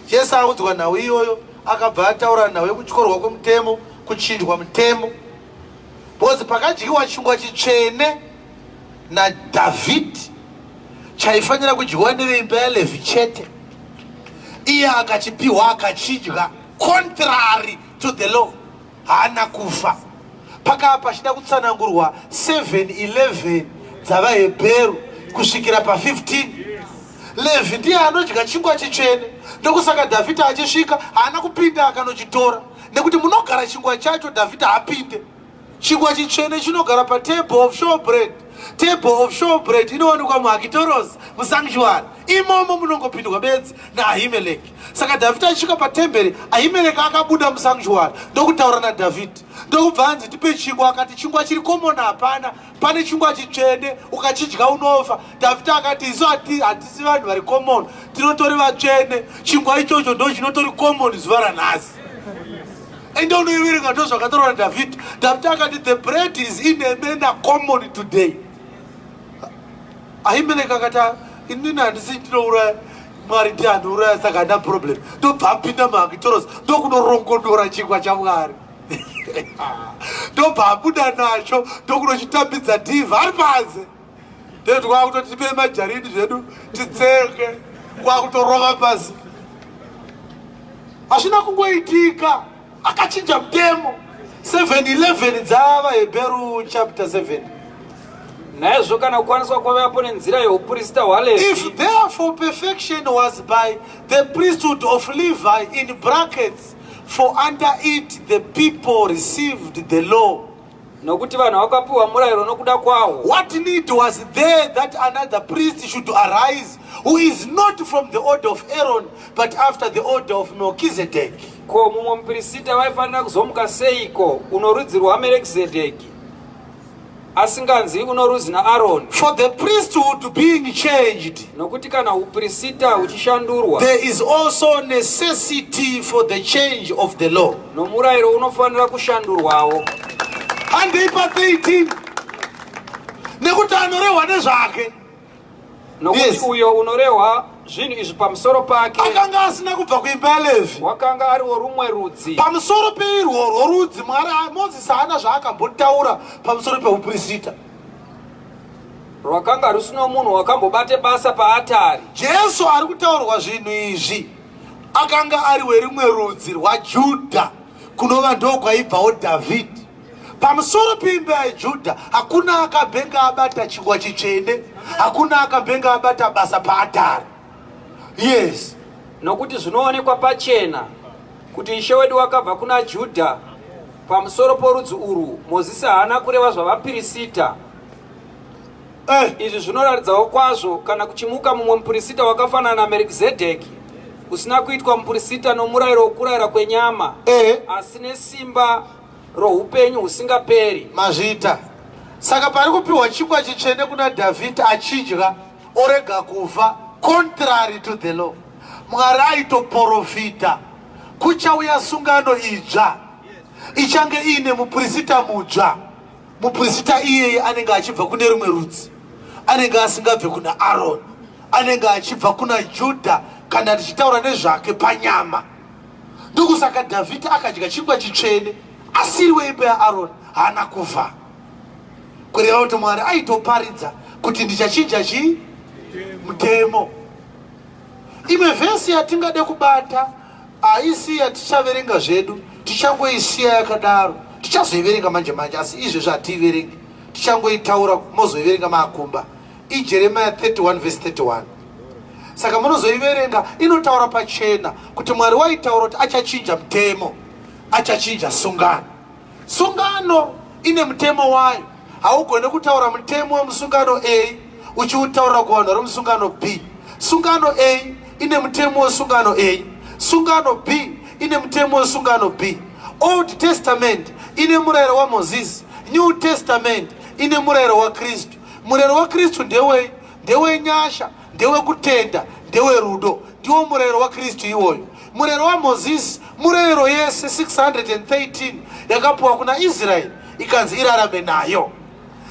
Jesu audzwa nhau iyoyo akabva ataura nhau yekutyorwa kwemutemo, kuchinjwa mutemo, because pakadyiwa chingwa chitsvene naDhavhidhi chaifanira kudyiwa neveimba yaLevhi chete, iye akachipiwa akachidya contrary to the law, haana kufa. Pakava pachida kutsanangurwa 7:11 dzavaHebheru kusvikira pa15. Levhi ndiye anodya chingwa chitsvene, ndokusaka Dhavhidhi achisvika haana kupinda akanochitora, nekuti munogara chingwa chacho Dhavhidhi haapinde. Chingwa chitsvene chinogara patable of showbread. Table of showbread inowanikwa muHakitoros, musanctuary. Imomo munongopindwa bedzi naAhimeleki. Saka Dhavhidhi achisvika patemberi, Ahimeleki akabuda musanctuary ndokutaura naDhavhidhi. Ndokubva anzi tipe chingwa, akati chingwa chiri common hapana, pane chingwa chitsvene, ukachidya unofa. Dhavhidhi akati isu hatisi vanhu vari common, tinotori vatsvene. Chingwa ichocho ndo chinotori common zuva ranhasi. Ende unoiverenga ndo zvakataurwa naDhavhidhi. Dhavhidhi akati the bread is in a manner common today. Ahimeleki akati inini handisi ndinouraya, Mwari ndiye anouraya, saka handina problem. Ndobva apinda muHakitoros ndokunorongondora chingwa chaMwari, ndobva abuda nacho ndokunochitambidza dhivha ari panze. Ndeti kwakutoti tipe majarini zvedu titsenge, kwakutorova pasi. Hazvina kungoitika, akachinja mutemo. 7:11 dzavaHebheru chapter 7. Naizvo kana kukwaniswa kwavapo nenzira youprista hwaLevhi, If therefore perfection was by the priesthood of Levi, in brackets, for under it the people received the law, nokuti vanhu vakapiwa murayiro nokuda kwawo, what need was there that another priest should arise who is not from the order of Aaron, but after the order of Melchizedek? Ko mumwe mupirisita vaifanira kuzomuka seiko uno rudzi rwaMerekizedheki, asinganzi uno rudzi naAroni? For the priesthood being changed, Nokuti kana upirisita huchishandurwa, there is also necessity for the change of the law. Nomurayiro unofanira kushandurwawo. Handei pa 13, nekuti anorehwa nezvake Nokuti uyo unorehwa zvinhu izvi pamusoro pake akanga asina kubva kuimba yaLevhi, wakanga ari worumwe rudzi. Pamusoro peirworwo rudzi Mwari, Mozisi haana zvaakambotaura pamusoro peupurisita. Rwakanga rusino munhu wakambobate basa paatari. Jesu ari kutaurwa zvinhu izvi akanga ari werimwe rudzi rwaJudha, kunova ndokwaibvawo Dhavhidhi. Pamusoro peimba yaJudha hakuna akabhenga abata chingwa chitsvene, hakuna akabhenga abata basa paatari. Yes. Nokuti zvinoonekwa pachena kuti Ishe wedu wakabva kuna Judha. Pamusoro porudzi urwu Mozisi haana kureva zvavapirisita. Izvi zvinoratidzawo kwazvo kana kuchimuka mumwe mupirisita wakafanana naMerikizedheki, usina kuitwa mupirisita nomurayiro wokurayira kwenyama, asi nesimba roupenyu husingaperi. Mazvita. Saka pari kupiwa chingwa chitsvene kuna Dhavhidhi, achidya orega kufa, contrary to the law, Mwari aitoprofita kuchauya sungano idzva ichange iine mupurisita mudzva. Mupurisita iyeye anenge achibva kune rumwe rudzi, anenge asingabve kuna Aroni, anenge achibva kuna Judha kana tichitaura nezvake panyama. Ndokusaka Dhavhidhi akadya chingwa chitsvene asiri weimba yaAroni, haana kufa. Kureva kuti Mwari aitoparidza kuti ndichachinja chii? Mutemo. Imwe vhesi yatingade kubata haisi yatichaverenga zvedu, tichangoisiya yakadaro, tichazoiverenga manje manje, asi izvezvi hatiiverengi, tichangoitaura, mozoiverenga maakumba. IJeremiah 31 vhesi 31. Saka munozoiverenga, inotaura pachena kuti Mwari waitaura kuti achachinja mutemo, achachinja sungano. Sungano ine mutemo wayo. Haugone kutaura mutemo wemusungano A uchiutaurira kuvanhu vari musungano B. Sungano A ine mutemo wesungano A, sungano B ine mutemo wesungano B. Old Testament ine murayiro waMozisi, New Testament ine murayiro waKristu. Murayiro waKristu ndewei? Ndewenyasha, ndewekutenda, ndewerudo. Ndiwo murayiro waKristu iwoyo. Murayiro waMozisi murayiro yese 613 yakapiwa kuna Israeri ikanzi irarame nayo.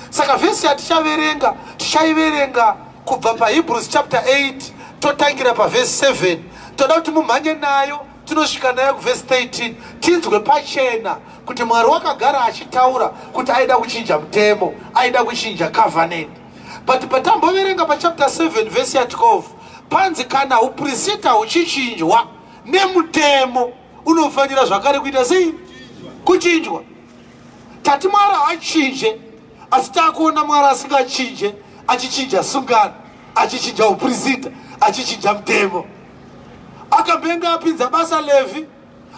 Saka vhesi yatichaverenga, tichaiverenga kubva paHebrews chapter 8, totangira pavhesi 7. Toda kuti mumhanye nayo, tinosvika nayo kuvhesi 13, tinzwe pachena kuti Mwari wakagara achitaura kuti aida kuchinja mutemo, aida kuchinja covenant. But patamboverenga pachapter 7 vhesi ya12, panzi kana upurisita huchichinjwa, nemutemo unofanira zvakare kuita sei? Kuchinjwa. Tati Mwari haachinje, asi taakuona Mwari asingachinje achichinja sungano, achichinja upurisita, achichinja mutemo. Akambenge apinza basa Levhi,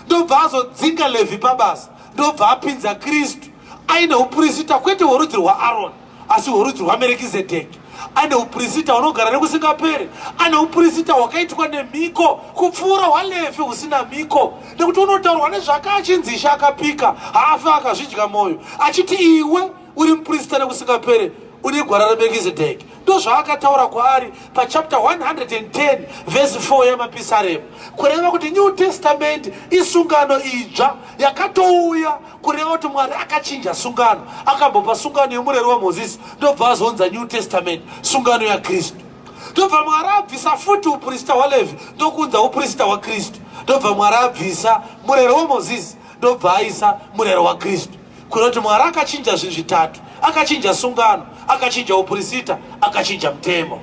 ndobva azodzinga Levhi pabasa, ndobva apinza Kristu. Aine upurisita kwete hworudzi rwaAroni asi hworudzi rwaMerekizedheki. Ane upurisita hunogara nekusingaperi. Ane upurisita hwakaitwa nemhiko kupfuura hwaLevhi husina mhiko, nekuti unotaurwa nezvake achinzi Ishe akapika, haafi akazvidya mwoyo, achiti iwe uri mupurisita nekusingaperi une gwara raMerkizedheki. Ndozvaakataura kwaari pachapter 110 vhesi 4 yaMapisarema, kureva kuti New Testament isungano idzva yakatouya, kureva kuti Mwari akachinja sungano, akambopa sungano yemurero waMozisi, ndobva azounza New Testament, sungano yaKristu. Ndobva Mwari abvisa futi uprista hwaLevhi ndokuunza uprista hwaKristu. Ndobva Mwari abvisa murero waMozisi ndobva aisa murero waKristu. Kureva kuti Mwari akachinja zvinhu zvitatu: akachinja sungano, akachinja upurisita, akachinja mutemo.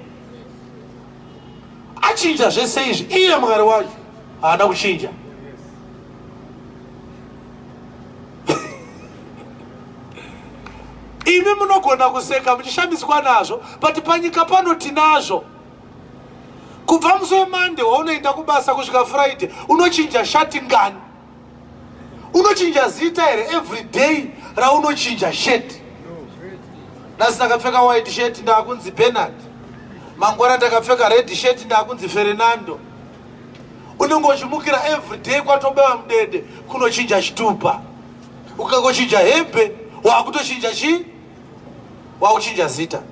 Achinja zvese izvi, iye Mwari wacho haana kuchinja. Imi munogona kuseka muchishamiswa nazvo, but panyika pano tinazvo. Kubva musi weMonday waunoenda kubasa kusvika Friday, unochinja shati ngani? Unochinja zita here every day raunochinja shirt? Nhasi ndakapfeka white shirt ndakunzi Bernard, mangwana ndakapfeka red shirt ndakunzi Fernando. Unenge uchimukira every day kwatobewa mudede kunochinja chitupa. Ukangochinja hembe wakutochinja chii? Wakuchinja zita.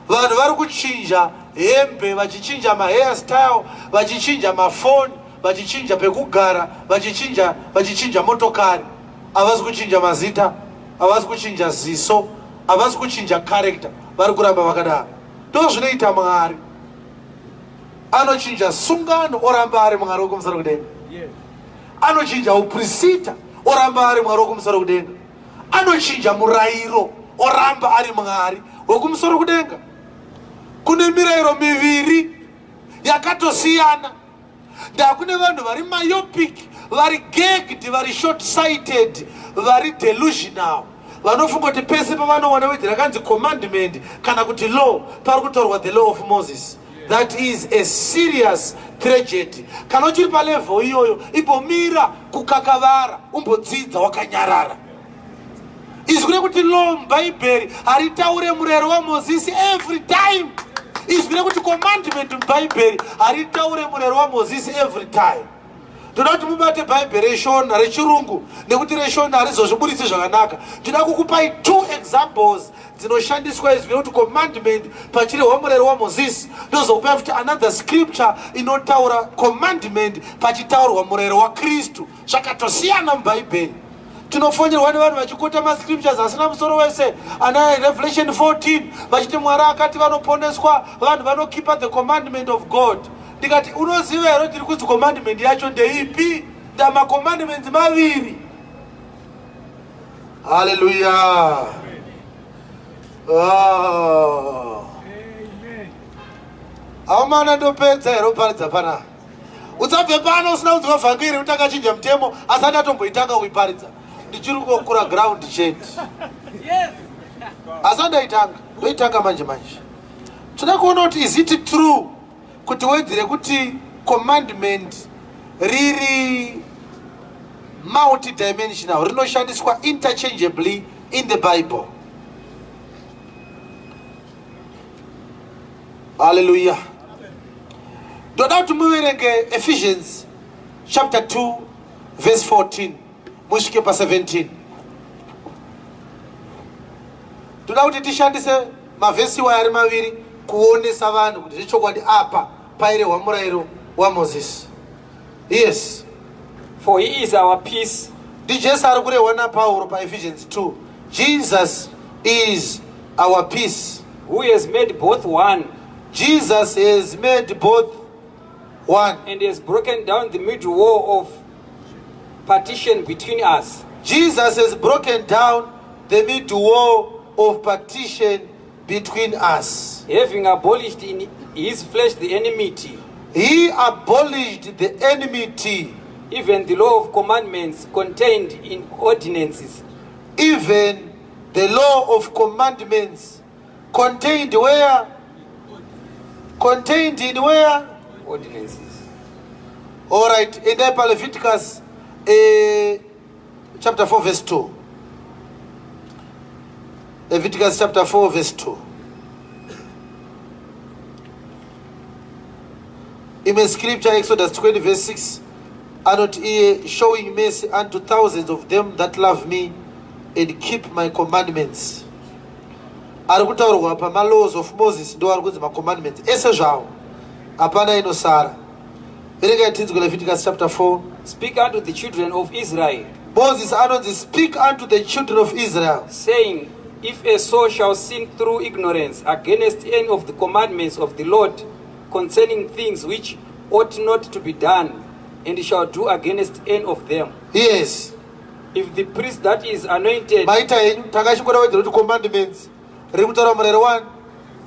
Vanhu vari kuchinja hembe, vachichinja mahair style, vachichinja mafoni, vachichinja pekugara, vachichinja vachichinja motokari. Havasi kuchinja mazita, havasi kuchinja ziso, havasi kuchinja character, vari kuramba vakadaro. Ndozvinoita Mwari, anochinja sungano oramba ari Mwari wekumusoro kudenga. Anochinja uprisita oramba ari Mwari wekumusoro kudenga. Anochinja murayiro oramba ari Mwari wekumusoro kudenga. Kune mirayiro miviri yakatosiyana. Ndakune vanhu vari myopic, vari gagged, vari short sighted, vari delusional, vanofunga kuti pese pavanowana wedhi rakanzi commandment kana kuti law pari kutaurwa the law of Moses. That is a serious tragedy. Kana uchiri palevel iyoyo, imbomira kukakavara, umbodzidza wakanyarara. Izwi rekuti law muBhaibheri haritaure murayiro waMozisi every time. Izwi rekuti commandment muBhaibheri haritaure murayiro waMozisi every time. Ndoda kuti mubate Bhaibheri reShona, reChirungu, nekuti reShona harizozviburitsi zvakanaka. Ndoda kukupai 2 examples dzinoshandiswa izwi rekuti commandment pachirehwa murayiro waMozisi. Ndozokupai futi another scripture inotaura commandment pachitaurwa murayiro waKristu. Zvakatosiyana muBhaibheri. Tinofonyorwa nevanhu vachikota mascriptures asina musoro wese ana Revelation 14, vachiti Mwari akati vanoponeswa vanhu vanokeepa the commandment of God. Ndikati, unoziva here tiri kunzi commandment yacho ndeipi? Ndamacommandments maviri. Haleluya. Ah. Aumana, ndopedza here uparidza panapa? Usabve pano usina kunzwa vhangeri kuti akachinja mutemo asati atomboitanga kuiparidza. Ndichiri kukura ground chete. Asi andaitanga, ndoitanga manje manje. Toda kuona kuti is it true kuti wedhi rekuti commandment riri multidimensional, rinoshandiswa interchangeably in the Bible. Hallelujah. Ndoda kuti muverenge Ephesians chapter 2 verse 14 musvike pa 17. Ndoda kuti tishandise mavhesi iwayo ari maviri kuonesa vanhu kuti zvechokwadi apa pairehwa murayiro waMozisi. Yes. For he is our peace. NdiJesu ari kurehwa naPauro paEphesians 2. Jesus is our peace. Who has made both one. Jesus has made both one. And has broken down the middle wall of partition between us. Jesus has broken down the middle wall of partition between us. Having abolished in his flesh the enmity. He abolished the enmity. Even the law of commandments contained in ordinances. Even the law of commandments contained where? Contained in where? Ordinances. All right, in the Leviticus chapter 4 verse 2. Leviticus chapter 4 verse 2. Imwe scripture Exodus 20 verse 6 anoti iye showing mercy unto thousands of them that love me and keep my commandments. Ari kutaurwa pamalaws of Moses ndo ari kunzi macommandments ese zvawo hapana inosara. Verengai tinzwe Leviticus chapter 4. Speak unto the children of Israel. Moses anonzi speak unto the children of Israel. Saying, if a soul shall sin through ignorance against any of the commandments of the Lord concerning things which ought not to be done, and shall do against any of them. Yes. If the priest that is anointed. Maita henyu takachingora wedzera kuti commandments riri kutaura murayiro wani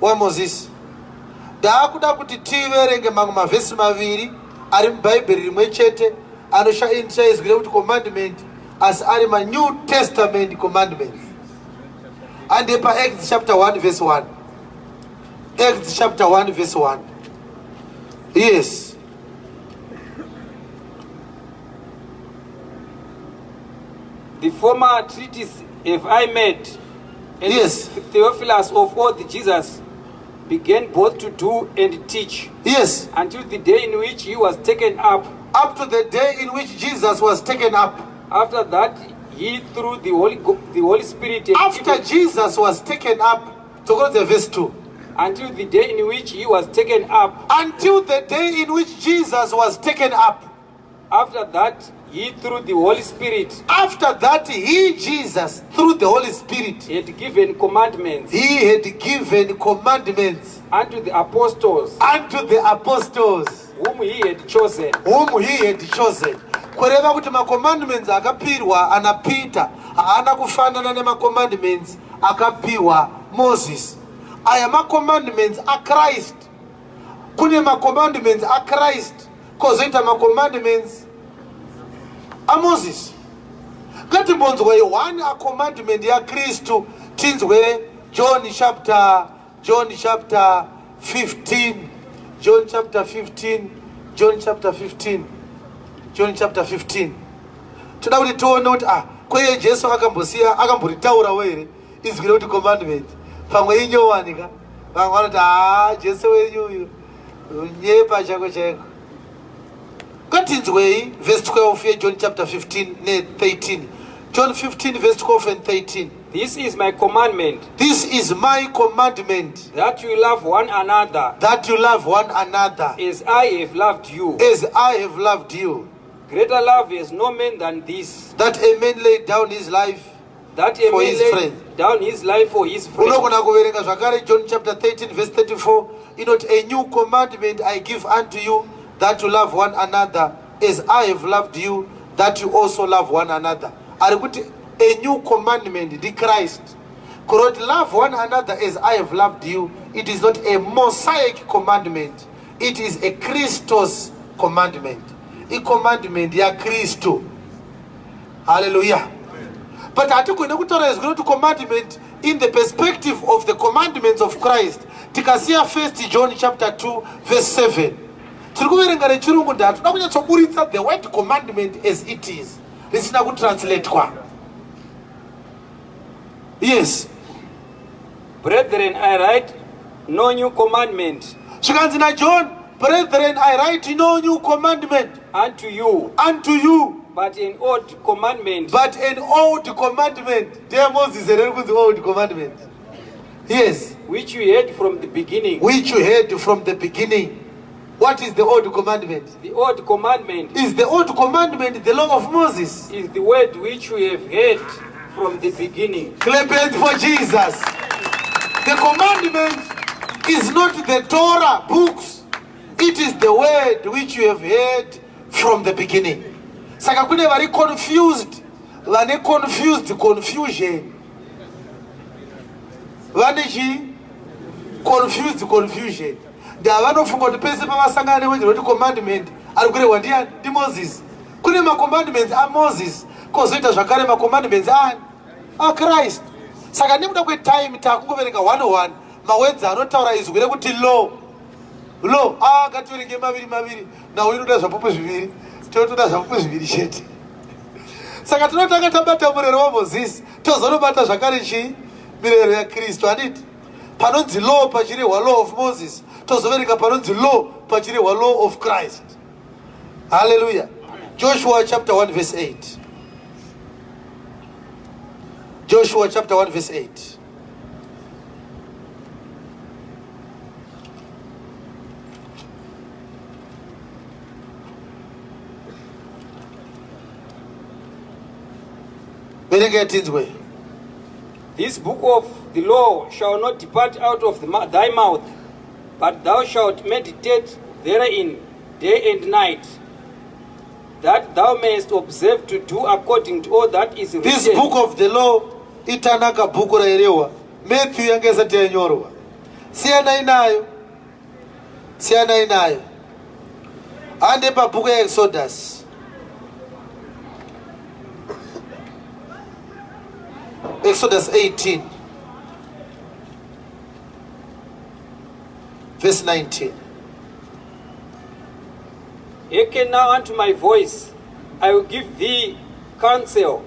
waMozisi. Ndaakuda kuti tiverenge mamwe mavhesi maviri ari muBhaibheri rimwe chete anoshandisa izwi rekuti commandment asi ari maNew Testament commandments. Ande paActs chapter 1 verse 1. Acts chapter 1 verse 1. Yes. The former treatise have I made, and yes. Theophilus of all the Jesus began both to do and teach. Yes. Until the day in which he was taken up. Up to the day in which Jesus was taken up. After that, he through the Holy, the Holy Spirit. After Jesus was taken up, to go to verse 2. Until the day in which he was taken up. Until the day in which Jesus was taken up. After that, he through the Holy Spirit. After that, he, Jesus, through the Holy Spirit, had given commandments. He had given commandments unto the apostles. Unto the apostles. Whom he had chosen. Whom he had chosen. Kureva kuti macommandments akapirwa ana Peter haana kufanana nemacommandments akapiwa Moses. Aya macommandments aChrist. Kune macommandments aChrist kozoita macommandments aMoses. Ngatimbonzwai one acommandment yaKristu tinzwe John chapter John chapter 15 John chapter 15 John chapter 15 John chapter 15 toda kuti tione kuti ah kweye Jesu akambosiya akamboritaurawo here izwi rekuti commandment pamwe inyowani ka vamwe vanoti haa Jesu wenyu uyu unyepa chako chaiko ngatinzwei verse 12 yeJohn chapter 15 ne13 John 15 verse 12 and 13 This is my commandment. This is my commandment. That you love one another. That you love one another. As I have loved you. As I have loved you. Greater love has no man than this. That a man lay down his life that a for man his laid friend. down his life for his friend. Unogona kuverenga zvakare John chapter 13 verse 34 inoti a new commandment I give unto you that you love one another as I have loved you that you also love one another. Ari kuti a new commandment ndiChrist. Kuroti love one another as I have loved you. It is not a Mosaic commandment. It is a Christos commandment. Icommandment yaKristu. Hallelujah. But hatigone kutaura izwi rekuti commandment in the perspective of the commandments of Christ. Tikasiya 1 John chapter 2 verse 7. Tiri kuverenga rechirungu ndaa toda kunyatsoburitsa the word commandment as it is risina kutranslatewa. Yes. Brethren, I write no new commandment. Zvikanzi naJohn, brethren, I write no new commandment unto you. Unto you. But an old commandment. But an old commandment. Dear Moses, here kunzi old commandment. Yes. Which you heard from the beginning. Which you heard from the beginning. What is the old commandment? The old commandment is the old commandment, the law of Moses. Is the word which we have heard from the beginning. Clap hands for Jesus. The commandment is not the Torah books. It is the word which you have heard from the beginning. Saka kune vari confused, vane confused confusion. Vane chii? Confused confusion. Ndavanofunga kuti pese pavasangana neword roti commandment ari kurehwa ndiani? NdiMoses. Kune macommandments aMoses kozoita zvakare macommandments ani? AChrist. Saka nekuda kwetime takungoverenga 101 mawedzi anotaura izwi rekuti law. Law, ah, ngativerenge maviri maviri. Nhau inoda zvapupu zviviri. Totoda zvapupu zviviri chete. Saka tinotanga tabata murero waMozisi, tozonobata zvakare chii? Mirayiro yaKristu, handiti? Panonzi law pachirehwa law of Moses, tozoverenga panonzi law pachirehwa law of Christ. Hallelujah. Joshua chapter 1 verse 8. Joshua chapter 1 verse 8. Verengai tinzwe. This book of the law shall not depart out of thy mouth, but thou shalt meditate therein day and night, that thou mayest observe to do according to all that is written. This book of the law itanaka bhuku rairehwa Matthew yanga isati yanyorwa. Siyanai nayo, siyanai nayo. Hande pabhuku yaExodus. Exodus 18 verse 19. Hearken now unto my voice, I will give thee counsel,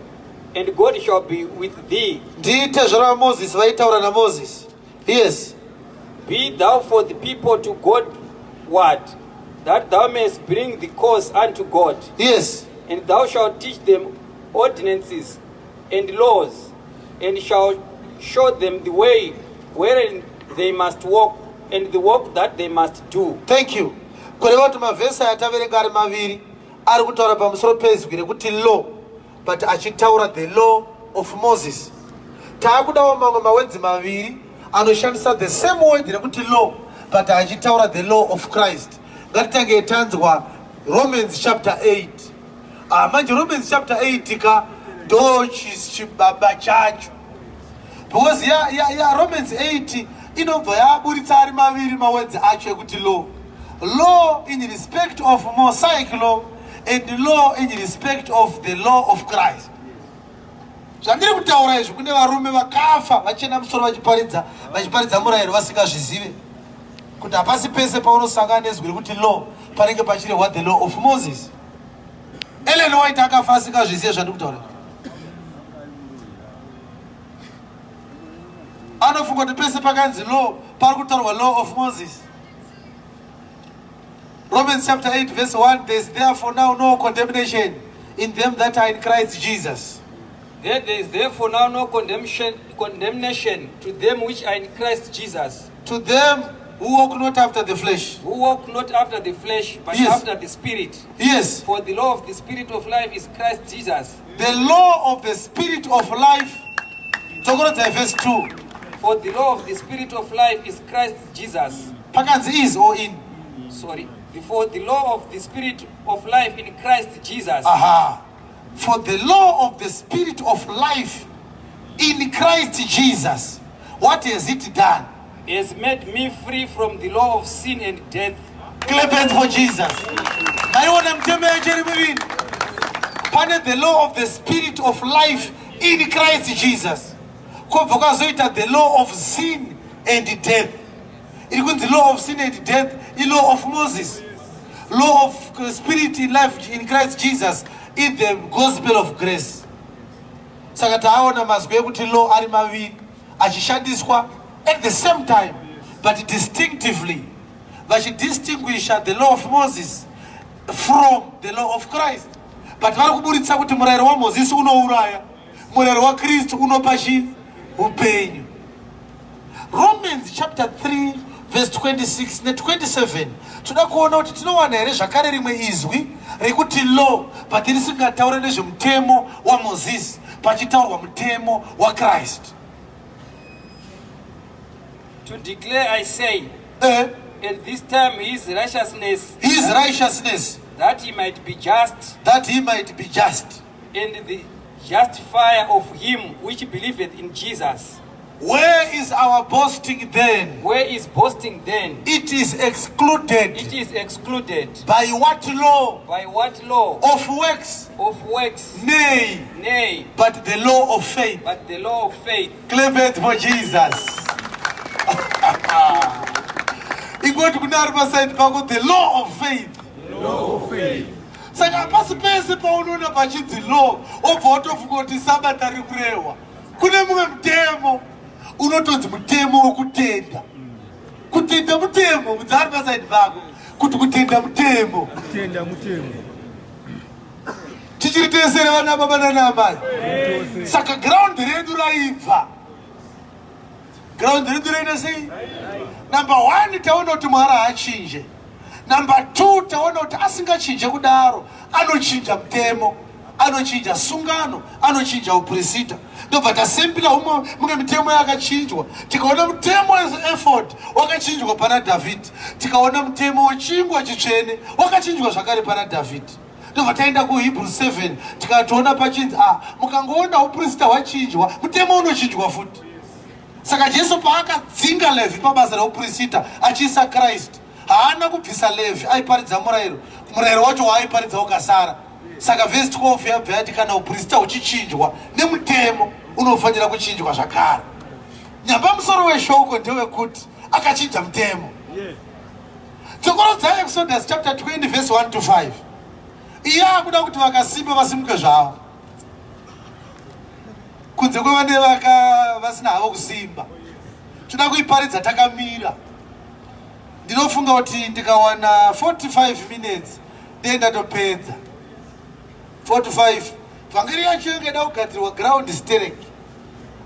and God shall be with thee. Ndiite zvarava Moses vaitaura naMoses. Yes. Be thou for the people to God ward, that thou mayest bring the cause unto God. Yes. And thou shalt teach them ordinances and laws, and shalt show them the way wherein they must walk, and the work that they must do. Thank you. Kureva kuti mavhesi aya taverenga ari maviri ari kutaura pamusoro pezwi rekuti law but achitaura the law of Moses. Taakudawo mamwe mawedzi maviri anoshandisa the same word rekuti law but achitaura the law of Christ. Ngatitange tanzwa Romans chapter 8. Ah, manje Romans chapter 8 ka ndo chibaba chacho because ya, ya, ya Romans 8 inobva yaburitsa ari maviri mawedzi acho ekuti law law in respect of Mosaic law and law in respect of the law of Christ. Zvandiri kutaura izvi kune varume vakafa vachena musoro vachiparidza vachiparidza murayiro vasingazvizive kuti hapasi pese paunosangana nezwi rekuti law panenge pachirehwa the law of Moses. Ellen White akafa asingazvizive zvandiri kutaura. Anofunga kuti pese pakanzi law pari kutaurwa law of Moses. Romans chapter 8 verse 1 there is therefore now no condemnation in them that are in Christ Jesus. There, there is therefore now no condemnation, condemnation to them which are in Christ Jesus. To them who walk not after the flesh. Who walk not after the flesh, but yes. after the Spirit. Yes. For the law of the Spirit of life is Christ Jesus. The law of the Spirit of life. Tsokorodza verse 2. For the law of the Spirit of life is Christ Jesus. Pakanzi is or in? Sorry. For the law of the Spirit of life in Christ Jesus. Aha. For the law of the Spirit of life in Christ Jesus. What has it done? Has made me free from the law of sin and death. Clap hands for Jesus. Maiona mutemo yacho iri miviri. Pane the law of the Spirit of life in Christ Jesus. Kobva kwazoita the law of sin and death. Iri kunzi law of sin and death ilaw of Moses. Law of spirit in life in Christ Jesus is the gospel of grace. Saka taaona mazwi ekuti law ari maviri achishandiswa at the same time but distinctively vachidistinguisha the law of Moses from the law of Christ but vari kuburitsa kuti murayiro waMozisi unouraya murayiro waKristu unopa chii upenyu Romans chapter 3 verse 26 ne27 toda kuona kuti tinowana here zvakare rimwe izwi rekuti law but risingataure nezvemutemo waMozisi pachitaurwa mutemo waChrist. To declare I say, eh? at this time his righteousness, his righteousness, that he might be just, that he might be just, and the justifier of him which believeth in Jesus. Where is our boasting then? Where is boasting then? It is excluded. It is excluded. By what law? By what law? Of works. Of works. Nay. Nay. But the law of faith. But the law of faith. Clap it for Jesus. Ingoti kune ari pasaidi pako the law of faith. The law of faith. Saka hapasi pese paunoona pachinzi law obva watofunga kuti sabata riri kurehwa. Kune mumwe mutemo. Unotonzi mutemo wokutenda. Kutenda mutemo, mudzari pasaidi pako kuti kutenda mutemo. Kutenda mutemo. Tichiri tese vana baba nana amai. Saka ground redu raibva. Ground redu raita sei? Number 1 taona kuti Mwari haachinje. Number 2 taona kuti asingachinje kudaro anochinja mutemo, anochinja sungano, anochinja uprisita. Ndobva tasembila umwe mumwe mitemo yakachinjwa. Tikaona mutemo weefod wakachinjwa pana Dhavhidhi. Tikaona mutemo wechingwa chitsvene wakachinjwa zvakare pana Dhavhidhi. Ndobva taenda kuHebrews 7 tikatoona pachinzi mukangoona uprisita hwachinjwa mutemo unochinjwa futi. Saka Jesu paakadzinga Levhi pabasa reuprisita achiisa Christ, haana kubvisa Levhi aiparidza murayiro, murayiro wacho waaiparidza ukasara. Saka vhesi 12 yabva yati kana uprisita huchichinjwa nemutemo unofanira kuchinjwa zvakare. Nyamba musoro weshoko ndewekuti akachinja mutemo. Dzokorodzai Exodus chapter 20 verse 1 to 5. Iye akuda kuti vakasimba vasimuke zvavo, kunze kwevane vasina havo kusimba. Toda kuiparidza takamira. Ndinofunga kuti ndikawana 45 minutes ndiye ndatopedza. 45 vhangeri yacho yanga ida kugadzirwa ground sterek,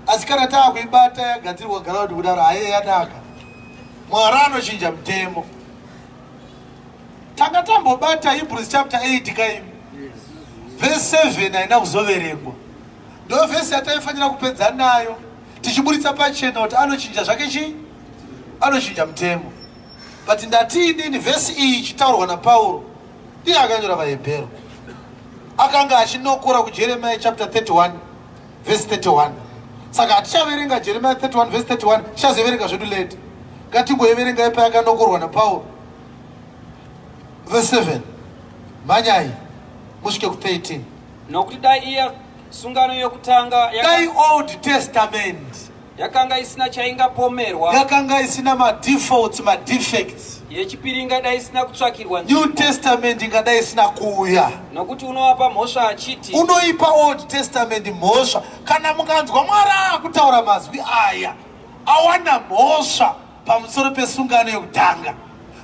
asi kana taakuibata yagadzirwa ground kudaro haiye yanaka. Mwari anochinja mutemo. Tanga tambobata Hebrews chapter 8 kaimi verse 7 haina kuzoverengwa. Ndo vhesi yataifanira kupedza nayo tichiburitsa pachena kuti anochinja zvake chii, anochinja mutemo. But ndati inini vhesi iyi ichitaurwa naPauro, ndiye akanyora vaHebheru, akanga achinokora kuJeremiah chapter 31 verse 31. Saka hatichaverenga Jeremiah 31 verse 31, tichazoverenga zvedu later. Ngatingoiverengai payakanokorwa naPauro. Verse 7, mhanyai musvike ku 13. Nokuti dai iya sungano yokutanga dai Old Testament yakanga isina chaingapomerwa, yakanga isina madefaults, madefects, yechipiri ingadai isina kutsvakirwa New Testament ingadai isina kuuya. Nokuti unovapa mhosva achiti, Unoipa Old Testament mhosva. Kana mukanzwa Mwari akutaura mazwi aya, awana mhosva pamusoro pesungano yekutanga.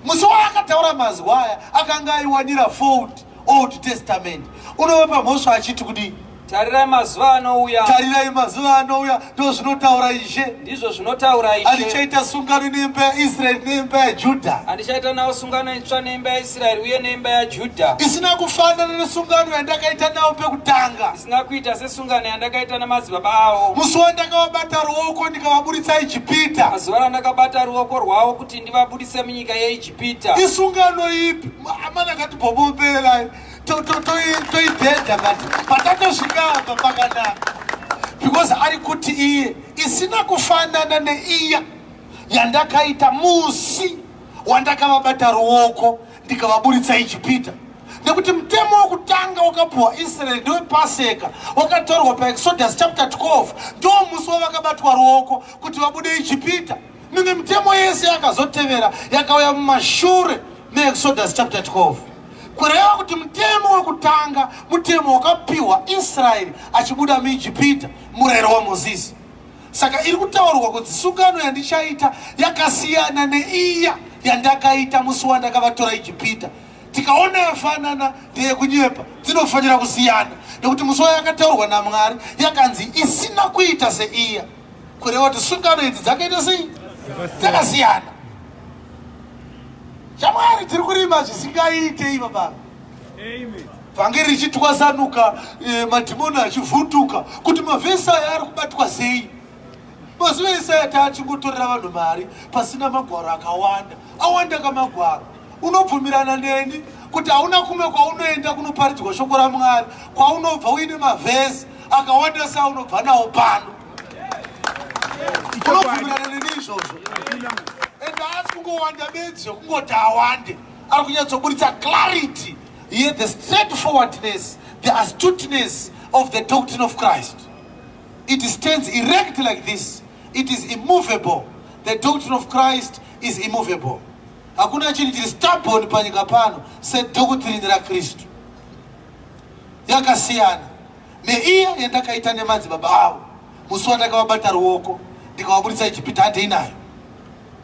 Musi waakataura mazwi aya akanga aiwanira fault Old Testament. Unovapa mhosva achiti kudii? Tarirai mazuva anouya. Tarirai mazuva anouya, ndo zvinotaura Ishe. Ndizvo zvinotaura Ishe. Handichaita sungano neimba yaIsraeri neimba yaJudha. Handichaita nawo sungano itsva neimba yaIsraeri uye neimba yaJudha. Isina kufanana nesungano yandakaita navo pekutanga. Isina kuita sesungano yandakaita namadzibaba avo. Musi wandakavabata ruoko ndikavaburitsa Ijipita. Pazuva randakabata ruoko rwavo kuti ndivabudise munyika yeIjipita. Isungano ipi? Amana katibhobomberai. Toidhedha but patatosvika apa pakanaka, because ari kuti iye isina kufanana neiya yandakaita musi wandakavabata ruoko ndikavaburitsa Ijipita. Nekuti mutemo wokutanga wakapuwa Israeri ndewepaseka, wakatorwa paExodus chapter 12, ndo musi wavakabatwa ruoko kuti vabude Ijipita. Mimwe mitemo yese yakazotevera yakauya mumashure meExodus chapter 12. Kureva kuti mutemo wekutanga mutemo wakapiwa Israeri achibuda muIjipita, murayiro waMozisi. Saka iri kutaurwa kuti sungano yandichaita yakasiyana neiya yandakaita musi wandakavatora Ijipita. Tikaona yafanana ndeyekunyepa, dzinofanira kusiyana, nekuti musi wayakataurwa naMwari yakanzi isina kuita seiya. Kureva kuti sungano idzi dzakaita sei? Dzakasiyana. Chamwari tiri kurima zvisingaite iva baba. Vhangeri richitwasanuka, madhimoni achivhunduka kuti mavhesi aya ari kubatwa sei. Mazuva ese aya taachingotorera vanhu mari pasina magwaro akawanda. Awanda kamagwaro. Unobvumirana neni kuti hauna kumwe kwaunoenda kunoparidzwa shoko raMwari kwaunobva uine mavhesi akawanda seaunobva nawo pano. Unobvumirana neni izvozvo? And haasi kungowanda bedzi zvekungoti awande, ari kunyatsoburitsa clarity ye the straightforwardness, the astuteness of the doctrine of Christ. It stands erect like this. It is immovable. The doctrine of Christ is immovable. Hakuna chinhu chiri stubborn panyika pano sedoctrine raKristu. Yakasiyana neiya yandakaita nemadzibaba avo musi wandakavabata ruoko Ndikavaburitsa Ijipita, handei nayo.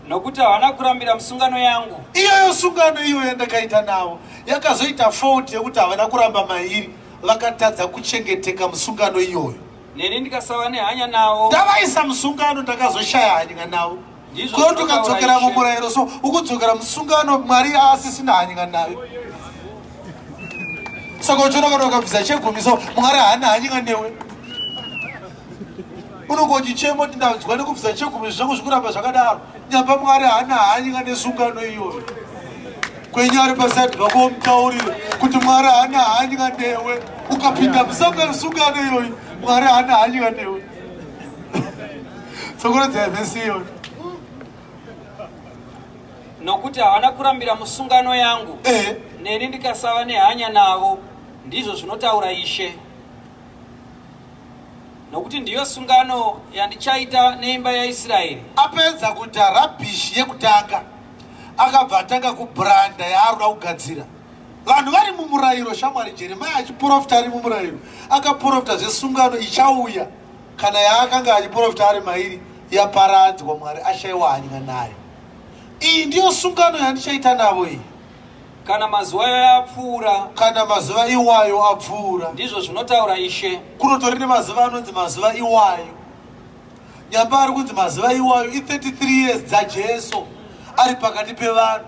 Nokuti havana kurambira musungano yangu. Iyoyo sungano iyoyo yandakaita navo yakazoita fault yekuti havana kuramba mairi, vakatadza kuchengeteka musungano iyoyo. Neni ndikasava nehanya navo. Ndavaisa musungano, ndakazoshaya hanya navo. Ndizvo Kunoti zvinotaura ukadzokera Ishe. Mumurayiro, so ukudzokera musungano, Mwari aasisina hanya nayo. Saka uchiona kana ukabvisa chegumi, so Mwari haana hanya newe. Unonge uchichema kuti ndanzwa nekubvisa chegumi, zvangu zvikuramba zvakadaro. Nyamba Mwari haana hanya nesungano iyoyo. Kwenyu ari paside pako, mutaurire kuti Mwari haana hanya newe. Ukapinda musangano, sungano iyoyi, Mwari haana hanya newe. Tsokoredzai vhesi iyoyo. Nokuti havana kurambira musungano yangu, neni ndikasava nehanya navo, ndizvo zvinotaura Ishe. Nokuti ndiyo sungano yandichaita neimba yaIsraeri. Apedza kuita rubbish yekutanga, akabva atanga kubranda yaari kugadzira. Vanhu vari mumurayiro, shamwari. Jeremia achiprofita ari mumurayiro, akaprofita zvesungano ichauya kana yaakanga achiprofita ari mairi yaparadzwa, Mwari ashayiwa hanya nayo. Iyi ndiyo sungano yandichaita navo iyi. Kana mazuva ayo apfuura. Kana mazuva iwayo apfuura. Ndizvo zvinotaura Ishe. Kunotori nemazuva anonzi mazuva iwayo. Nyamba ari kunzi mazuva iwayo i33 years dzaJesu ari pakati pevanhu.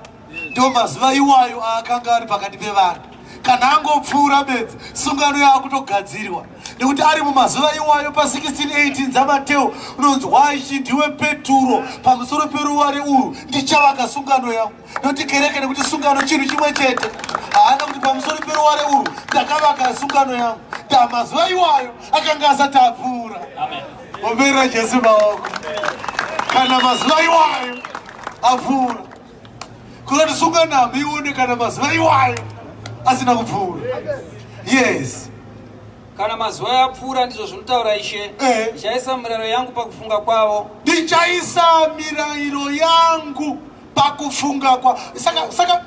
Ndo mazuva iwayo aakanga ari pakati pevanhu. Kana angopfuura bedzi, sungano yaakutogadzirwa, nekuti ari mumazuva iwayo pa1618 dzaMateo unonzi ichi ndiwe Peturo, pamusoro peruware urwu ndichavaka sungano yangu, noti kereke, nekuti sungano chinhu chimwe chete. Haana kuti pamusoro peruware urwu ndakavaka sungano yangu. Ndamazuva iwayo akanga asati apfuura. Omberera Jesu maoko. Kana mazuva iwayo apfuura, kunoti sungano hamuione kana mazuva iwayo asina kupfuura. Yes. Kana mazuva ayo apfuura, ndizvo zvinotaura Ishe, ndichaisa mirayiro yangu pakufunga kwavo. Ndichaisa mirayiro yangu pakufunga kwa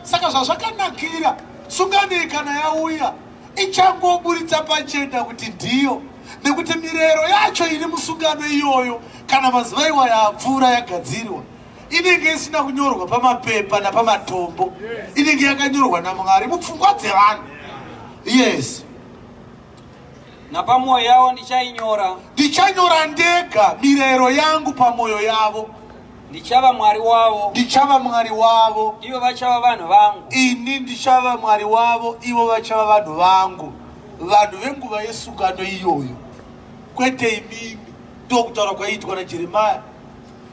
saka zvazvakanakira, sungano iyi kana yauya ichangoburitsa pachena kuti ndiyo, nekuti mirayiro yacho iri musungano iyoyo, kana mazuva iwayo apfuura yagadzirwa, inenge isina kunyorwa pamapepa napamatombo, inenge yakanyorwa naMwari mupfungwa dzevanhu. Yes. Napamwoyo yavo ndichainyora. Ndichanyora ndega mirayiro yangu pamwoyo yavo. Ndichava Mwari wavo. Ndichava Mwari wavo. Ivo vachava vanhu vangu. Ini ndichava Mwari wavo, ivo vachava vanhu vangu. Vanhu venguva yesungano iyoyo, kwete imimi. Ndokutaura kwaiitwa naJeremaya,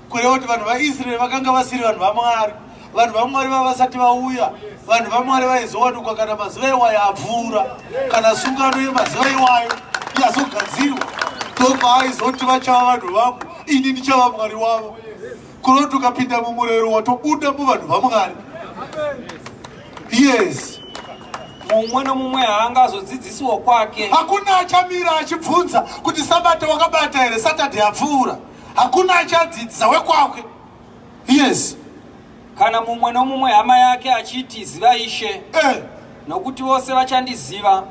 kureva kuti vanhu vaIsraeri vakanga vasiri vanhu vaMwari. Vanhu vaMwari vava vasati vauya. Vanhu vaMwari vaizowanikwa kana mazuva iwayo apfuura, kana sungano yemazuva iwayo yazogadzirwa. Ndopaaizoti vachava vanhu vangu, ini ndichava Mwari wavo. Kunoti ukapinda mumurayiro, watobuda muvanhu vaMwari. Yes. Mumwe nomumwe haangazodzidzisiwo kwake. Hakuna achamira achibvunza kuti sabata wakabata here Saturday yapfuura. Hakuna achadzidzisa wekwakwe. Yes. Kana mumwe nomumwe hama yake achiti, 'Ziva Ishe,' nokuti vose vachandiziva,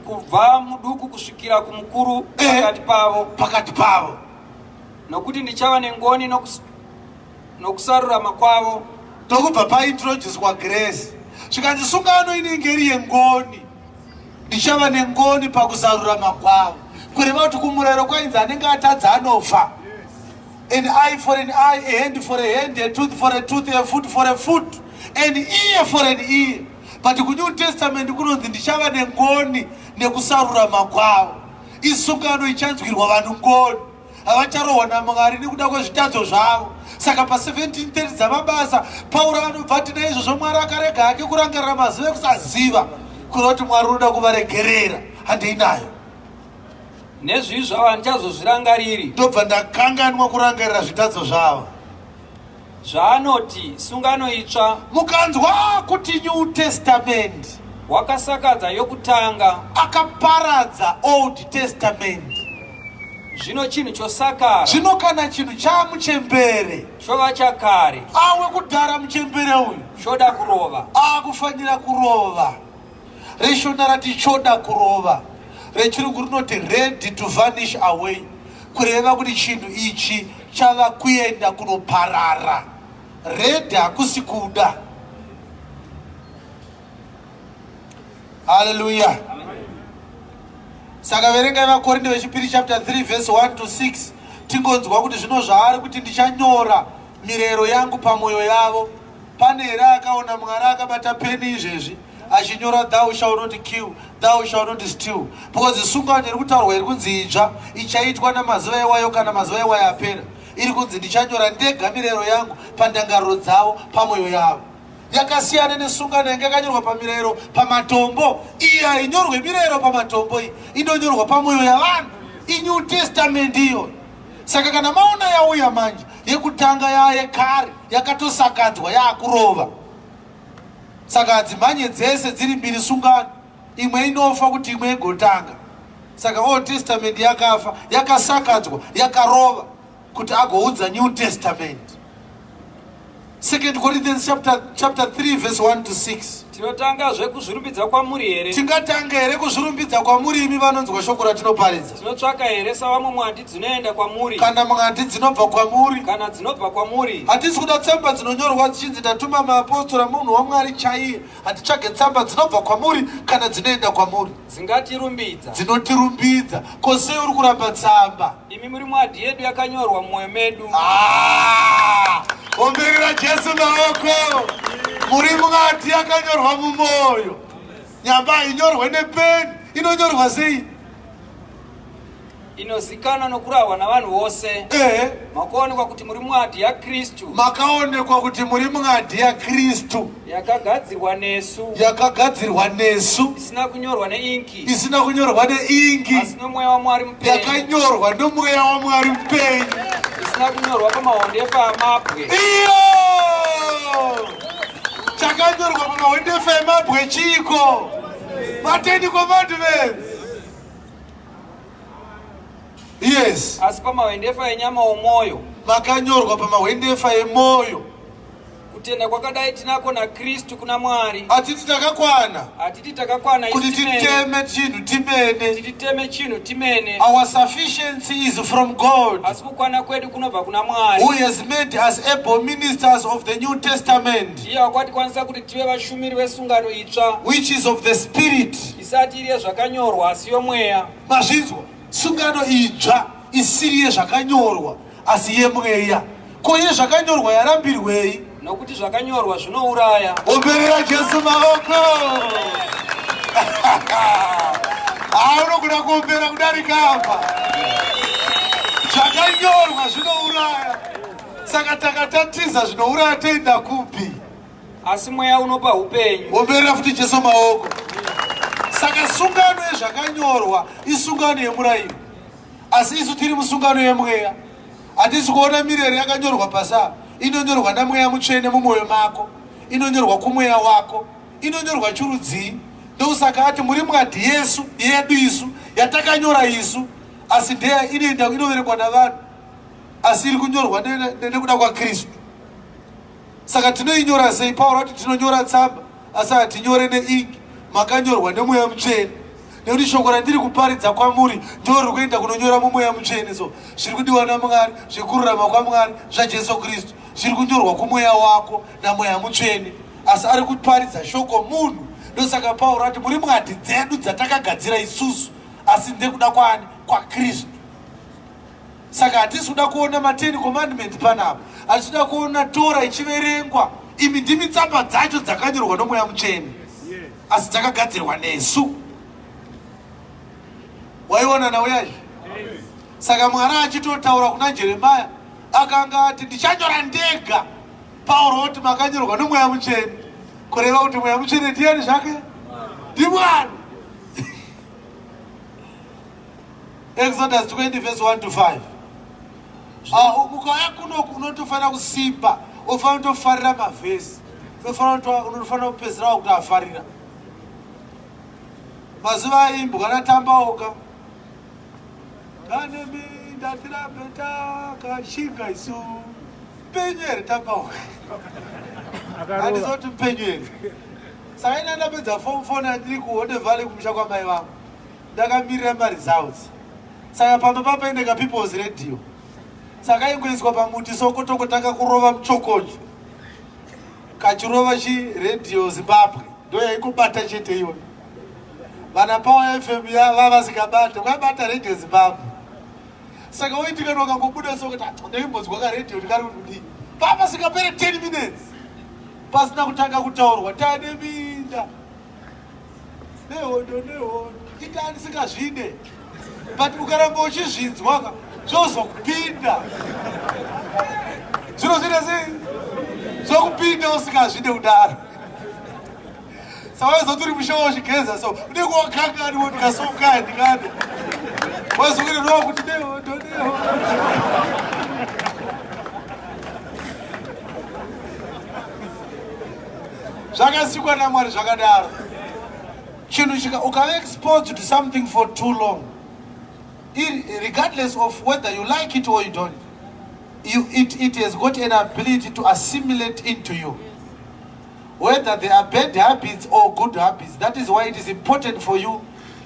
kubva muduku kusvikira kumukuru pakati pavo. Pakati pavo. Nokuti ndichava nengoni nokusarurama kwavo. Ndokubva paintroducwa grace, zvikanzi sungano inenge iri yengoni. Ndichava nengoni pakusarurama kwavo, kureva kuti kumurayiro kwainzi anenge atadza anofa, an eye for an eye, a hand for a hand, a tooth for a tooth, a foot for a foot, an ear for an ear. But kuNew Testament kunonzi ndichava nengoni nekusarurama kwavo. Isungano ichanzwirwa vanhu ngoni, havacharohwa naMwari nekuda kwezvitadzo zvavo. Saka pa1730 dzamabasa, Pauro anobva ati, naizvozvo Mwari akarega hake kurangarira mazuva ekusaziva, kureva kuti Mwari unoda kuvaregerera. Handei nayo. Nezvivi zvavo handichazozvirangariri. Ndobva ndakanganwa kurangarira zvitadzo zvavo. Zvaanoti sungano itsva, Mukanzwa kuti New Testament, wakasakadza yokutanga. Akaparadza Old Testament. Zvino chinhu chosakara, Zvino kana chinhu chamuchembere, chova chakare, awe kudhara muchembere uyu, choda kurova. Akufanira kurova. ReShona rati choda kurova, rechirungu rinoti ready to vanish away. Kureva kuti chinhu ichi chava kuenda kunoparara. Red hakusi kuda. Hallelujah. Saka verengai vaKorinde vechipiri chapter 3 verse 1 to 6 tingonzwa kuti zvino zvaari kuti ndichanyora mirayiro yangu pamwoyo yavo. Pane here akaona Mwari akabata peni izvezvi achinyora thou shall not kill, thou shall not steal? Because sungano iri kutaurwa iri kunzi idzva ichaitwa namazuva iwayo kana mazuva iwayo apera. Iri kunzi ndichanyora ndega mirayiro yangu pandangariro dzavo pamwoyo yavo. Yakasiyana nesungano yanga yakanyorwa pamirayiro pamatombo. Iyi hainyorwe mirayiro pamatombo, iyi inonyorwa pamwoyo yavanhu. INew Testament iyoyo. Saka kana maona yauya manje yekutanga yayekare yakatosakadzwa yaakurova. Saka hadzimhanye dzese dziri mbiri sungano, imwe inofa kuti imwe igotanga. Saka Old Testament yakafa, yakasakadzwa, yakarova kuti agounza New Testament. 2 Corinthians chapter, chapter 3 verse 1 to 6. Tinotangazve kuzvirumbidza kwamuri here? Tingatanga here kuzvirumbidza kwamuri imi vanonzwa shoko ratinoparidza? Tinotsvaka here savamwe mwandi dzinoenda kwamuri? Kana mwandi dzinobva kwamuri? Kana dzinobva kwamuri? Hatisi kuda tsamba dzinonyorwa dzichinzi ndatuma maapostora munhu waMwari chaiye. Hatitsvage tsamba dzinobva kwamuri kana dzinoenda kwamuri. Dzingatirumbidza. Dzinotirumbidza. Ko sei uri kuramba tsamba? Imi muri mwadhi yedu yakanyorwa mumwoyo medu. Ah! Omberera Jesu maoko. Muri mwadhi yakanyorwa mumwoyo. Nyamba hainyorwe nepeni, inonyorwa sei? Inozikanwa nokurahwa navanhu vose. Ehe. Makaonekwa kuti muri mwadhi yaKristu. Makaonekwa kuti muri mwadhi yaKristu. Yakagadzirwa nesu. Yakagadzirwa nesu. Isina kunyorwa neinki. Isina kunyorwa neinki. Asi nomweya waMwari mupenyu. Yakanyorwa nomweya waMwari mupenyu. Isina kunyorwa pamahondefa amabwe. Iyo! Chakanyorwa pamahondefa emabwe chiiko? Mateni commandments. Yes. Asi pamahwendefa enyama omwoyo. Makanyorwa pamahwendefa emoyo. Kutenda kwakadai tinako naKristu kuna Mwari. Hatiti takakwana. Hatiti takakwana kuti titeme chinhu timene. Kuti titeme chinhu timene. Our sufficiency is from God. Asi kukwana kwedu kunobva kuna Mwari. Who has made us able ministers of the New Testament. Iye wakatikwanisa kuti tive vashumiri vesungano itsva. Which is of the Spirit. Isati iri yezvakanyorwa asi yomweya. Mazvinzwa? Sungano itsva isiri yezvakanyorwa asi yemweya. Ko yezvakanyorwa yarambirwei? Nokuti zvakanyorwa zvinouraya. Omberera Jesu maoko. Haa unogona kuombera kudarika apa. Zvakanyorwa zvinouraya. Saka takatatiza zvinouraya toenda kupi? Asi mweya unopa upenyu. Omberera futi Jesu maoko. Saka sungano yezvakanyorwa isungano yemurayiro. Asi isu tiri musungano yemweya. Hatisi kuona mirayiro yakanyorwa pasi apa. Inonyorwa naMweya Mutsvene mumwoyo mako. Inonyorwa kumweya wako. Inonyorwa churudzii? Ndokusaka ati muri mwadhi yesu, yedu isu, yatakanyora isu. Asi ndeya inoenda inoverengwa navanhu. Asi iri kunyorwa nekuda kwaKristu. Saka tinoinyora sei? Pauro ati tinonyora tsamba asi hatinyore neingi. Makanyorwa neMweya Mutsvene. Nekuti shoko randiri kuparidza kwamuri ndiro riri kuenda kunonyora muMweya Mutsvene. So zviri kudiwa naMwari, zvekururama kwaMwari, zvaJesu Kristu zviri kunyorwa kumweya wako naMweya Mutsvene. Asi ari kuparidza shoko munhu. Ndosaka Pauro ati muri mwadhi dzedu dzatakagadzira isusu, asi ndekuda kwaani? KwaKristu. Saka hatisi kuda kuona maTen Commandments panapa, hatisi kuda kuona Tora ichiverengwa. Imi ndimi tsamba dzacho dzakanyorwa noMweya Mutsvene, asi dzakagadzirwa nesu. Waiona nhau yacho? Saka Mwari achitotaura kuna Jeremiah akanga ati ndichanyora ndega. Pauro oti makanyorwa noMweya Mutsvene, kureva kuti Mweya Mutsvene ndiyani zvake? NdiMwari. Exodus 20 verse 1 to 5. Ah, ukauya kunoku unotofanira kusimba, unofanira kutofarira mavhesi, unofanira kupedzisira wakuti afarira. Mazuva aimbwa naTambaoka tane minda tirambe takashinga isu mpenyu here Tambaoka? Handizoti mupenyu here? Saka ini andapedza form 4 ndiri kuHonde Valley kumusha kwamai vangu. Ndakamirira maresults. Saka pamba papaendeka People's Radio. Saka ingoiswa pamuti sokotokotanga kurova muchokocho. Kachirova chi Radio Zimbabwe. Ndo yaikubata chete iwe. Vana Power FM ya vavasikabate, vakabata Radio Zimbabwe. Saka waiti kana ukangobuda so kuti ah, ndaimbonzwa ka radio ndikari kudii. Papa sikapere 10 minutes. Pasina kutanga kutaurwa tane minda. Nehondo nehondo. Itani sikazvide. But ukaramba uchizvinzwa ka zvozokupinda. Zvino zvine sei? Zvokupinda usingazvide kudaro. Saka uri mushowo uchigeza so unenge wakangani woti kasonga ndikade. Wazokuri roho kuti nehondo nehondo. Zvakasikwa naMwari zvakadaro. Chinhu chika ukave exposed to something for too long, regardless of whether you like it or you don't, it has got an ability to assimilate into you. Whether they are bad habits or good habits, that is why it is important for you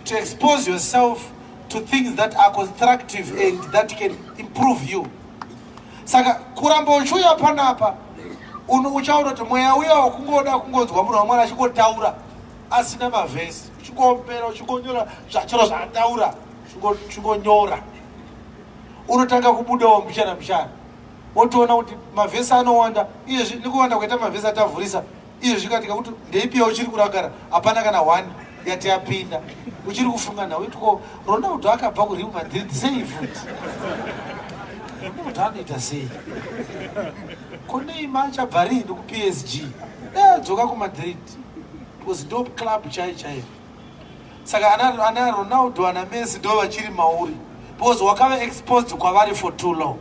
to expose yourself to things that are constructive and that can improve you. Saka kuramba uchiuya panapa uchaona kuti mweya uya wakungoda kungonzwa munhu waMwari achingotaura asina mavhesi, uchingoombera uchingonyora zvachero zvaataura, uchingonyora, unotanga kubudawo mbichana mbichana, wotoona kuti mavhesi anowanda. Iyezvi nekuwanda kwaita mavhesi atavhurisa iyezvi, katika kuti ndeipi uchiri kurangara, hapana kana one yati yapinda. Uchiri kufunga nhau itiko Ronaldo akabva kuReal Madrid sei futi? Ronaldo anoita sei? Ko Neymar achabva riini kuPSG? Dai adzoka kuMadrid because ndo club chaiyo chaiyo. Saka ana Ronaldo, ana Messi ndo vachiri mauri because wakava exposed kwavari for too long.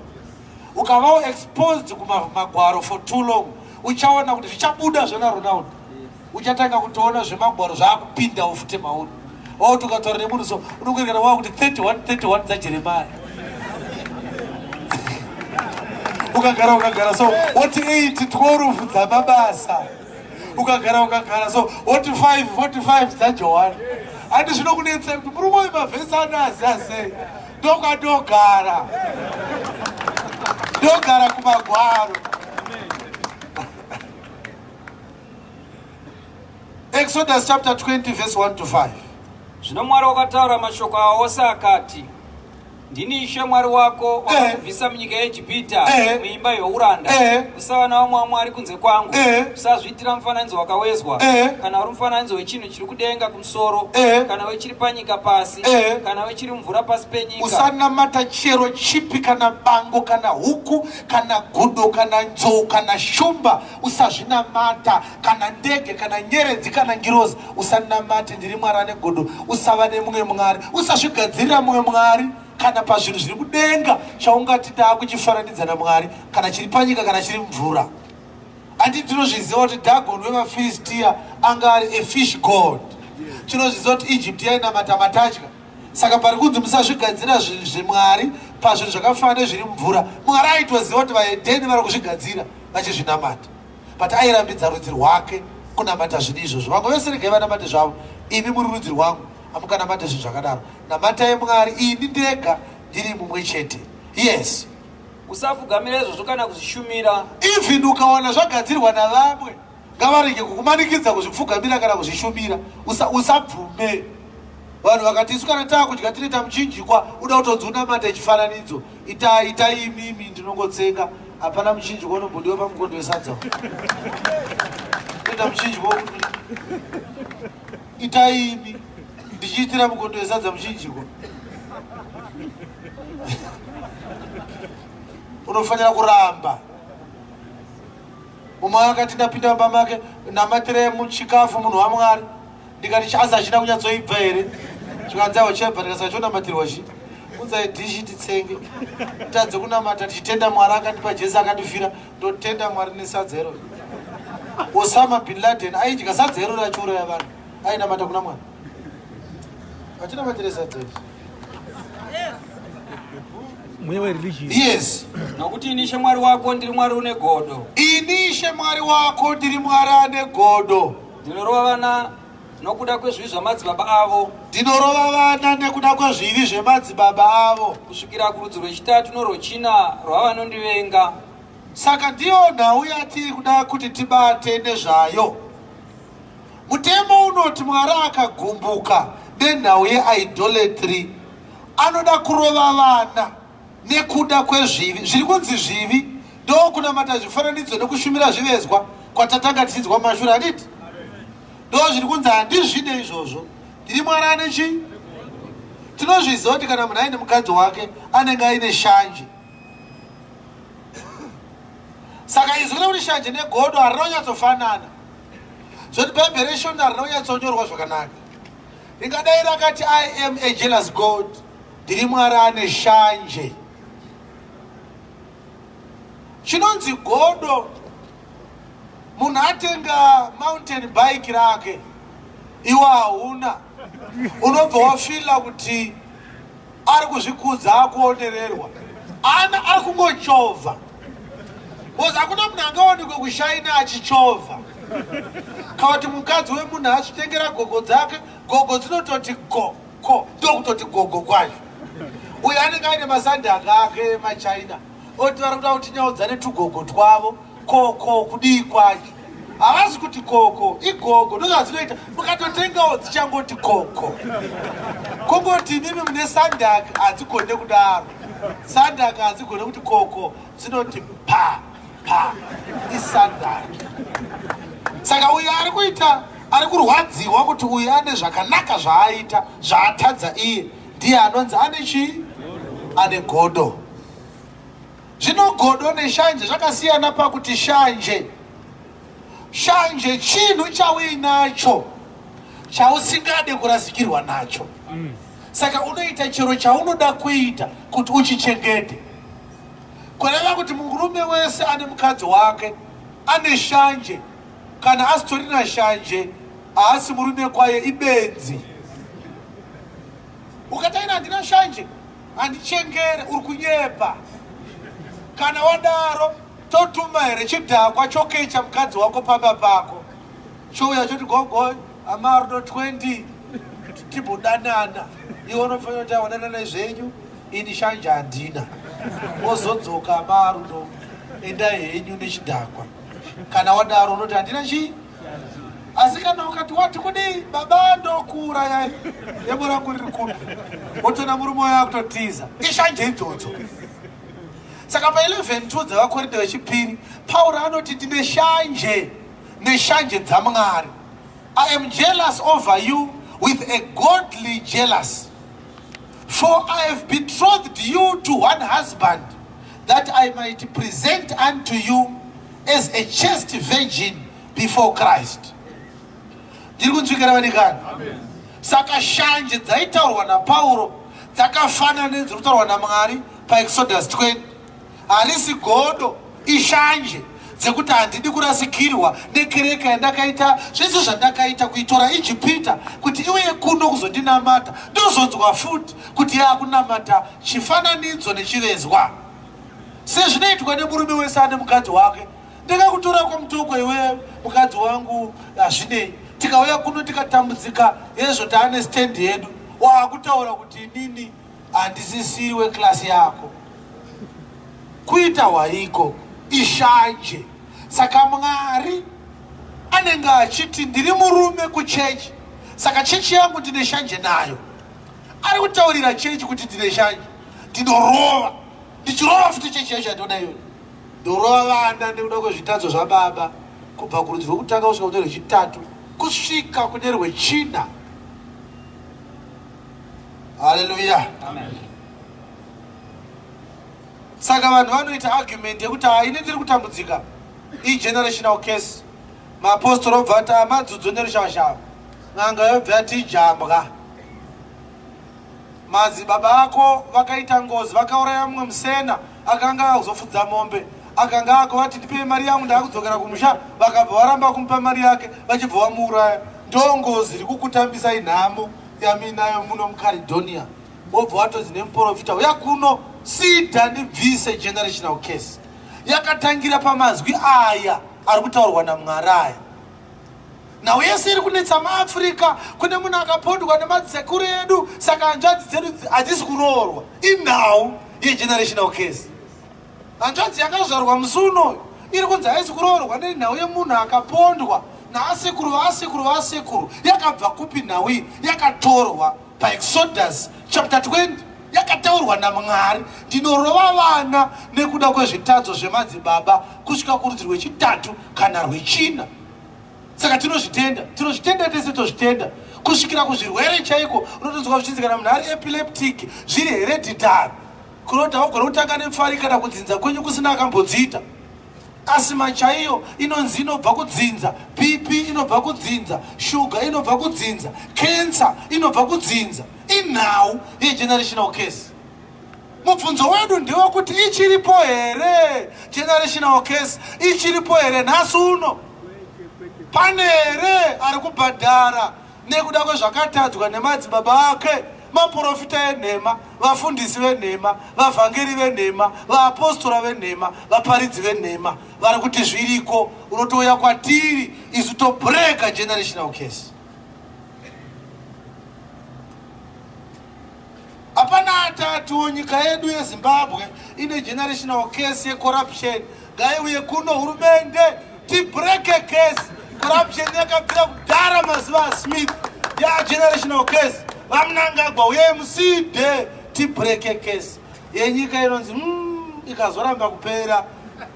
Ukavawo exposed kumagwaro for too long, uchaona kuti zvichabuda zvana Ronaldo. Uchatanga kutoona zvemagwaro zvaakupindawo futi mauri. Wauti ukataura nemunhu so unokurekera wava kuti 31 31 dzaJeremaya. Ukagara ukagara so woti 8 12 dzamabasa. Ukagara ukagara so woti 5 45 dzaJohani. Handi zvinokunetsa kuti murume uyu mavhesi anoaziva sei? Ndokwadogara, ndogara kumagwaro. Exodus chapter 20 verse 1 to 5. Zvino Mwari wakataura mashoko awa ose akati, ndini Ishe Mwari wako wakakubvisa munyika yeEgipita, muimba youranda. Usava navamwe vamwari kunze kwangu. Usazviitira mufananidzo wakawezwa, kana uri mufananidzo wechinhu chiri kudenga kumusoro, kana wechiri panyika pasi, kana wechiri mumvura pasi penyika. Usanamata chero chipi, kana bango, kana huku, kana gudo, kana nzou, kana shumba. Usazvinamata, kana ndege, kana nyeredzi, kana ngirozi. Usanamate. Ndiri Mwari ane godo. Usava nemumwe mwari. Usazvigadzirira mumwe mwari, kana pazvinhu zviri kudenga chaungati taakuchifananidza naMwari, kana chiri panyika, kana chiri mvura. Handi tinozviziva kuti Dagon wevaFiristia anga ari a fish god. Tinozviziva kuti Egypt yainamata matatya. Saka pari kunzi musazvigadzira zvinhu zvemwari pazvinhu zvakafanana nezviri mumvura. Mwari aitoziva kuti vaHedheni vari kuzvigadzira vachizvinamata, but airambidza rudzi rwake kunamata zvinhu izvozvo. Vamwe vese regai vanamate zvavo, imi muri rudzi rwangu, hamukanamate zvinhu zvakadaro. Namatai Mwari, ini ndega ndiri mumwe chete. Yes. Usapfugamira izvozvo kana kuzvishumira. Even ukawana zvagadzirwa navamwe, ngavarege kukumanikidza kuzvipfugamira kana kuzvishumira. Usabvume. Vanhu vakati isu kana taakudya tinoita muchinjikwa, uda kutonzi unamata chifananidzo. Itai itai imimi, ndinongotsenga. Hapana muchinjikwa unombodiwa pamukondo wesadza. Toita muchinjikwa, itai imi, ndichiitira mukondo wesadza muchinjikwa. Unofanira kuramba. Mumwe akati ndapinda mumba make, namatirai muchikafu munhu waMwari. Ndikati asi hachina kunyatsoibva here? Chikanzi awo chebva. Ndikasaka chonamatirwa chi? Unzai dhishi titsenge, tadze kunamata tichitenda Mwari akandipa Jesu akandifira. Ndotenda Mwari nesadza iro. Osama bin Laden aidya sadza iro rachiuraya vanhu, ainamata kuna Mwari achinamatire sadza iri. Mweya wereligion. Yes. Nokuti ini Ishe Mwari wako ndiri Mwari une godo. Ini Ishe Mwari wako ndiri Mwari ane godo. Ndinorova vana. Nokuda kwezvivi zvamadzibaba avo. Ndinorova vana nekuda kwezvivi zvemadzibaba avo. Kusvikira kurudzi rwechitatu norwechina rwavanondivenga. Saka ndiyo nhau yatiri kuda kuti tibate nezvayo. Mutemo unoti Mwari akagumbuka nenhau yeidolatry anoda kurova vana nekuda kwezvivi zviri kunzi zvivi ndokunamata zvifananidzo nekushumira zvivezwa kwatatanga tichinzwa mumashure handiti ndo zviri kunzi handizvide izvozvo ndiri Mwari ane chii tinozviziva kuti kana munhu aine mukadzi wake anenge aine shanje saka izwi rekuti shanje negodo harinonyatsofanana zvoti bhaibheri reshona harina kunyatsonyorwa zvakanaka ringadai rakati I am a jealous God ndiri Mwari ane shanje chinonzi godo munhu atenga mountain bike rake iwe hauna unobva wafila kuti ari kuzvikudza akuonererwa ana ari kungochovha bcause hakuna munhu angawanikwe kushaina achichovha kana kuti mukadzi wemunhu achitengera gogo dzake gogo dzinototi go ko ndokutoti gogo kwacho uyo anenge aine masandaka ake emachina oti vari kuda kutinyaudza netugogo twavo koko kudii kwacho havasi kuti koko igogo ndozvazvinoita mukatotengawo dzichangoti koko kongoti imimi mune sandak hadzigone kudaro sandak hadzigone kuti koko dzinoti pa pa isandak saka uyo ari kuita ari kurwadziwa kuti uyu ane zvakanaka zvaaita zvaatadza iye ndiye anonzi ane chii ane godo Zvino godo neshanje zvakasiyana pakuti shanje shanje chinhu chauinacho chausingade kurasikirwa nacho saka unoita chero chaunoda kuita kuti uchichengete kureva kuti murume wese ane mukadzi wake ane shanje kana asitorina shanje haasi murume kwaye ibenzi ukataina handina shanje Handichengere, uri kunyepa. Kana wadaro totuma here chidhakwa chokecha mukadzi wako pamba pako chouya choti gogo amarudo 20 timbodanana iwe unofanira kuti awanananai zvenyu ini shanje handina wozodzoka amarudo endai henyu nechidhakwa kana wadaro unoti handina chii asi kana ukati wati kudii baba ndokuurayai demo rangu riri kupi wotona murume wayo akutotiza ishanje idzodzo saka pa 11 2 dzevakorinde vechipiri pauro anoti ndine shanje neshanje dzamwari I am jealous over you with a godly jealous for I have betrothed you to one husband that I might present unto you as a chaste virgin before Christ. Ndiri kunzwikira vadikani. Saka shanje dzaitaurwa naPauro dzakafanana nedziri kutaurwa naMwari paExodus 20. Harisi godo, ishanje dzekuti handidi kurasikirwa nekereke yandakaita zvese zvandakaita kuitora Ijipita kuti iuye kuno kuzondinamata ndozonzwa futi kuti yakunamata chifananidzo nechivezwa sezvinoitwa nemurume wese ane mukadzi wake ndakakutora kwamutoko iwe mukadzi wangu hazvinei tikauya kuno tikatambudzika hezvo taane stand yedu waakutaura kuti inini handisisiri weklasi yako kuita hwaiko ishanje saka mwari anenge achiti ndiri murume kuchechi saka chechi yangu ndine shanje nayo ari kutaurira chechi kuti ndine shanje ndinorova ndichirova futi chechi yacho yatoda iyoyo ndorova vana nekuda kwezvitadzo zvababa kubva kurudzi rwekutanga kusvika kune rwechitatu kusvika kune rwechina haleluya saka vanhu vanoita argument yekuti haini ndiri kutambudzika igenerational case maapostori obva ati amadzudzo nerushavashava n'anga yobva yati ijambwa Madzibaba ako vakaita ngozi vakauraya mumwe musena akanga akuzofudza mombe akanga akovati ndipei mari yangu ndakudzokera kumusha vakabva varamba kumupa mari yake vachibva vamuuraya ndo ngozi iri kukutambisai nhamo yamuinayo muno mucaledonia wobva watonzi nemuprofita uya kuno sida ndibvise generational case yakatangira pamazwi aya ari kutaurwa namwari aya. Nhau yese iri kunetsa maAfrica, kune munhu akapondwa nemadzisekuru edu, saka hanzvadzi dzedu hadzisi kuroorwa. Inhau yegenerational case. Hanzvadzi yakazvarwa musi unoyu iri kunzi haisi kuroorwa nenhau yemunhu akapondwa naasekuru vaasekuru vaasekuru. Yakabva kupi nhau iyi? Yakatorwa paExodus chapter 20 yakataurwa naMwari, ndinorova vana nekuda kwezvitadzo zvemadzibaba kusvika kurudzi rwechitatu kana rwechina. Saka tinozvitenda, tinozvitenda tese tozvitenda kusvikira kuzvirwere chaiko. Unotonzwa zvichinzi kana munhu ari epileptic zviri hereditary, kunoti haugone kutanga nepfari kana kudzinza kwenyu kusina akambodziita. Asima chaiyo inonzi inobva kudzinza, BP inobva kudzinza, shuga inobva kudzinza, cancer inobva kudzinza. Inhau yegenerational case. Mubvunzo wedu ndewekuti ichiripo here generational case? Ichiripo here nhasi uno? Pane here ari kubhadhara nekuda kwezvakatadzwa nemadzibaba ake, maporofita enhema, vafundisi venhema, vavhangeri venhema, vaapostora venhema, vaparidzi venhema vari kuti zviriko? Unotouya kwatiri isu tobreka generational case. Hapana atatiwo nyika yedu yeZimbabwe ine generational case yecorruption. Ngaiuye kuno hurumende tibreke case. Corruption yakabvira kudhara mazuva aSmith ya generational case. VaMnangagwa uyai muside tibreke case yenyika inonzi ikazoramba kupera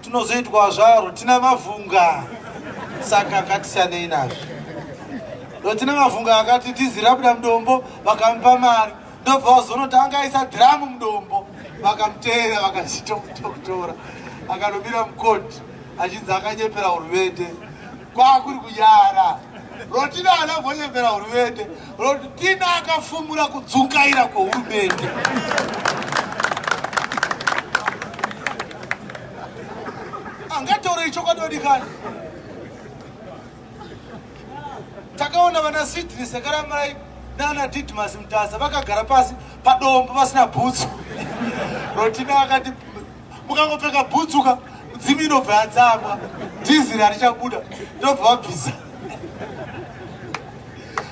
tinozoitwa zvaro tina mavhunga. Saka ngatisanei nazvo. Tina mavhunga akati tizira buda mudombo vakamupa mari ndobva wazonoti anga aisa dhiramu mudombo vakamuteera vakachitokutora akanomira mukoti achinzi akanyepera hurumende kwakuri kunyara rotina haana kumbonyepera hurumende rotina akafumura kudzungaira kwehurumende angataurei chokwadi vadikani Takaona vana Sydney Sekaramarai nana Didmas Mutasa vakagara pasi padombo vasina bhutsu. Rotina akati mukangopfeka bhutsu ka mudzimu inobva yatsamwa, dhiziri harichabuda, ndobva vabvisa.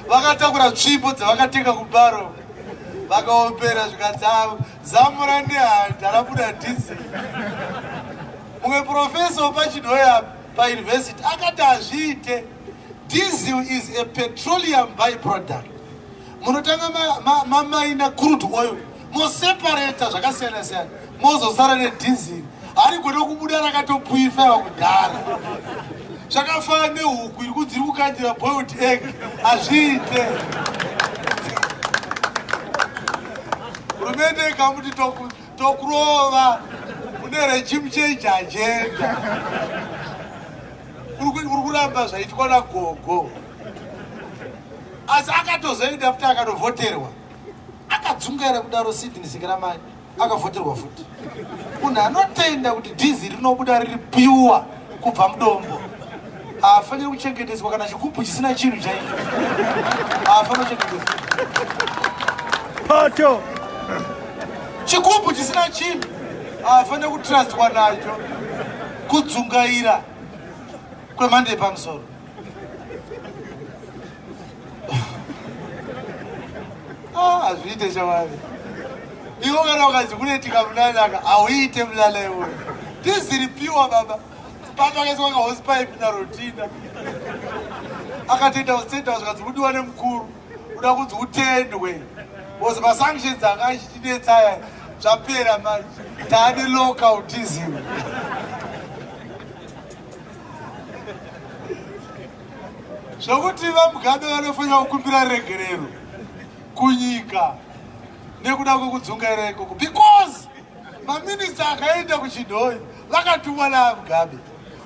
Vakatakura tsvimbo dzavakatenga kubaro vakaombera zvikanzi zamu ranehanda rabuda dhiziri. Mumwe profesa wepachinhoyi apa pauniversity akati hazviite. Diesel is a petroleum byproduct. Munotanga mamaina crude oil moseparata zvakasiyana siyana mozosara nedizil. Harigone kubuda rakatopurifaiwa kudhara. Zvakafanana nehuku iri kunzi iri kukandira boiled egg, hazviite. Hurumende ikamuti tokurova une regime change agenda. Uri kuramba zvaitwa nagogo. Asi akatozoenda futi akanovhoterwa. Akadzungaira kudaro Sydney Sekeramai akavhoterwa futi. Munhu anotenda kuti dhizi rinobuda riri pure kubva mudombo haafaniri kuchengeteswa kana chigubhu chisina chinhu chaicho haafaniri kuchengeteswa. Poto. Chigubhu chisina chinhu haafaniri kutrustwa nacho. Kudzungaira kwemhando yepamusoro. Hazviite shamwari. Iwo kana ukanzi kunoitika munanaka hauite munana iwoyo. Tiziri pure baba. Pakaiswa kahose pipe naRotina. Akatoita state house kanzi kudiwa nemukuru. Uda kunzi utendwe. Because masanctions anga achitinetsa aya zvapera manje. Taane local diesel. Zvokuti VaMugabe vanofanira kukumbira regerero kunyika nekuda kwekudzungaira ikoko because maminista akaenda kuChinhoyi vakatumwa naVaMugabe.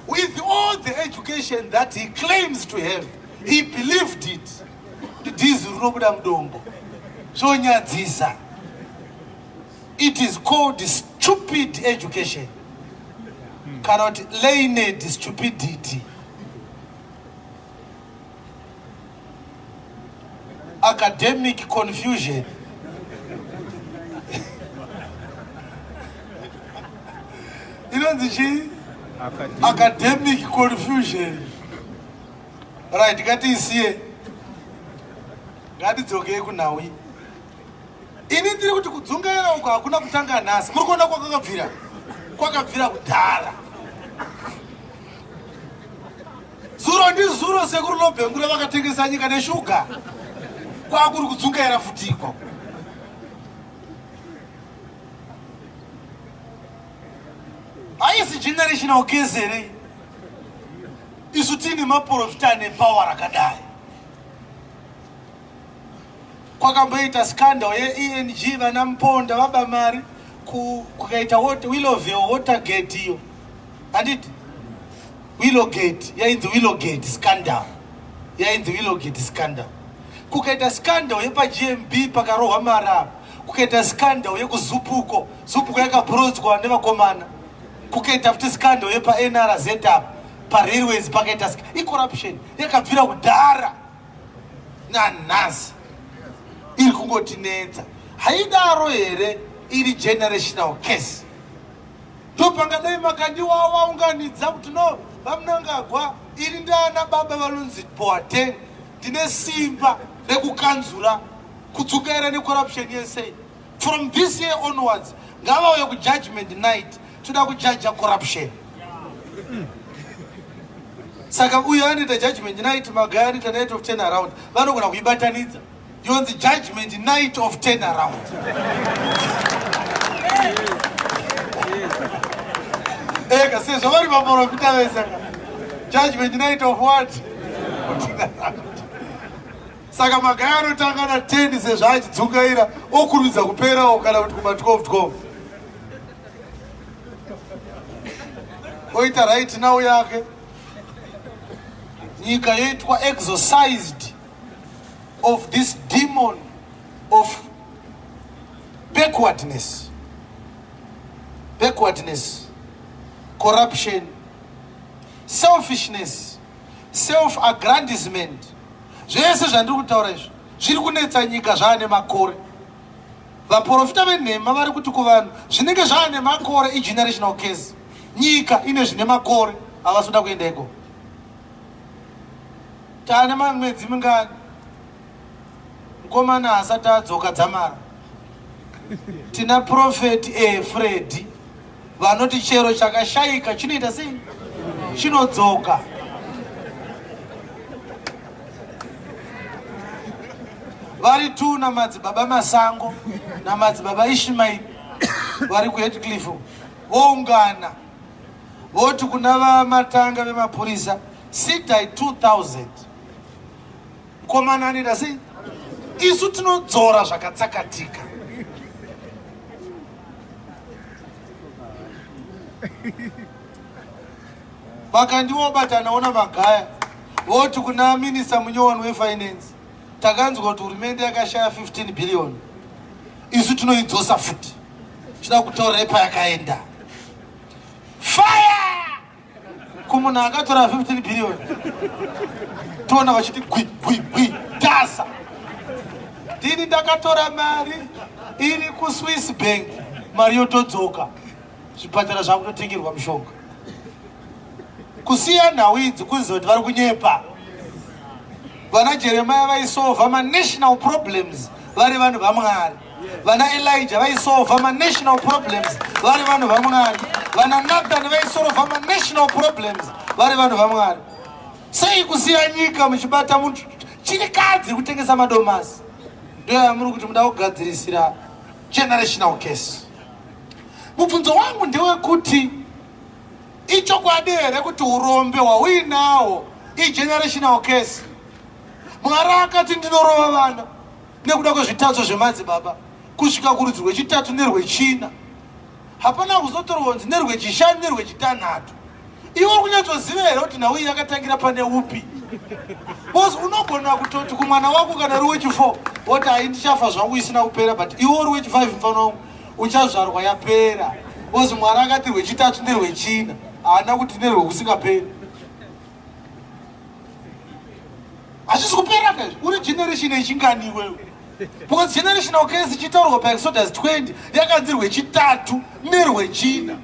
With all the education that he claims to have, he believed it. Kuti diesel rinobuda mudombo. Zvonyadzisa. It is called stupid education. Kana kuti learned stupidity. Academic confusion. Inonzi chii? Academic confusion. Right, ngatiisiye, ngatidzokei kunhau iyi. Ini ndiri kuti kudzungaira uku hakuna kutanga nhasi. Muri kuona kwakakabvira, kwakabvira kudhara. Zuro ndizuro sekuru Lobhengura vakatengesa nyika neshuga, kwakuri kudzungaira futi ikoko. Haisi generational case here? Isu tiine maprofita ane power rakadai. Kwakamboita scandal yeENG, vana Muponda vaba mari, kukaita Willowvale Watergate iyo, handiti? Willowgate yainzi Willowgate scandal, yainzi Willowgate scandal. Kukaita scandal yepaGMB pakarohwa mari apa, kukaita scandal yekuZupuko, Zupuko yakabhurodzwa nevakomana, kukaita futi scandal yepaNRZ apa parailways pakaita icorruption yakabvira kudhara nanhasi iri kungotinetsa. Haidaro here iri generational case? Ndopangadai Makandiwa waunganidza kuti no, VaMnangagwa, iri ndaana baba vanonzi Boateng, ndine simba rekukanzura kudzungaira necorruption yese. From this year onwards ngavauye kujudgment night, toda kujaja corruption. Saka uyo anoita judgment night, Magaya anoita night of turn around, vanogona kuibatanidza yonzi judgment night of turn around. Ega sezvo vari vaprofita vese, judgment night of what? Saka Magaya anotanga na 10 sezvo achidzungaira, okurumidza kuperawo, kana kuti kuma 12 12 oita right now yake, nyika yoitwa exorcised of this demon of backwardness, backwardness, corruption, selfishness, self aggrandizement. Zvese zvandiri kutaura izvi zviri kunetsa nyika zvaane makore. Vaprofita venhema vari kuti kuvanhu zvinenge zvaane makore igenerational case. Nyika ine zvine makore, havasi kuda kuenda ikoko. Taane mamwedzi mingani mukomana asati adzoka dzamara? Tina Prophet Freddy vanoti chero chakashayika chinoita sei? Chinodzoka. Vari tu naMadzibaba Masango naMadzibaba Ishmael vari kuHeadcliff, voungana voti kuna vaMatanga vemapurisa, sidai 2000, mukomana anoita sei? Isu tinodzora zvakatsakatika. Vakandiwobatanawo naMagaya, voti kuna Minista munyowani wefinance, takanzwa kuti hurumende yakashaya 15 billion, isu tinoidzosa futi, chida kutaurirai payakaenda. Fire kumunhu akatora 15 billion! Toona vachiti gwi gwi gwi, tasa ndini ndakatora mari iri kuSwiss Bank, mari yotodzoka, zvipatara zvakutotengerwa mushonga. Kusiya nhau idzi, kuziva kuti vari kunyepa. Vana Jeremiah vaisolva manational problems vari vanhu vaMwari. Vana Elijah vaisolva manational problems vari vanhu vaMwari. Vana Nathan vaisolva manational problems vari vanhu vaMwari. Sei kusiya nyika muchibata munhu chirikadzi kutengesa madomasi? Ndiyo yamuri kuti muda kugadzirisira generational case. Mubvunzo wangu ndewekuti ichokwadi here kuti urombe hwauinawo igenerational case? Mwari akati, ndinorova vana nekuda kwezvitadzo zvemadzibaba kusvika kurudzi rwechitatu nerwechina. Hapana kuzotorwa kunzi nerwechishanu, nerwechitanhatu. Iwe uri kunyatsoziva here kuti nhau iyi yakatangira pane upi? Because unogona kutoti kumwana wako, kana uri wechi4, woti, hai, ndichafa zvangu isina kupera, but iwe uri wechi5, mufana wangu, uchazvarwa yapera, because Mwari akati rwechitatu nerwechina, haana kuti nerwekusingaperi. Hazvisi kupera kaizvi. Uri generation yechingani iwewe? Because generational case ichitaurwa paExodus 20 yakanzi rwechitatu nerwechina.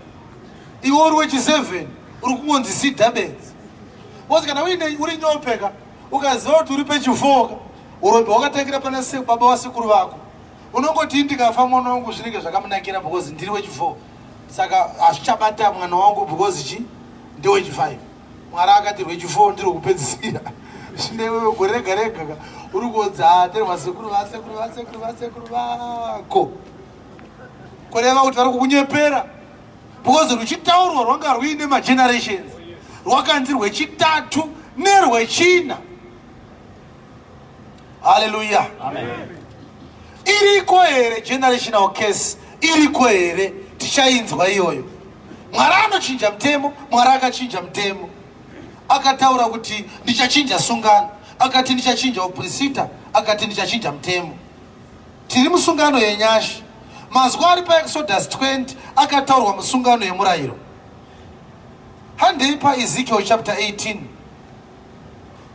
Iwe uri wechi7, uri kungonzi sidhabedzi. Because kana uine uri nyopeka. Ukaziva kuti uri pechifoka, urombe hwakatangira pana baba vasekuru vako. Unongoti ndikafa mwana wangu zvinenge zvakamunakira because ndiri wechi4, saka hazvichabata mwana wangu because chi ndewechi5. Mwari akati rwechi4 ndirwo kupedzisira. Zvino iwewe gore rega rega ka uri kuodza aterwa sekuru vasekuru vasekuru vasekuru vako, kureva kuti vari kukunyepera, because ruchitaurwa rwanga rwuine magenerations, rwakanzi rwechitatu nerwechina. Haleluya! Iriko here generational case? Iriko here? Tichainzwa iyoyo. Mwari anochinja mutemo. Mwari akachinja mutemo, akataura kuti ndichachinja sungano, akati ndichachinja uprisita, akati ndichachinja mutemo. Tiri musungano yenyasha. Mazwi ari paExodus 20 akataurwa musungano yemurayiro. Handei paEzekiel chapter 18.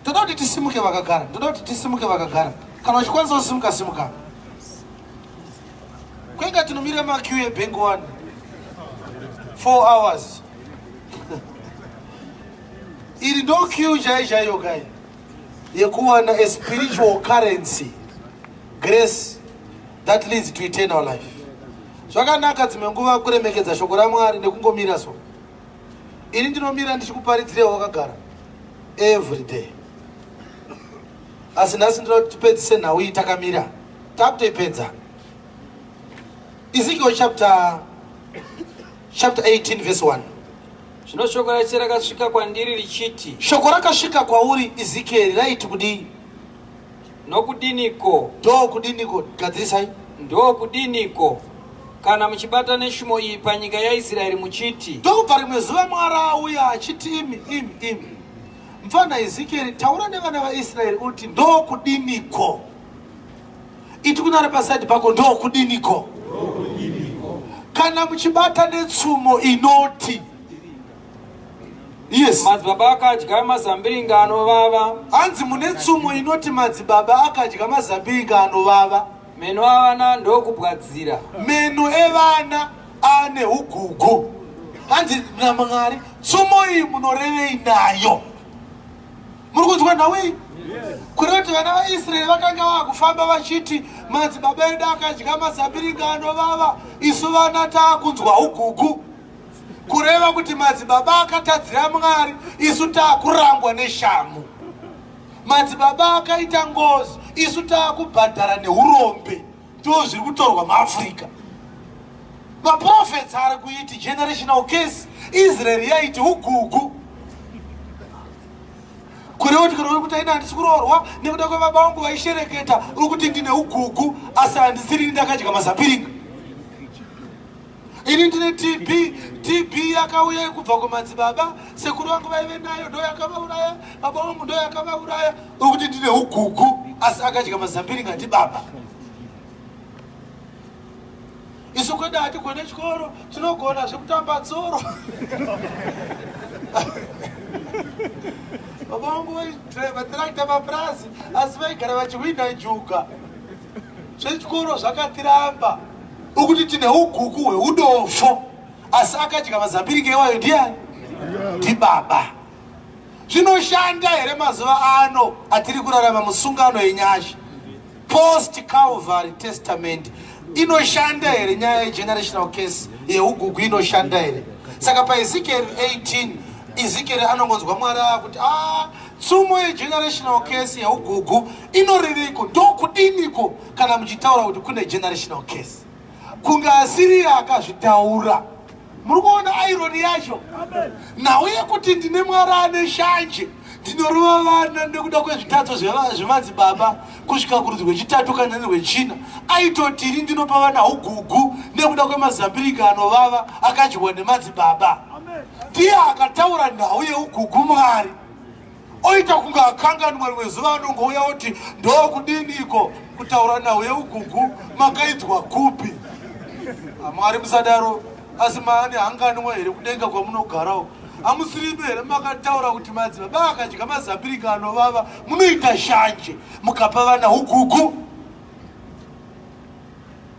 Ndoda kuti tisimuke vakagara, ndoda kuti tisimuke vakagara. Kana uchikwanisa kusimuka, simuka. Kwenga tinomira maqueue ebank 1 4 hours. Iri ndo queue chai chaiyo kai yekuwana a spiritual currency, grace that leads to eternal life. Zvakanaka dzimwe nguva kuremekedza shoko raMwari nekungomira. So ini ndinomira ndichikuparidzira wakagara every day, asi nhasi ndinoda kuti tipedzise nhau iyi takamira. Takutoipedza. Ezekiel chapter 18 verse 1. Zvino shoko raIshe rakasvika kwandiri richiti, Shoko rakasvika kwauri Ezekieri raiti kudii? Nokudiniko? Ndokudiniko? Gadzirisai. Ndokudiniko kana muchibata neshumo iyi panyika yaIsraeri muchiti, Ndokubva rimwe zuva Mwari auya achiti, imi, imi, imi mufana Ezekieri, taura nevana vaIsraeri uti, ndokudiniko? Iti kuna ari pasaidi pako, ndokudiniko kana muchibata netsumo inoti, yes, madzibaba akadya mazambiringa anovava, Hanzi mune tsumo inoti madzibaba akadya mazambiringa anovava, meno avana ndokubwadzira. Meno evana ane ugugu. Hanzi naMwari, tsumo iyi munorevei nayo? Muri kunzwa nhau iyi? Kureva kuti vana vaIsraeri vakanga vaakufamba vachiti madzibaba edu akadya mazambiringa anovava, isu vana taakunzwa ugugu. Kureva kuti madzibaba akatadzira Mwari, isu taakurangwa neshamu. Madzibaba akaita ngozi, isu taakubhadhara neurombe. Ndo zviri kutorwa muAfrica. Maprofets ari kuiti generational case, Israeri yaiti ugugu. Kureva kuti kana uri kuti aina handisi kuroorwa nekuda kwebaba vangu vaishereketa, uri kuti ndine ugugu, asi handisirini ndakadya mazambiringa. Ini ndine TB, TB yakauya kubva kumadzibaba, sekuru vangu vaive nayo, ndo yakavauraya, baba vangu ndo yakavauraya. Uri kuti ndine ugugu, asi akadya mazambiringa ndibaba. Isu kwedu hatigone chikoro, tinogona zvekutamba tsoro. Baba vangu vaidhiraivha tirakita mapurazi, asi vaigara vachihwina njuga. Zvechikoro zvakatiramba. Ukuti tine uguku hweudofo, asi akadya mazambiringa iwayo ndiani? Ndibaba. Zvinoshanda here mazuva ano atiri kurarama musungano yenyasha, post Calvary Testament? Inoshanda here nyaya yegenerational case yeugugu? Inoshanda here? Saka paEzekiel 18, Ezekiel anongonzwa Mwari akuti, a tsumo yegenerational case yeugugu inoreveiko? Ndokudiniko kana muchitaura kuti kune generational case, kunge asiriye akazvitaura? Muri kuona irony yacho? Nhau yekuti ndine Mwari ane shanje, ndinorova vana nekuda kwezvitadzo zvemadzibaba kusvika kurudzi rwechitatu kana nerwechina, aitoti ini ndinopa vana ugugu nekuda kwemazambirika anovava akadyiwa nemadzibaba. Ndiye akataura nhau yeugugu Mwari, oita kunge akanganwa. Rimwe zuva anongouya oti, ndokudiniko kutaura nhau yeugugu? Makaidzwa kupi? Mwari musadaro. Asi maani hanganwa here kudenga kwamunogarawo? Hamusirimi here makataura kuti madzibaba akadya mazambirika anovava, munoita shanje mukapa vana ugugu?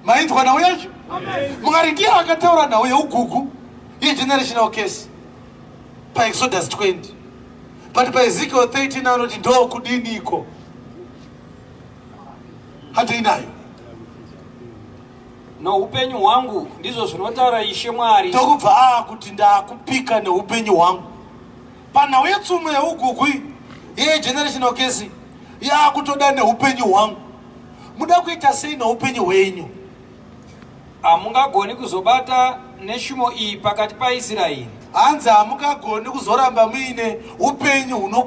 Mainzwa nhau yacho? Mwari ndiye akataura nhau yeugugu yegenerational case paExodus 20. But paEzekiel 13 anoti ndokudiniko? Handei nayo. Noupenyu hwangu, ndizvo zvinotaura Ishe Mwari. Ndokubva aakuti ndakupika neupenyu hwangu. Panhau yetsumo yeugugwi yegenerational curse yaakutoda neupenyu hwangu. Muda kuita sei neupenyu hwenyu? Hamungagoni kuzobata neshumo iyi pakati paIsraeri. Hanzi hamungagoni kuzoramba muine upenyu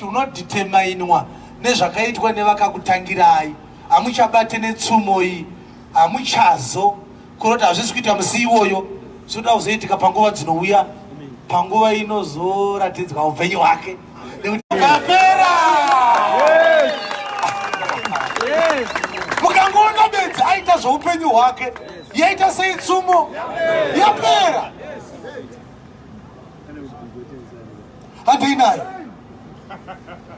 hunodeterminwa nezvakaitwa nevakakutangirai. Hamuchabate netsumo iyi, hamuchazo kuroti hazvisi kuita musi iwoyo, zvinoda kuzoitika panguva dzinouya, panguva inozoratidzwa upenyu hwake. Nekuti kapera mukangoona bedzi aita zveupenyu hwake, yaita sei tsumo yapera. Handei nayo.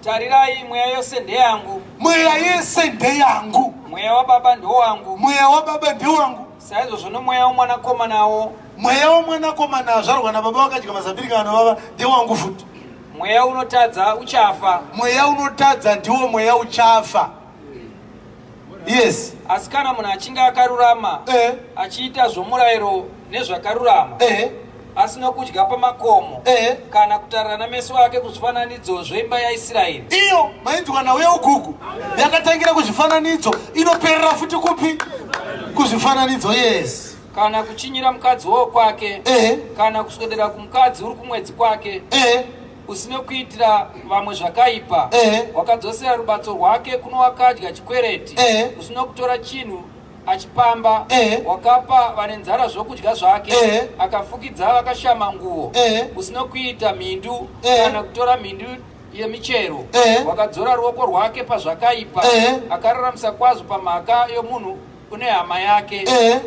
Tarirai, mweya yose ndeyangu. Mweya yese ndeyangu. Mweya wababa ndowangu. Mweya wababa ndewangu. Saizvozvo nomweya womwanakomanawo. Mweya womwanakomana azvarwa nababa vakadya mazambiri kana baba ndewangu futi. Mweya unotadza uchafa. Mweya unotadza ndiwo mweya uchafa. Yes. Asi kana munhu achinge akarurama, achiita zvomurayiro nezvakarurama, asina kudya pamakomo, kana kutarira nameso ake kuzvifananidzo zveimba yaIsraeri. Iyo mainzwa nhau yeugugu yakatangira kuzvifananidzo, inoperera futi kupi? Kuzvifananidzo. Yes. Kana kuchinyira mukadzi wokwake, kana kuswedera kumukadzi uri kumwedzi kwake, usina kuitira vamwe zvakaipa, wakadzosera rubatso rwake kuno wakadya chikwereti, usina kutora chinhu achipamba, wakapa vane nzara zvokudya zvake, akafukidza vakashama nguo, usina kuita mhindu kana kutora mhindu yemichero, wakadzora ruoko rwake pazvakaipa, akararamisa kwazvo pamhaka yomunhu une hama yake,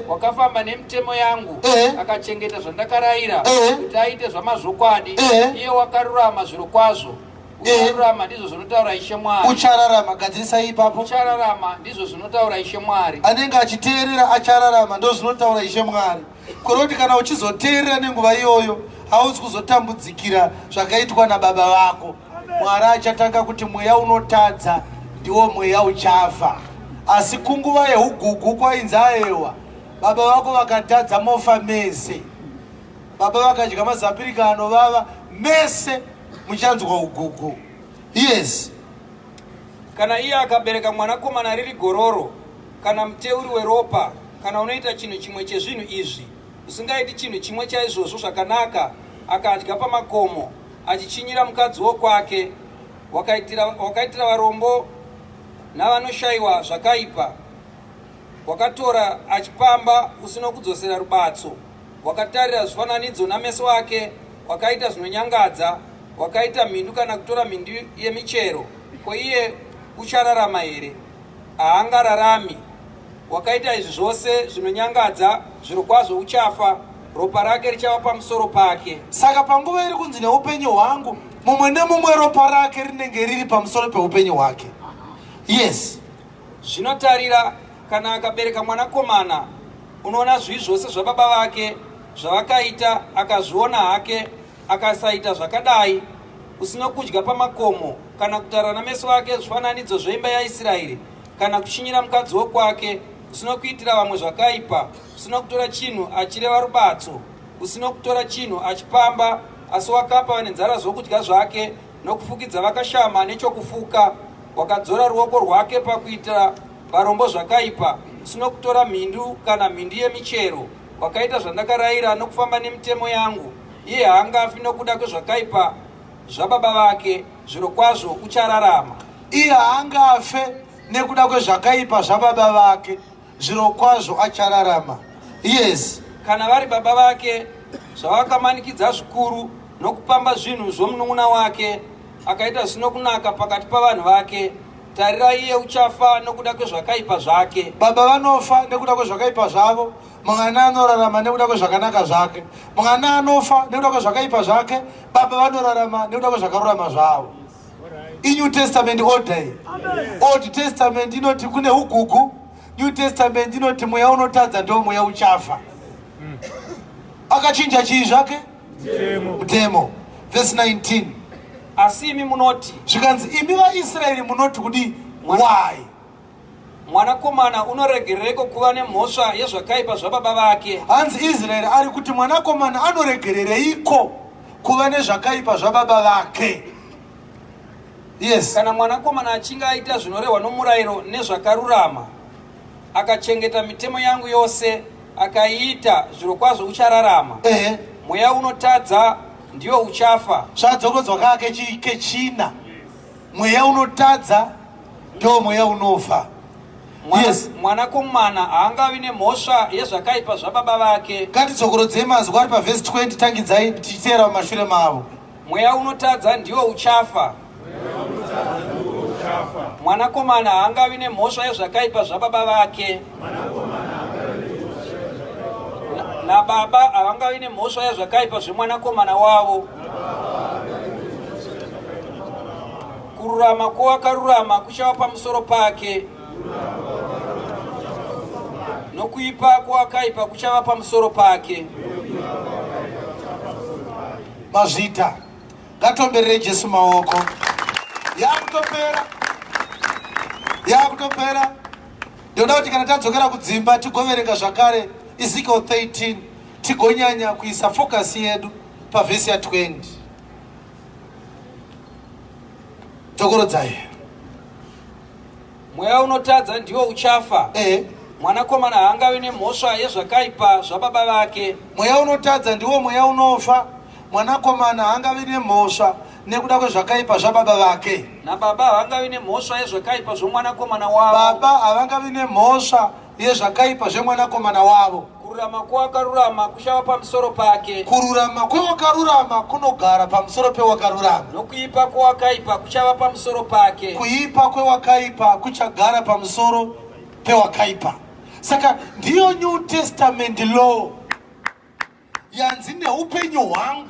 wakafamba nemitemo yangu, akachengeta zvandakarayira, kuti aite zvamazvokwadi. Iye wakarurama zviro kwazvo, ucharurama, ndizvo zvinotaura Ishe Mwari. Uchararama. Gadzirisai ipapo. Uchararama, ndizvo zvinotaura Ishe Mwari. Anenge achiteerera achararama, ndo zvinotaura Ishe Mwari. Kuroti kana uchizoteerera nenguva iyoyo, hausi kuzotambudzikira zvakaitwa nababa vako. Mwari achatanga kuti mweya unotadza ndiwo mweya uchafa. Asi kunguva yeugugu kwainzi aewa, baba vako vakatadza mofa mese, baba vakadya mazapirika anovava mese muchanzwa ugugu. Yes. Kana iye akabereka mwanakomana riri gororo, kana muteuri weropa, kana unoita chinhu chimwe chezvinhu izvi, usingaiti chinhu chimwe chaizvozvo zvakanaka, akadya pamakomo achichinyira mukadzi wokwake, wakaitira varombo navanoshayiwa zvakaipa, wakatora achipamba usina kudzosera rubatso, wakatarira zvifananidzo nameso ake, wakaita zvinonyangadza, wakaita mhindu kana kutora mhindu yemichero, ko iye uchararama here? Haangararami. Wakaita izvi zvose zvinonyangadza, zviro kwazvo uchafa, ropa rake richava pamusoro pake. Saka panguva iri kunzi neupenyu hwangu, mumwe nemumwe ropa rake rinenge riri pamusoro peupenyu hwake. Yes. Zvinotarira, kana akabereka mwanakomana, unoona zvivi zvose zvababa vake zvavakaita, akazviona hake, akasaita zvakadai, usina kudya pamakomo kana kutarira nameso ake zvifananidzo zveimba yaIsraeri, kana kuchinyira mukadzi wokwake, usina kuitira vamwe zvakaipa, usina kutora chinhu achireva rubatso, usina kutora chinhu achipamba, asi wakapa vane nzara zvokudya zvake, nokufukidza vakashama nechokufuka, wakadzora ruoko rwake pakuitira varombo zvakaipa, usina kutora mhindu kana mhindu yemichero, wakaita zvandakarayira nokufamba nemitemo yangu, iye haangafi nokuda kwezvakaipa zvababa vake, zviro kwazvo uchararama. Iye haangafe nekuda kwezvakaipa zvababa vake, zviro kwazvo achararama. Yes. Kana vari baba vake, zvavakamanikidza zvikuru nokupamba zvinhu zvomunun'una wake, akaita zvisino kunaka pakati pavanhu vake, tarira, iye uchafa nokuda kwezvakaipa zvake. Baba vanofa nekuda kwezvakaipa zvavo, mwana anorarama nekuda kwezvakanaka zvake. Mwana anofa nekuda kwezvakaipa zvake, baba vanorarama nekuda kwezvakarurama zvavo. INew Testament order iyi. Old Testament inoti kune ugugu, New Testament inoti mweya unotadza ndo mweya uchafa. Akachinja chii zvake? Mutemo. Verse 19. Asi imi munoti. Zvikanzi imi vaIsraeri munoti kudii? Why? Mwanakomana unoregerereiko kuva nemhosva yezvakaipa zvababa vake? Hanzi Israeri ari kuti mwanakomana anoregerereiko kuva nezvakaipa zvababa vake? Yes. Kana mwanakomana achinge aita zvinorehwa nomurayiro nezvakarurama, akachengeta mitemo yangu yose, akaiita, zvirokwazvo uchararama. Ehe. Mweya unotadza ndiwo uchafa. Zvadzokorodzwa kake kechina. Mweya unotadza ndiwo mweya unofa. Yes. Mwanakomana haangavi nemhosva yezvakaipa zvababa vake. Ngatidzokorodzei mazwi ari pavhesi 20 tangidzai tichiteera mumashure mavo. Mweya unotadza ndiwo uchafa. Mwanakomana haangavi nemhosva yezvakaipa zvababa vake. Nababa havangavi nemhosva yezvakaipa zvemwanakomana wavo. Kururama kwowakarurama kuchava pamusoro pake, nokuipa kwowakaipa kuchava pamusoro pake. Mazvita. Ngatomberere Jesu maoko. Yakutopera. Yakutopera. Ndinoda kuti kana tadzokera kudzimba tigoverenga zvakare Ezekiel 13 tigonyanya kuisa focus yedu pavhesi ya 20. Dzokorodzai. Mweya unotadza ndiwo uchafa. Eh. Mwanakomana haangavi nemhosva yezvakaipa zvababa vake. Mweya unotadza ndiwo mweya unofa. Mwanakomana haangavi nemhosva nekuda kwezvakaipa zvababa vake. Nababa havangavi nemhosva yezvakaipa zvomwanakomana wavo. Baba havangavi nemhosva yezvakaipa zvemwanakomana wavo. Kururama kwewakarurama kuchava pamusoro pake. Kururama kwewakarurama kunogara pamusoro pewakarurama. Nokuipa kwewakaipa kuchava pamusoro pake. Kuipa kwewakaipa kuchagara pamusoro pewakaipa. Saka ndiyo New Testament law. Yanzi neupenyu hwangu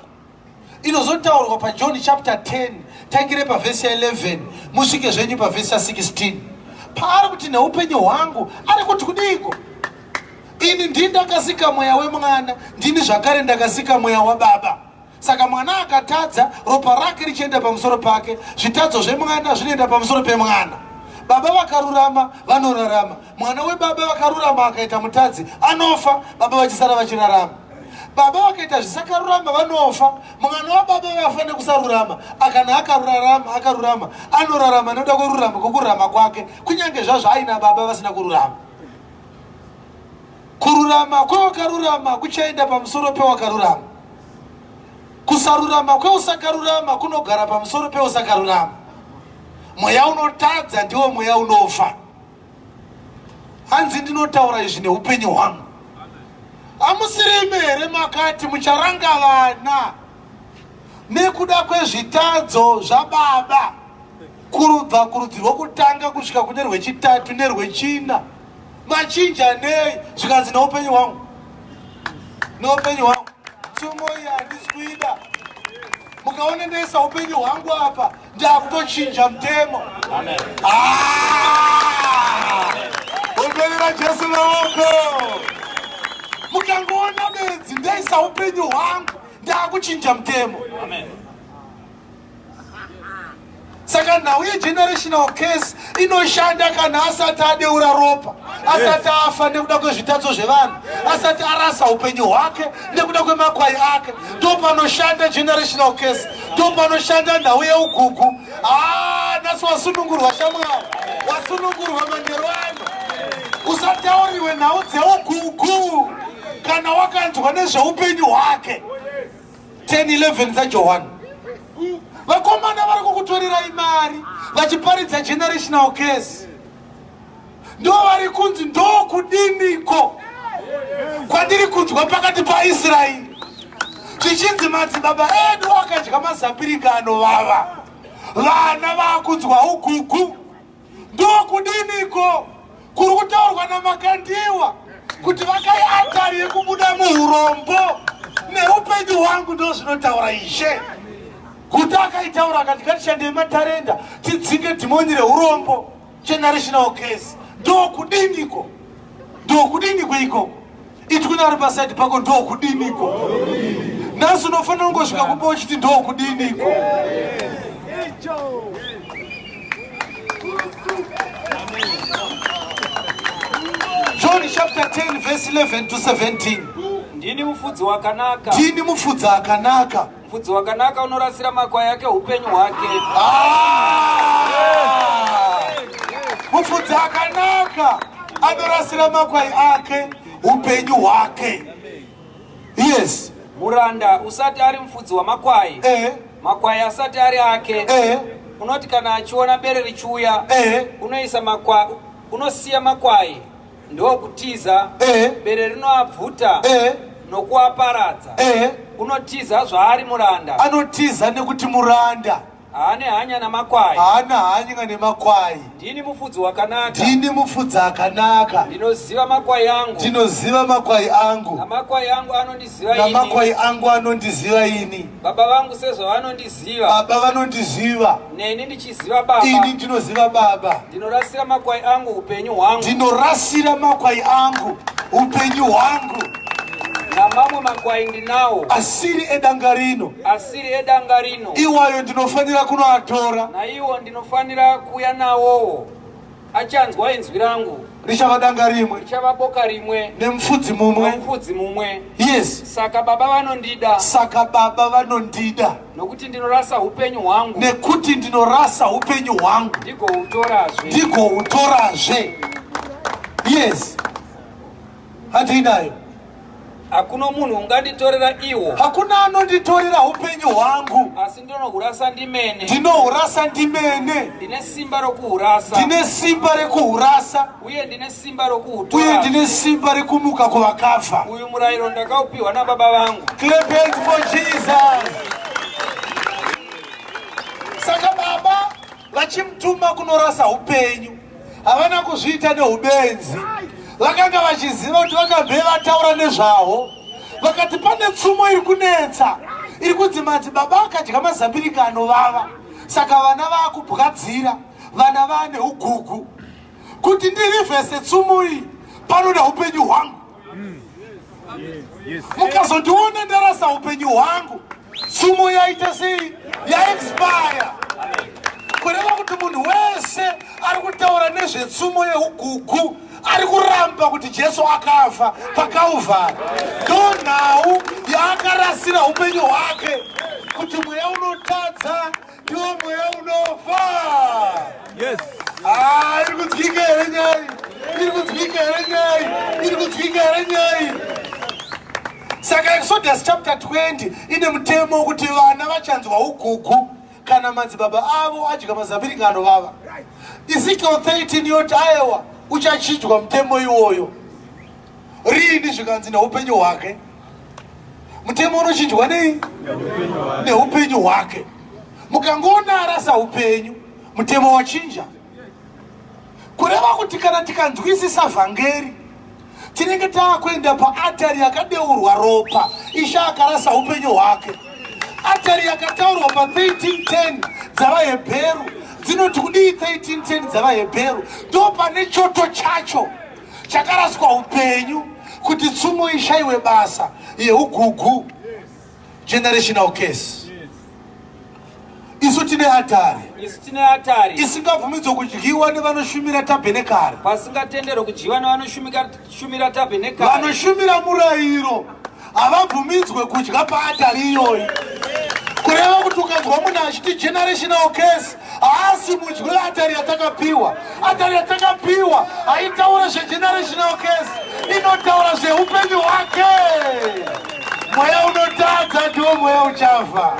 inozotaurwa paJohn chapter 10 tangire pavhesi ya 11 musvike zvenyu pavhesi ya 16 paari kuti neupenyu hwangu ari kuti kudiiko ini ndini ndakasika mweya wemwana ndini zvakare ndakasika mweya wababa Saka mwana akatadza, ropa rake richienda pamusoro pake, zvitadzo zvemwana zvinoenda pamusoro pemwana. Baba vakarurama vanorarama. Mwana webaba vakarurama akaita mutadzi anofa, baba vachisara vachirarama. Baba vakaita zvisakarurama vanofa. Mwana wababa vafa nekusarurama, akana akarurama, akarurama anorarama nekuda kwerurama kwekururama kwake, kunyange zvazvo aina baba vasina kururama. Kururama kwewakarurama kuchaenda pamusoro pewakarurama. Kusarurama kweusakarurama kunogara pamusoro peusakarurama. Mweya unotadza ndiwo mweya unofa. Hanzi ndinotaura izvi neupenyu hwangu. Hamusirimi here makati mucharanga vana nekuda kwezvitadzo zvababa kurubva kurudzi rwokutanga kusvika kune rwechitatu nerwechina? Machinja nei? Zvikanzi neupenyu hwangu, neupenyu hwangu. Tsumo iyi handisi kuida. Mukaona ndaisa upenyu hwangu apa, ndakutochinja mutemo. Amen. Ah! Omberera Jesu maoko. Mukangoona bedzi ndaisa upenyu hwangu, ndakuchinja mutemo. Amen. Saka nhau yegenerational case inoshanda kana asati adeura ropa, asati afa nekuda kwezvitadzo zvevanhu, asati arasa upenyu hwake nekuda kwemakwai ake. Ndo panoshanda generational case, ndo panoshanda nhau yeugugu. Ah, nhasi wasunungurwa shamwari, wasunungurwa manheru ano. Usatauriwe nhau dzeugugu kana wakanzwa nezveupenyu hwake. 10 11 dzaJohani. Vakomana vari kukutorerai mari vachiparidza generational case, ndo vari kunzi ndokudiniko kwandiri kunzwa pakati paIsraeri zvichinzi madzibaba edu akadya mazapirika anovava, vana vakunzwa ugugu. Ndokudiniko kuri kutaurwa naMakandiwa kuti vakai atari yekubuda muurombo neupenyu hwangu, ndozvinotaura Ishe. Kuti akaitaura akati ngatishandei matarenda tidzinge dhimoni reurombo, generational case. Ndokudiniko? Ndokudiniko ikoko? Iti kune ari pasaidi pako ndokudiniko? Nhasi unofanira kungosvika kumba uchiti ndokudiniko? John chapter 10 verse 11 to 17. Ndini mufudzi wakanaka. Ndini mufudzi akanaka. Mufudzi wakanaka unorasira makwai ake upenyu hwake. Ah! Mufudzi akanaka anorasira makwai ake upenyu hwake. Yes. Muranda usati ari mufudzi wamakwai. Eh. Makwai asati ari ake. Eh. Unoti kana achiona bere richiuya, Eh. unoisa makwa unosiya makwai ndokutiza. Eh. Bere rinoabvuta Eh. nokuaparadza. Eh. Unotiza zvaari muranda. Anotiza nekuti muranda. Haane hanya namakwai. Haana hanya nemakwai. Ndini mufudzi wakanaka. Ndini mufudzi akanaka. Ndinoziva makwai angu. Ndinoziva makwai angu. Namakwai angu anondiziva ini. Namakwai angu anondiziva ini. Baba vangu sezvavanondiziva. Baba vanondiziva. Neni ndichiziva Baba. Ini ndinoziva Baba. Ndinorasira makwai angu upenyu hwangu. Ndinorasira makwai angu upenyu hwangu. Namamwe makwai ndinawo. Asiri edanga rino. Asiri edanga rino. Iwayo ndinofanira kunoatora. Naiwo ndinofanira kuuya nawowo. Achanzwa inzwi rangu. Richava danga rimwe. Richava boka rimwe. Nemufudzi mumwe. Nemufudzi mumwe. Yes. Saka baba vanondida. Saka baba vanondida. Nokuti ndinorasa upenyu hwangu. Nekuti ndinorasa upenyu hwangu. Ndigohutorazve. Ndigohutorazve. Yes. Handinayo. Hakuna munhu unganditorera iwo. Hakuna anonditorera upenyu hwangu. Asi ndinohurasa ndimene. Ndinohurasa ndimene. Ndine simba rokuhurasa. Ndine simba rekuhurasa. Uye ndine simba rokuhutora. Uye ndine simba rekumuka kuvakafa. Uyu murayiro ndakaupiwa nababa vangu. Clap hands for Jesus. Saka baba vachimutuma kunorasa upenyu havana kuzviita neubenzi vakanga vachiziva kuti vakabve vataura nezvaho vakati pane tsumo iri kunetsa iri kunzi madzibaba akadya mazambirika anovava saka vana vaakubwadzira vana vaane ugugu kuti ndirivhese tsumo iyi panoda upenyu hwangu mukazondiona ndarasa upenyu hwangu tsumo yaita sei yaexpire kureva kuti munhu wese ari kutaura nezvetsumo yeugugu ari kuramba kuti jesu akafa pakalvari ndo nhau yaakarasira upenyu hwake kuti mweya unotadza ndiwo mweya unofa Yes. Ah, iri kudyika here nyai? Iri kudyika here nyai? Iri kudyika here nyai? Saka Exodus chapter 20 ine mutemo wekuti vana vachanzwa ugugu kana madzibaba avo adya mazambiringa anovava. Ezekiel 13 yoti ayewa uchachinjwa mutemo iwoyo. Riini zvikanzi neupenyu hwake. Mutemo unochinjwa nei? Neupenyu hwake. Mukangoona arasa upenyu, mutemo wachinja. Kureva kuti kana tikanzwisisa vhangeri, tinenge taakuenda paatari yakadeurwa ropa, Ishe akarasa upenyu hwake. Atari yakataurwa pa 1310 dzavaHebheru dzinoti kudii 1310 dzavaHebheru ndo pane choto chacho chakaraswa upenyu kuti tsumo ishaiwe basa yeugugu generational case isu tine atari isu tine atari isingabvumidzwe kudyiwa nevanoshumira tabhenekari pasingatenderwe kudyiwa nevanoshumira tabhenekari vanoshumira murayiro havabvumidzwe kudya paatari iyoyi kureva kuti ukanzwa munhu achiti generational case haasi mudyi weatari yatakapiwa atari yatakapiwa haitaure zvegenerational case inotaura zveupenyu hwake mweya unotadza ndiwo mweya uchafa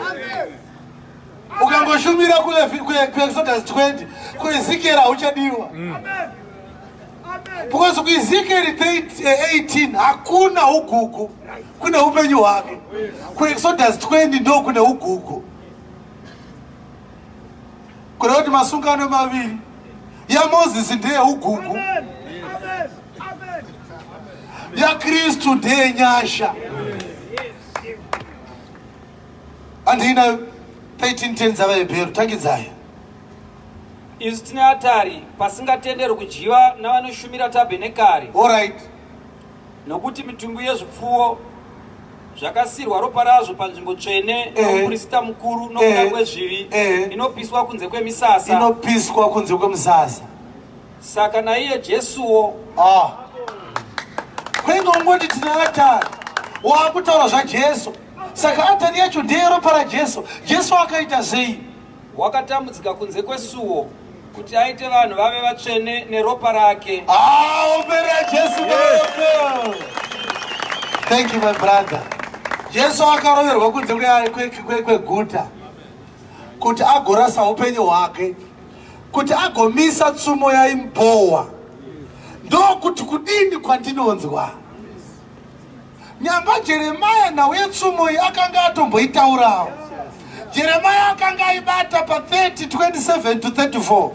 ukangoshumira kuexodus 20 kuezekieri hauchadiwa because kuezekieri 18 hakuna ugugu kune upenyu hwake kuexodus 20 ndo kune ugugu kureva kuti masungano maviri yamozisi ndeyeugugu yakristu ndeyenyasha handina 1310 dzavahebheru tangidzai Isu tine atari pasingatenderwi kudyiwa navanoshumira tabhenekari. Alright. Nokuti mitumbi yezvipfuwo Zvakasirwa ropa razvo panzvimbo tsvene nomuprista mukuru nokuda kwezvivi, inopiswa kunze kwemisasa. Inopiswa kunze kwemisasa. Saka naiye Jesuwo. Ah. Kwenge ungoti tine atari waakutaura zvaJesu. Saka atari yacho ndeyeropa raJesu. Jesu akaita sei? Wakatambudzika kunze kwesuwo kuti aite vanhu vave vatsvene neropa rake. Ah, ombera Jesu maoko. Thank you my brother. Jesu akaroverwa kunze kweguta kuti agorasa upenyu hwake kuti agomisa tsumo yaimbowa ndokuti kudini kwandinonzwa Nyamba Jeremiah nhau yetsumo iyi akanga atomboitaurawo. Jeremiah akanga aibata pa 30 27 to 34.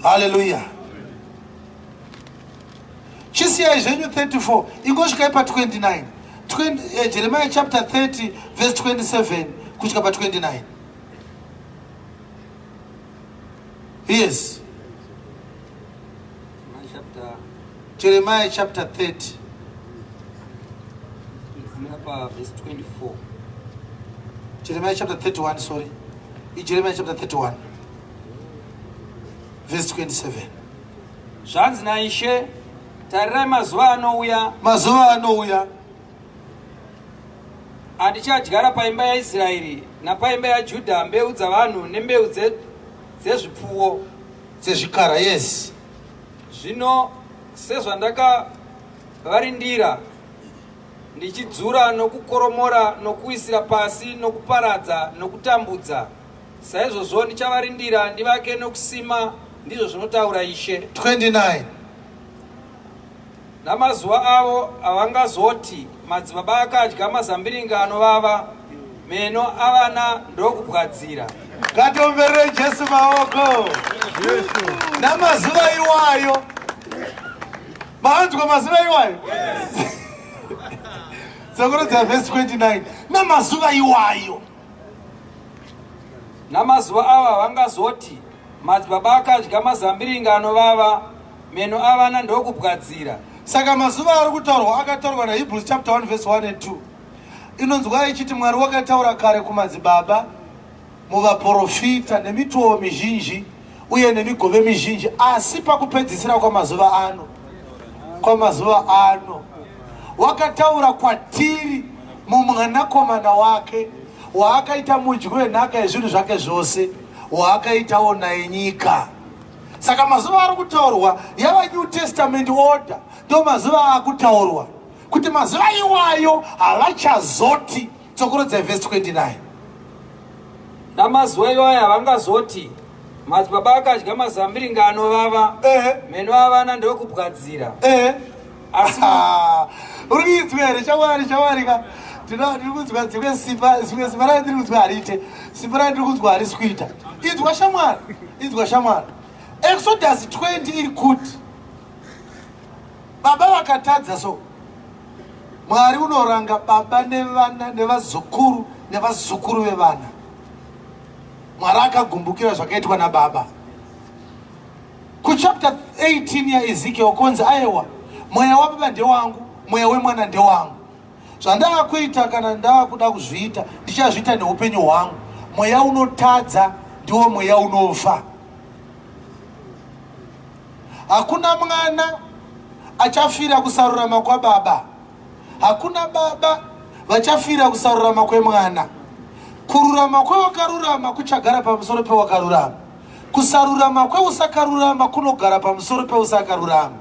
Hallelujah. Chisiyai zvenyu 34 ingosvikai pa 29. 20, Jeremiah chapter 30 verse 27 kusvika pa 29. Yes. Jeremiah chapter 30. Pa verse 24. Jeremiah chapter 31, sorry. Jeremiah chapter 31. Verse 27. Zvanzi naIshe, tarirai mazuva anouya. Mazuva anouya. Andichadyara paimba yaIsraeri napaimba yaJudha mbeu dzavanhu nembeu dzezvipfuwo. Dzezvikara, yes. Zvino sezvandakavarindira ndichidzura nokukoromora nokuwisira pasi nokuparadza nokutambudza, saizvozvo ndichavarindira ndivake nokusima, ndizvo zvinotaura Ishe. 29. Namazuva avo havangazoti, Madzibaba akadya mazambiringa anovava, meno avana ndokubwadzira. Ngatiomberere Jesu maoko. Namazuva iwayo. Maanzwa mazuva iwayo? Dzokorodza verse 29. Namazuva iwayo. Namazuva avo havangazoti, Madzibaba akadya mazambiringa anovava, meno avana ndokubwadzira. Saka mazuva ari kutaurwa akataurwa naHebrews chapter 1 verse 1 and 2. Inonzwa ichiti Mwari wakataura kare kumadzibaba muvaporofita nemitoo mizhinji uye nemigove mizhinji, asi pakupedzisira kwamazuva ano, kwamazuva ano wakataura kwatiri mumwanakomana wake waakaita mudyi wenhaka yezvinhu zvake zvose, waakaitawo naye nyika. Saka mazuva ari kutaurwa yava New Testament order, ndo mazuva akutaurwa kuti mazuva iwayo havachazoti. Tsokorodza vhesi 29. Namazuva iwayo havangazoti madzibaba akadya mazambiringa anovava, meno avana ndokubwadzira. Asi uri kuinzwa here shamwari? Shamwari ka, ndiri kunzwa dzimwe simba, zimwe simba randiri kunzwa hariite, simba randiri kunzwa harisi kuita. Inzwa shamwari, inzwa shamwari. Exodus 20 iri kuti baba vakatadza, so Mwari unoranga baba nevana nevazukuru nevazukuru vevana. Mwari akagumbukira zvakaitwa nababa. Kuchapter 18 yaEzekiel konzi aiwa, mweya wababa ndewangu, mweya wemwana ndewangu. Zvandaakuita kana ndaakuda kuzviita ndichazviita neupenyu hwangu. Mweya unotadza ndiwo mweya unofa. Hakuna mwana achafira kusarurama kwababa, hakuna baba vachafira kusarurama kwemwana. Kururama kwewakarurama kuchagara pamusoro pewakarurama, kusarurama kweusakarurama kunogara pamusoro peusakarurama.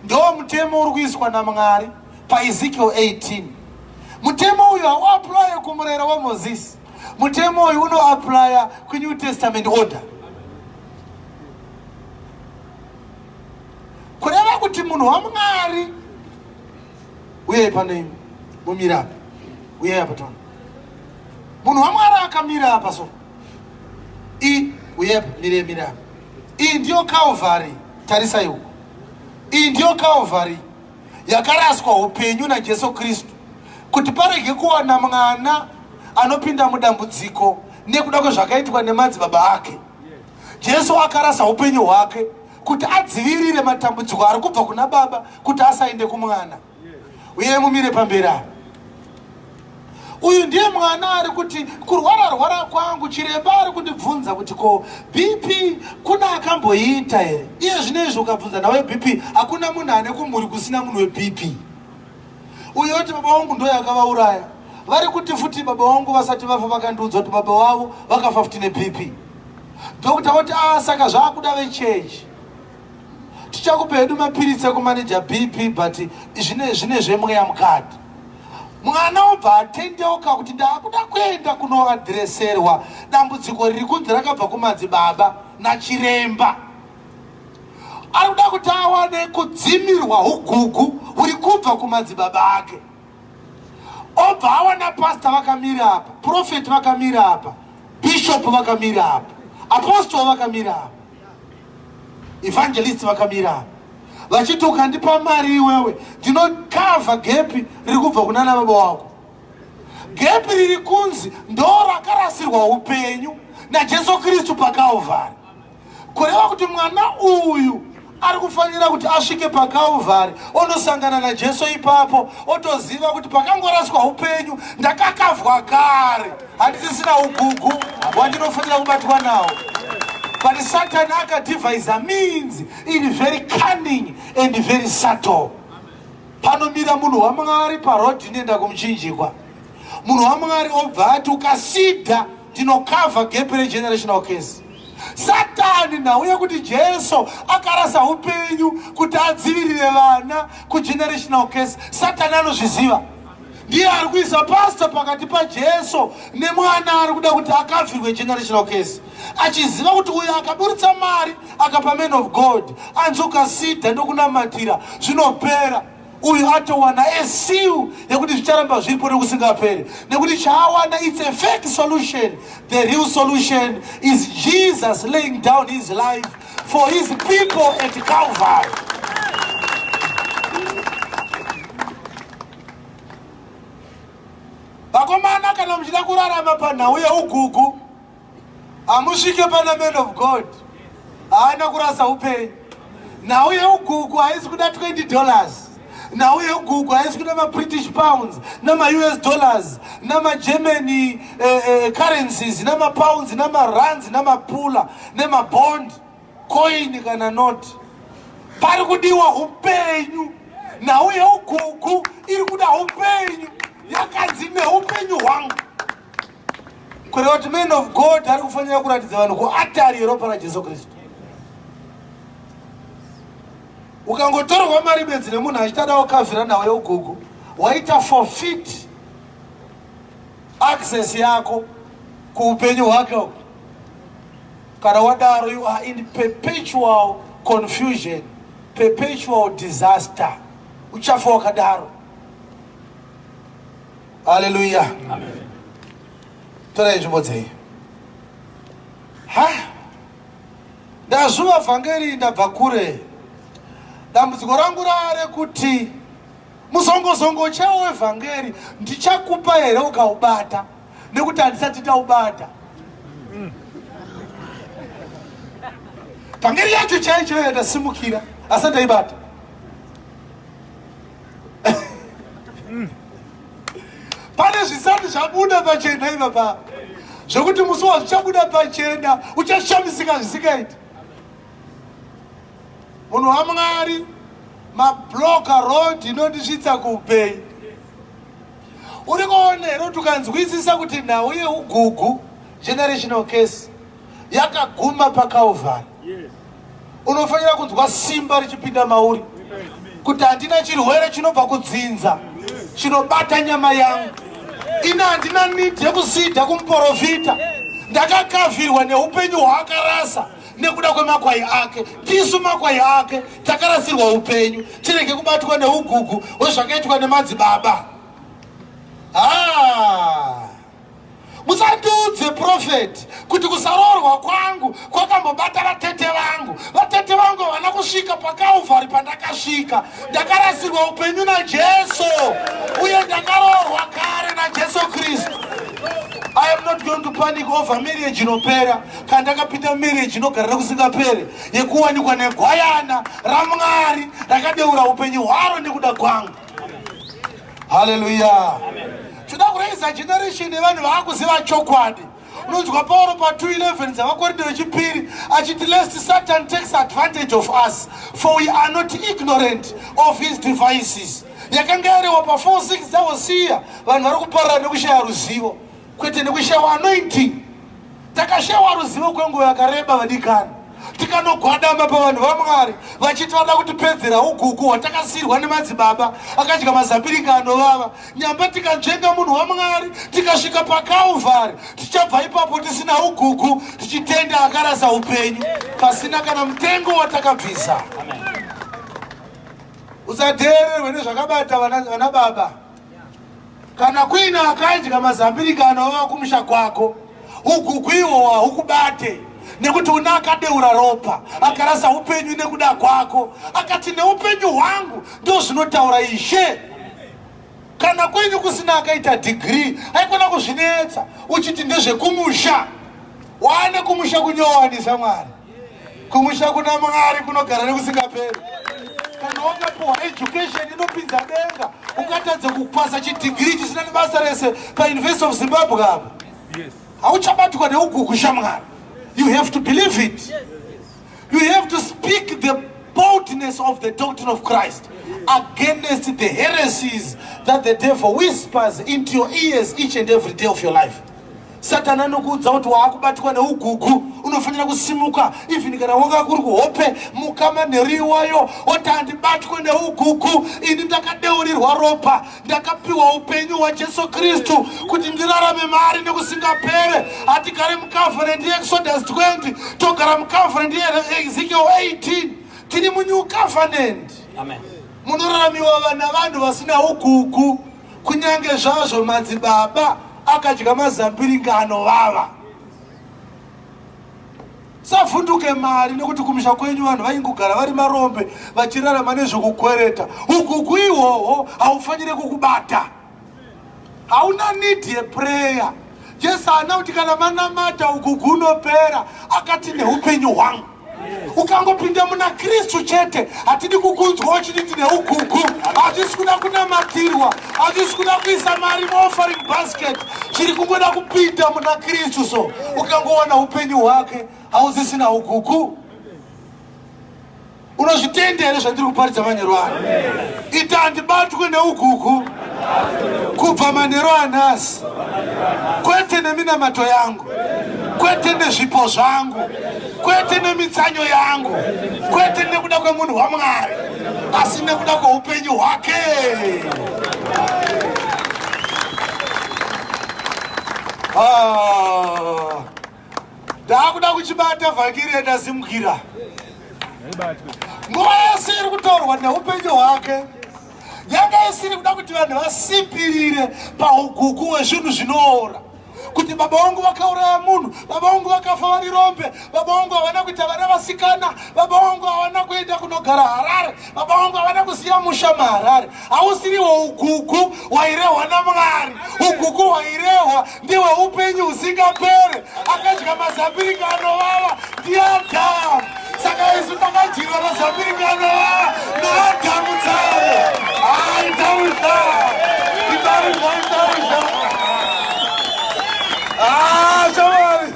Ndo mutemo uri kuiswa naMwari paEzekiel 18. Mutemo uyu hauaplaye kumurayiro waMozisi. Mutemo uyu unoaplaya kuNew Testament order. Kureva kuti munhu waMwari, uyai pano imi mumira apa, uyai apa tona. Munhu waMwari akamira apa so i uyai apa, mire mire apa. Iyi ndiyo Calvary, tarisai uko. Iyi ndiyo Calvary yakaraswa upenyu naJesu Kristu kuti parege kuwana mwana anopinda mudambudziko nekuda kwezvakaitwa nemadzibaba ake. Jesu akarasa upenyu hwake kuti adzivirire matambudziko ari kubva kuna baba kuti asaende kumwana. Uyai mumire pamberi apa. Uyu ndiye mwana ari kuti kurwara rwara kwangu, chiremba ari kundibvunza kuti ko BP kuna akamboiita here? Iye zvino izvi ukabvunza nhau yeBP hakuna munhu ane kumhuri kusina munhu weBP. Uyo oti baba vangu ndo yakavauraya. Vari kuti futi baba vangu vasati vafa vakandiudza kuti baba vavo vakafa futi neBP. Doctor voti ah, saka zvaakuda vechechi. Tichakupa hedu mapiritsi ekumaneja BP but zvine zvine zvemweya mukati. Mwana obva atendeuka kuti ndaakuda kuenda kunoadreserwa dambudziko riri kunzi rakabva kumadzibaba nachiremba. Ari kuda kuti awane kudzimirwa ugugu huri kubva kumadzibaba ake. Obva awana pastor vakamira apa, prophet vakamira apa, bishop vakamira apa, apostle vakamira apa, evangelist vakamira apa, vachiti ukandipa mari iwewe ndinokavha gepi riri kubva kunana baba wako. Gepi riri kunzi ndo rakarasirwa upenyu naJesu Kristu paKalvari. Kureva kuti mwana uyu ari kufanira kuti asvike paKalvari onosangana naJesu ipapo, otoziva kuti pakangoraswa upenyu ndakakavhwa kare, handisisina ugugu hwandinofanira kubatwa nawo. But Satan akadevise means in very cunning and very subtle. Panomira munhu waMwari paroad inoenda kumuchinjikwa, munhu waMwari obva ati ukasidha ndinokavha gap regenerational case. Satani nhau yekuti Jesu akarasa upenyu kuti adzivirire vana kugenerational case, Satani anozviziva. Ndiye ari kuisa pastor pakati paJesu nemwana ari kuda kuti akavhirwe generational case, achiziva kuti uyo akaburitsa mari akapa man of God anzi ukasidha ndokunamatira zvinopera. Uyu atowana a seal yekuti zvicharamba zviripo nekusingaperi, nekuti chaawana it's a fake solution. The real solution is Jesus laying down his life for his people at Calvary. Vakomana, kana muchida kurarama panhau yeugugu, hamusvike pana man of God. Haana kurasa upenyu. Nhau yeugugu haisi kuda $20. Nhau yeugugu haisi kuda maBritish pounds namaUS dollars namaGermany currencies namapounds namarands namapula nemabond coin kana note. Pari kudiwa upenyu. Nhau yeugugu iri kuda upenyu, yakanzi neupenyu hwangu. Kureva kuti man of God ari kufanira kuratidza vanhu kuatari yeropa raJesu Kristu. Ukangotorwa mari bedzi nemunhu achitada kukavhira nhau yeugugu, waita forfeit access yako kuupenyu hwake. Kana wadaro, you are in perpetual confusion, perpetual disaster. Uchafa wakadaro. Hallelujah. Torai nzvimbo dzenyu. Ha, ndazvuva vhangeri, ndabva kure. Dambudziko rangu rare kuti muzongozongo chaiwo wevhangeri ndichakupa here ukaubata, nekuti handisati taubata. Vhangeri yacho chaiyo chaiyo yandasimukira asati ndaibata. Pane zvisati zvabuda pachena ipapa, zvekuti musi wazvichabuda pachena uchashamisika zvisingaiti. Munhu waMwari, mabloka road inondisvitsa kuupenyu. Uri kuona here kuti ukanzwisisa kuti nhau yeugugu generational case yakaguma paKalvari, unofanira kunzwa simba richipinda mauri kuti handina chirwere chinobva kudzinza chinobata nyama yangu. Ina handina need yekusidha kumuprofita, ndakakavhirwa neupenyu hwaakarasa nekuda kwemakwai ake. Tisu makwai ake, takarasirwa upenyu, tirege kubatwa neugugu hwezvakaitwa nemadzibaba. Musandiudze prophet kuti kusaroorwa kwangu kwakambobata vatete vangu. Vatete vangu havana kusvika paKalvari pandakasvika. Ndakarasirwa upenyu naJesu, uye ndakaroorwa kare naJesu Kristu. I am not going to panic over marriage inopera. Kana ndakapinda marriage inogara nekusingaperi, yekuwanikwa negwayana raMwari rakadeura upenyu hwaro nekuda kwangu. Haleluya. Toda kuraisa generation yevanhu vaakuziva chokwadi. Unonzwa Pauro pa 2:11 dzavaKorinde vechipiri achiti lest Satan takes advantage of us for we are not ignorant of his devices. Yakanga yarewa pa 4:6 dzaHosea vanhu vari kuparara nekushaya ruzivo kwete nekushaya anointing. Takashayiwa ruzivo kwenguva yakareba vadikani, tikanogwadama pavanhu vaMwari vachiti vada kutipedzera ugugu hwatakasiirwa nemadzibaba akadya mazambiringa anovava. Nyamba tikanzvenga munhu waMwari tikasvika paKalvari, tichabva ipapo tisina ugugu, tichitenda akarasa upenyu pasina kana mutengo watakabvisa. Usadheererwe nezvakabata vana baba. Kana kuine akadya mazambirika anovava kumusha kwako, ugugu ihwohwo hahukubate nekuti una akadeura ropa akarasa upenyu nekuda kwako, akati neupenyu hwangu ndozvinotaura Ishe. Kana kwenyu kusina akaita degree, haikona kuzvinetsa uchiti ndezvekumusha. Waane kumusha kunyowani shamwari. Kumusha kuna Mwari kunogara nekusingaperi. Kana wakapiwa education inopinza denga, ungatadze kupasa chidigiri chisina nebasa rese paUniversity of Zimbabwe apa. Hauchabatwa neugugu shamwari. You have to believe it. You have to speak the boldness of the doctrine of Christ against the heresies that the devil whispers into your ears each and every day of your life. Satani anokuudza kuti waakubatwa neugugu, unofanira kusimuka even kana wanga kuri kuhope, muka manheru iwayo oti handibatwe neugugu, ini ndakadeurirwa ropa, ndakapiwa upenyu hwaJesu Kristu kuti ndirarame maari nekusingapere. Hatigare mucovenant yeExodus 20, togara mucovenant yeEzekiel 18. Tiri munew covenant. Amen. Munoraramiwa navanhu vasina ugugu. Kunyange zvazvo madzibaba akadya mazambiringa anovava, savhunduke mari nekuti kumusha kwenyu vanhu vaingogara vari marombe vachirarama nezvekukwereta. Ugugu ihwohwo haufanire kukubata. Hauna need yeprayer. Jesu haana kuti kana manamata ugugu unopera, akati neupenyu hwangu. Ukangopinda muna Kristu chete, hatidi kukunzwa uchiti ndine ugugu, hatisi kuda kunamatirwa, hatisi kuda kuisa mari muoffering basket, chiri kungoda kupinda muna Kristu. So ukangowana upenyu hwake hausisina ugugu. Unozvitenda here zvandiri kuparidza manheru ano? Ita handibatwe neugugu kubva manheru anhasi, kwete neminamato yangu, kwete nezvipo zvangu, kwete nemitsanyo yangu, kwete nekuda kwemunhu waMwari, asi nekuda kweupenyu hwake. Ah. Ndakuda kuchibata vhangeri yandazimukira. Nguva yese iri kutaurwa neupenyu hwake yanga isiri kuda kuti vanhu vasimbirire paugugu hwezvinhu zvinoora, kuti baba vangu vakauraya munhu, baba vangu vakafa vari rombe, baba vangu havana kuita vana vasikana, baba vangu havana kuenda kunogara Harare, baba vangu havana kusiya musha muHarare. Hausiriwo ugugu hwairehwa naMwari. Ugugu hwairehwa ndihwe upenyu husingapere. Akadya mazambiringa anovava ndiAdhamu, saka isu takadyiwa mazambiringa anovava naAdhamu dzavo. Aitaruzha, itaruzha, itaruzha. Ah, shamwari,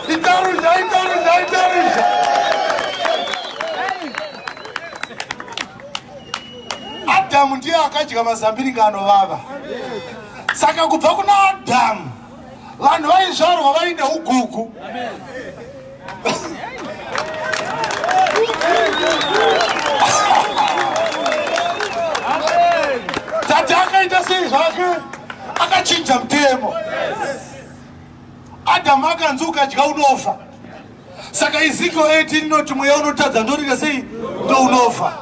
itaruzha, itaruzha, itaruzha. Adhamu ndiye akadya mazambiringa anovava. Saka kubva kuna Adhamu vanhu vaizvarwa vaine ugugu. Tate akaita sei zvake? Akachinja mutemo. Adhamu akanzi ukadya unofa. Saka Ezekiel 18 inoti mweya unotadza ndorira sei ndounofa.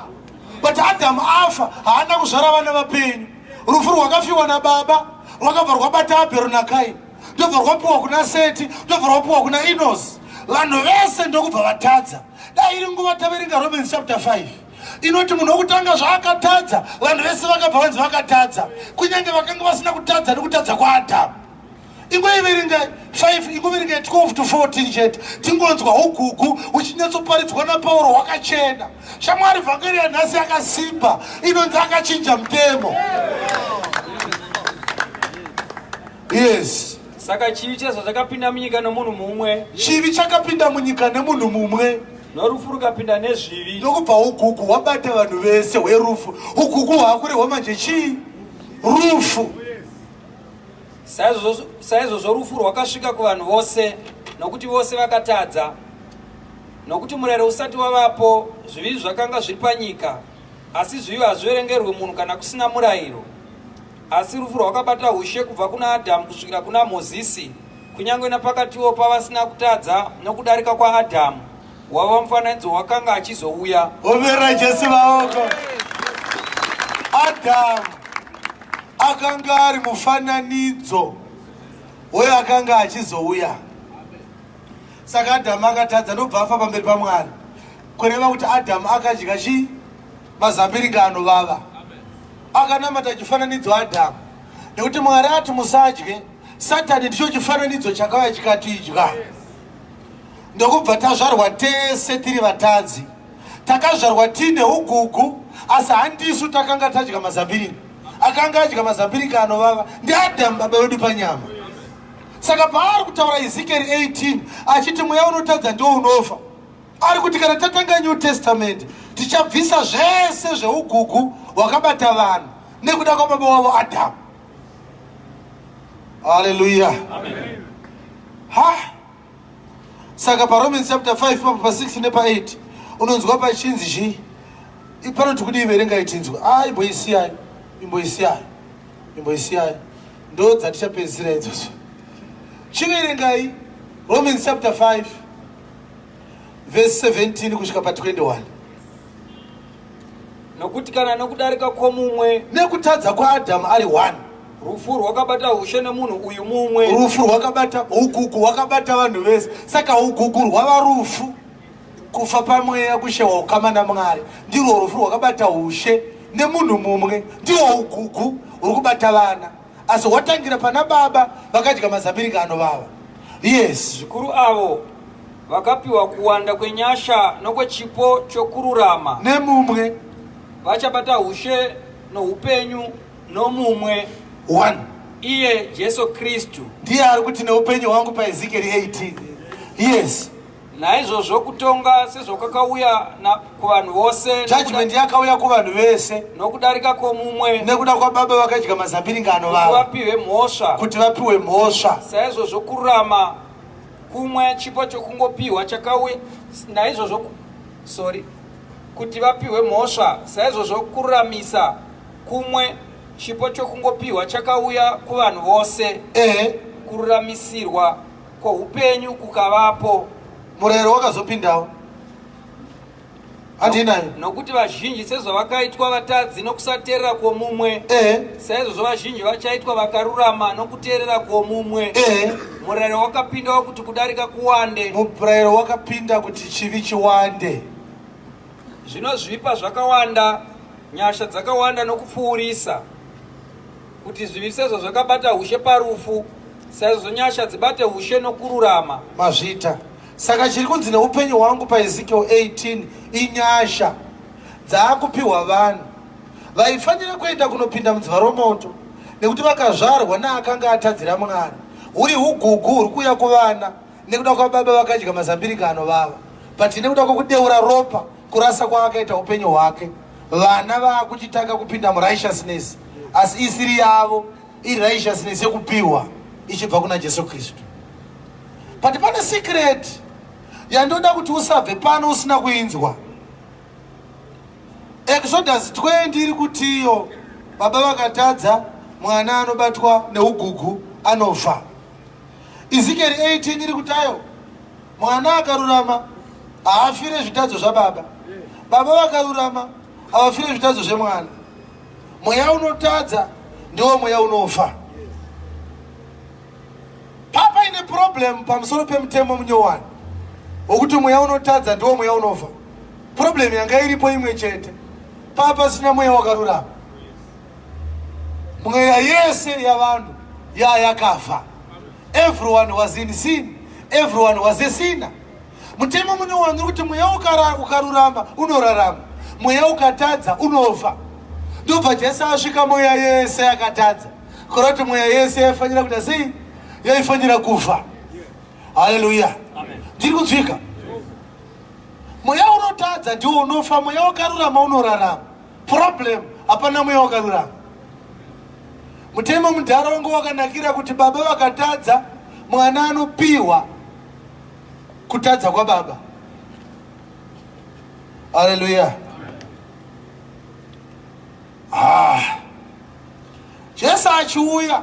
But Adhamu afa haana kuzvara vana vapenyu. Rufu rwakafiwa nababa rwakabva rwabata Abhero naKaini, ndobva rwapiwa kuna Seti, ndobva rwapiwa kuna Enosi. Vanhu vese ndokubva vatadza. Dai iri nguva taverenga Romans chapter 5 inoti munhu wokutanga zvaakatadza, vanhu vese vakabva vanzi vakatadza, kunyange vakanga vasina kutadza nekutadza kwaAdhamu. Ingoiverenga 5, ingoverenga 12 to 14 chete, tingonzwa ugugu huchinyatsoparidzwa naPauro hwakachena. Shamwari, vhangeri yanhasi yakasimba, inonzi akachinja mutemo. Yes. Saka chivi chezvachakapinda munyika nomunhu mumwe. Chivi chakapinda munyika nemunhu mumwe. Norufu rukapinda nezvivi. Ndokubva ugugu hwabata vanhu vese hwerufu. Ugugu hwakurehwa manje chii? Rufu. Saizvozvo rufu rwakasvika kuvanhu vose, nokuti vose vakatadza. Nokuti murayiro usati wavapo, zvivi zvakanga zviri panyika, asi zvivi hazviverengerwi munhu kana kusina murayiro. Asi rufu rwakabata ushe kubva kuna Adhamu kusvikira kuna Mozisi, kunyange napakatiwo pavasina kutadza nokudarika kwaAdhamu, wava mufananidzo wakanga achizouya. Omera Jesu maoko. Adhamu akanga ari mufananidzo weakanga achizouya. Saka Adhamu akatadza ndobva afa pamberi paMwari. Kureva kuti Adhamu akadya chii? Mazambiringa anovava. Akanamata chifananidzo Adhamu. Nekuti Mwari ati musadye, Satani ndicho chifananidzo chakauya chikati idya. Ndokubva tazvarwa tese tiri vatadzi. Takazvarwa tiine ugugu, asi handisu takanga tadya mazambiringa. Akanga adya mazambiringa anovava ndiAdhamu baba vedu panyama. Saka paari kutaura Ezekieri 18 achiti mweya unotadza ndiwo unofa, ari kuti kana tatanga New Testament tichabvisa zvese zveugugu hwakabata vanhu nekuda kwababa wavo Adhamu. Haleluya. Ha! Saka paRomans chapter 5 papo pa6 nepa8 unonzwa pachinzi chii? Panoti kudii verengai tinzwe. Ah, imboisiyai. Imboisiyai. Imboisiyai. Ndo dzatichapedzisira idzodzo. Chiverengai Romans chapter 5 verse 17 kusvika pa 21. Nokuti kana nokudarika kwomumwe, nekutadza kwaAdhamu ari one, rufu rwakabata ushe nemunhu uyu mumwe, rufu rwakabata ugugu hwakabata vanhu vese. Saka ugugu rwava rufu, kufa pamweya, kushewa ukama naMwari, ndirwo rufu rwakabata ushe nemunhu mumwe. Ndiwo ugugu huri kubata vana, asi hwatangira pana baba vakadya mazambiringa anovava. Yes. Zvikuru avo vakapiwa kuwanda kwenyasha nokwechipo chokururama nemumwe, vachabata ushe noupenyu nomumwe one, iye Jesu Kristu. Ndiye ari kuti neupenyu hwangu paEzekieri 18. Yes. Naizvozvo kutonga sezvakakauya kuvanhu vose, judgment yakauya kuvanhu vese nokudarika kwomumwe, nekuda kwababa vakadya mazambiringa anovava, vapiwe mhosva, kuti vapiwe mhosva. Saizvozvo kururama kumwe chipo chokungopiwa chakauya, naizvozvo sorry, kuti vapiwe mhosva. Saizvozvo kururamisa kumwe chipo chokungopiwa chakauya kuvanhu vose, kururamisirwa kwoupenyu kukavapo. Murayiro wakazopindawo handinayo. Nokuti vazhinji sezvavakaitwa vatadzi nokusateerera kwomumwe, saizvozvo vazhinji vachaitwa vakarurama nokuteerera kwomumwe. Murayiro wakapindawo kuti kudarika kuwande. Murayiro wakapinda kuti chivi chiwande. Zvino zvivi zvakawanda, nyasha dzakawanda nokupfuurisa, kuti zvivi sezvo zvakabata ushe parufu, saizvozvo nyasha dzibate ushe nokururama. Mazvita. Saka chiri kunzi neupenyu hwangu paEzekiel 18 inyasha dzaakupiwa vanhu vaifanira kuenda kunopinda mudziva romoto nekuti vakazvarwa naakanga atadzira Mwari. Huri ugugu huri kuuya kuvana nekuda kwababa vakadya mazambirika anovava, but nekuda kwekudeura ropa, kurasa kwaakaita upenyu hwake, vana vaakuchitanga kupinda murighteousness, asi isiri yavo, iri righteousness yekupiwa ichibva kuna Jesu Kristu. But pane secret yandoda kuti usabve pano usina kuinzwa. Exodus 20 iri kutiyo baba vakatadza, mwana anobatwa neugugu anofa. Ezekiel 18 iri kutayo mwana akarurama haafire zvitadzo zvababa, baba vakarurama havafire zvitadzo zvemwana. Mweya unotadza ndiwo mweya unofa. Papaine problem pamusoro pemutemo munyowani wokuti mweya unotadza ndiwo mweya unofa. Problem yanga iripo imwe chete, papasina mweya wakarurama. Mweya yese yavanhu yayakafa. Everyone was in sin, everyone was a sinner. Mutemo munyowani uri kuti mweya ukarurama unorarama, mweya ukatadza unofa. Ndobva Jesu asvika, mweya yese yakatadza. Kureva kuti mweya yese yaifanira kuita sei? Yaifanira kufa. Haleluya. Ndiri kunzwika? Mweya unotadza ndiwo unofa, mweya wakarurama unorarama. Problem, hapana mweya wakarurama. Mutemo mudhara wanga wakanakira kuti baba vakatadza, mwana anopiwa kutadza kwababa. Haleluya. Ah. Jesu achiuya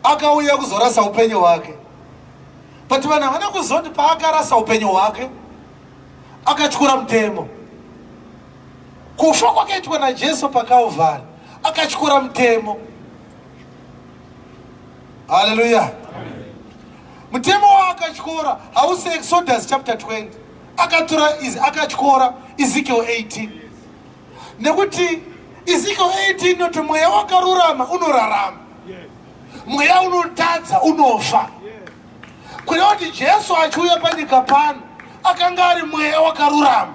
akauya kuzorasa upenyu hwake, but vanhu havana kuzoti paakarasa upenyu hwake akatyora mutemo. Kufa kwakaitwa naJesu paKalvari akatyora mutemo. Haleluya. Mutemo waakatyora hausi Exodus chapter 20. Akatora akatyora Ezekiel 18. Nekuti Ezekiel 18 inoti mweya wakarurama unorarama. Mweya unotadza unofa. Kureva kuti Jesu achiuya panyika pano akanga ari mweya wakarurama.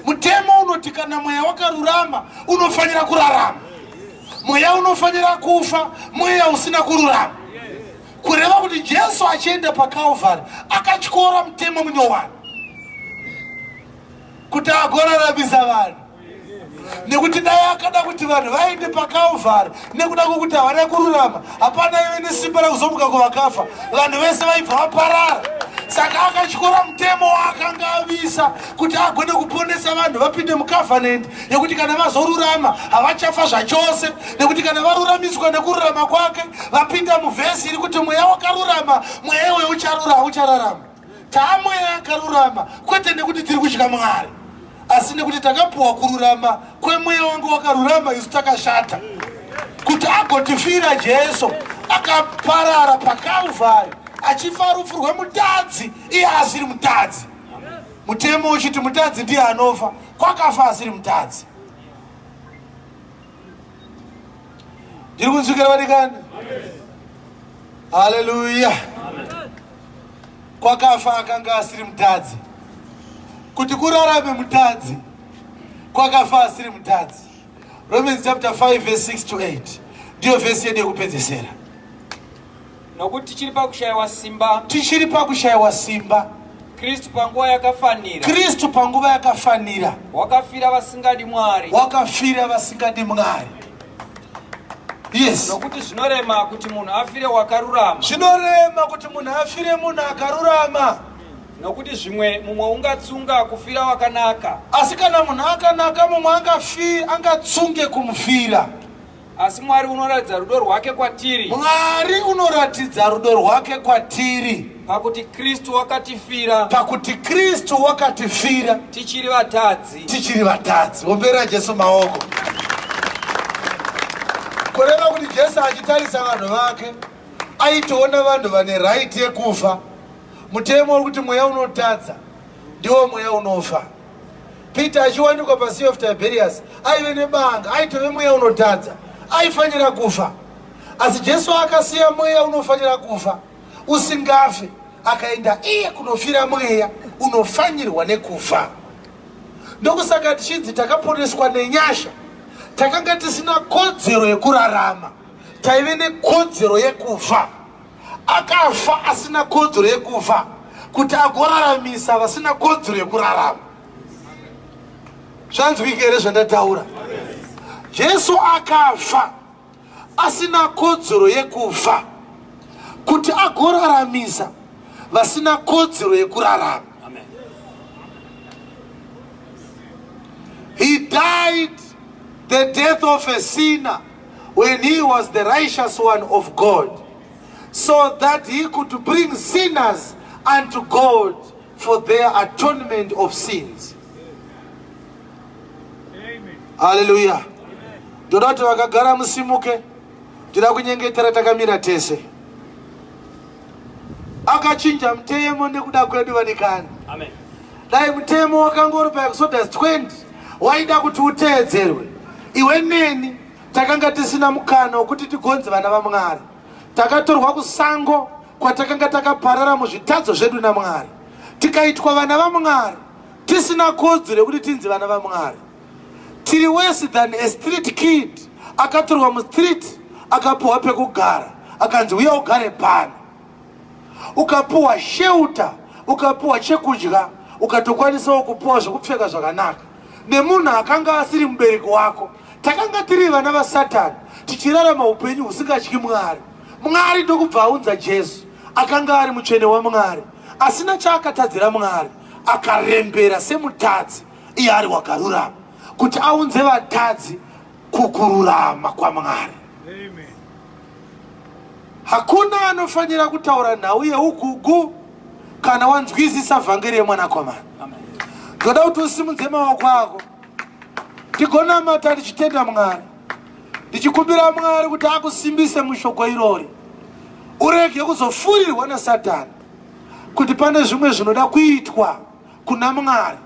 Mutemo unoti kana mweya wakarurama unofanira kurarama, mweya unofanira kufa, mweya usina kururama. Kureva kuti Jesu achienda paCalvary akatyora mutemo munyowani kuti agoraramisa vanhu. Nekuti dai akada kuti vanhu vaende paCalvary nekuda kwokuti havana kururama, hapana ive nesimba rekuzomuka kuvakafa, vanhu vese vaibva vaparara. Saka akatyora mutemo waakanga avisa kuti agone kuponesa vanhu vapinde mucovenant yekuti kana vazorurama havachafa zvachose, nekuti kana varuramiswa nekururama kwake vapinda muvhesi iri kuti mweya wakarurama, mweya iwoyo uchararama. Taamweya akarurama kwete nekuti tiri kutya Mwari, asi nekuti takapuwa kururama kwemweya wangu wakarurama, isu takashata, kuti agotifira. Jesu akaparara paKalvari achifa rufu rwemutadzi, iye asiri mutadzi. Mutemo uchiti mutadzi ndiye anofa, kwakafa asiri mutadzi. Ndiri kunzwikira vadikani? Haleluya. Kwakafa akanga asiri mutadzi kuti kurarame mutadzi, kwakafa asiri mutadzi. Romans chapter 5 verse 6 to 8 ndiyo vhesi yedu yekupedzesera. Nokuti tichiri pakushayiwa simba, tichiri pakushayiwa simba, Kristu panguva yakafanira, Kristu panguva yakafanira wakafira vasingadi Mwari. Wakafira vasingadi Mwari. Yes. Nokuti zvinorema kuti munhu afire wakarurama. Zvinorema kuti munhu afire munhu akarurama. Nokuti zvimwe mumwe ungatsunga kufira wakanaka. Asi kana munhu akanaka mumwe angatsunge kumufira. Asi Mwari unoratidza rudo rwake kwatiri. Mwari unoratidza rudo rwake kwatiri. Pakuti Kristu wakatifira. Pakuti Kristu wakatifira. Tichiri vatadzi. Tichiri vatadzi. Ombera Jesu maoko. Kureva kuti Jesu achitarisa vanhu vake aitoona vanhu vane right yekufa. Mutemo uri kuti mweya unotadza ndiwo mweya unofa. Peter achiwanikwa paSea of Tiberias aive nebanga, aitove mweya unotadza, aifanira kufa. Asi Jesu akasiya mweya unofanira kufa usingafe, akaenda iye kunofira mweya unofanirwa nekufa. Ndokusaka tichinzi takaponeswa nenyasha. Takanga tisina kodzero yekurarama, taive nekodzero yekufa. Akafa asina kodzero yekufa kuti agoraramisa vasina kodzero yekurarama. Zvanzwika here zvandataura? Jesu akafa asina kodzero yekufa kuti agoraramisa vasina kodzero yekurarama. He died the death of a sinner when he was the righteous one of God, so that he could bring sinners unto God for their atonement of sins. Hallelujah. Ndoda kuti vakagara musimuke, ndida kunyengetera takamira tese. Akachinja mutemo nekuda kwedu vadikani. Amen. Dai mutemo wakanga uri paExodus 20 waida kuti uteedzerwe, iwe neni takanga tisina mukana wekuti tigonze vana vaMwari. Takatorwa kusango kwatakanga takaparara muzvitadzo zvedu naMwari, tikaitwa vana vaMwari tisina kodzero yekuti tinzi vana vaMwari. Tiri worse than a street kid akatorwa mustreet. akapiwa pekugara, akanzi uya ugare pano. Ukapiwa shelter, ukapiwa chekudya, ukatokwanisawo kupiwa zvekupfeka zvakanaka nemunhu akanga asiri mubereki wako. Takanga tiri vana vaSatani tichirarama upenyu husingatyi Mwari. Mwari ndokubva aunza Jesu akanga ari mutsvene waMwari, asina chaakatadzira Mwari, akarembera semutadzi iye ari wakarurama, kuti aunze vatadzi kukururama kwaMwari. Hakuna anofanira kutaura nhau yeugugu kana wanzwisisa vhangeri yemwanakomana. Ndoda kuti usimudze maoko ako tigonamata tichitenda Mwari, ndichikumbira Mwari kuti akusimbise mushoko irori, urege kuzofurirwa naSatani kuti pane zvimwe zvinoda kuitwa kuna Mwari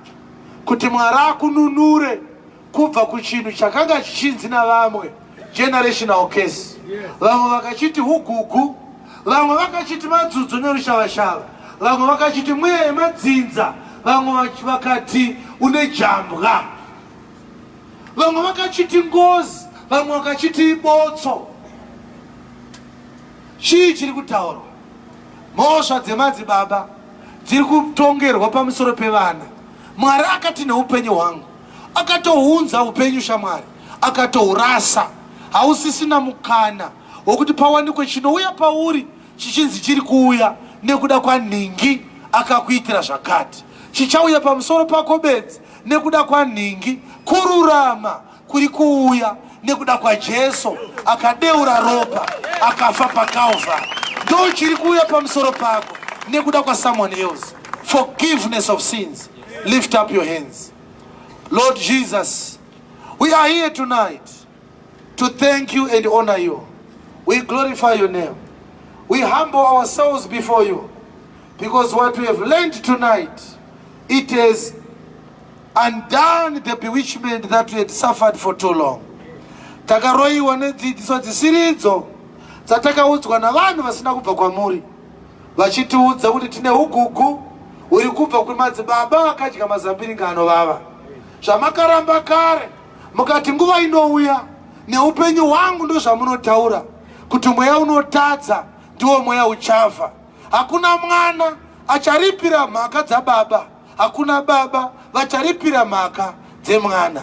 kuti Mwari akununure kubva kuchinhu chakanga chichinzi navamwe generational case, vamwe vakachiti hugugu, vamwe vakachiti madzudzo nerushavashava, vamwe vakachiti mweya yemadzinza, vamwe vakati une jambwa, vamwe vakachiti ngozi, vamwe vakachiti ibotso. Chii chiri kutaurwa? Mhosva dzemadzibaba dziri kutongerwa pamusoro pevana. Mwari akati neupenyu hwangu, akatounza upenyu shamwari, akatourasa. Hausisina mukana wokuti pawanikwe chinouya pauri chichinzi chiri kuuya nekuda kwanhingi akakuitira zvakati. Chichauya pamusoro pako bedzi nekuda kwanhingi. Kururama kuri kuuya nekuda kwaJesu akadeura ropa akafa paCalvary, ndo chiri kuuya pamusoro pako nekuda kwasomeone else. Forgiveness of sins. Lift up your hands. Lord Jesus, we are here tonight to thank you and honor you. We glorify your name. We humble ourselves before you because what we have learned tonight, it has undone the bewitchment that we had suffered for too long. Takaroyiwa nedzidziso dzisiridzo dzatakaudzwa navanhu vasina kubva kwamuri, vachitiudza kuti tine ugugu huri kubva kwemadzibaba akadya mazambiringa anovava. Zvamakaramba kare mukati nguva inouya neupenyu hwangu, ndozvamunotaura kuti mweya unotadza ndiwo mweya uchafa. Hakuna mwana acharipira mhaka dzababa, hakuna baba vacharipira mhaka dzemwana.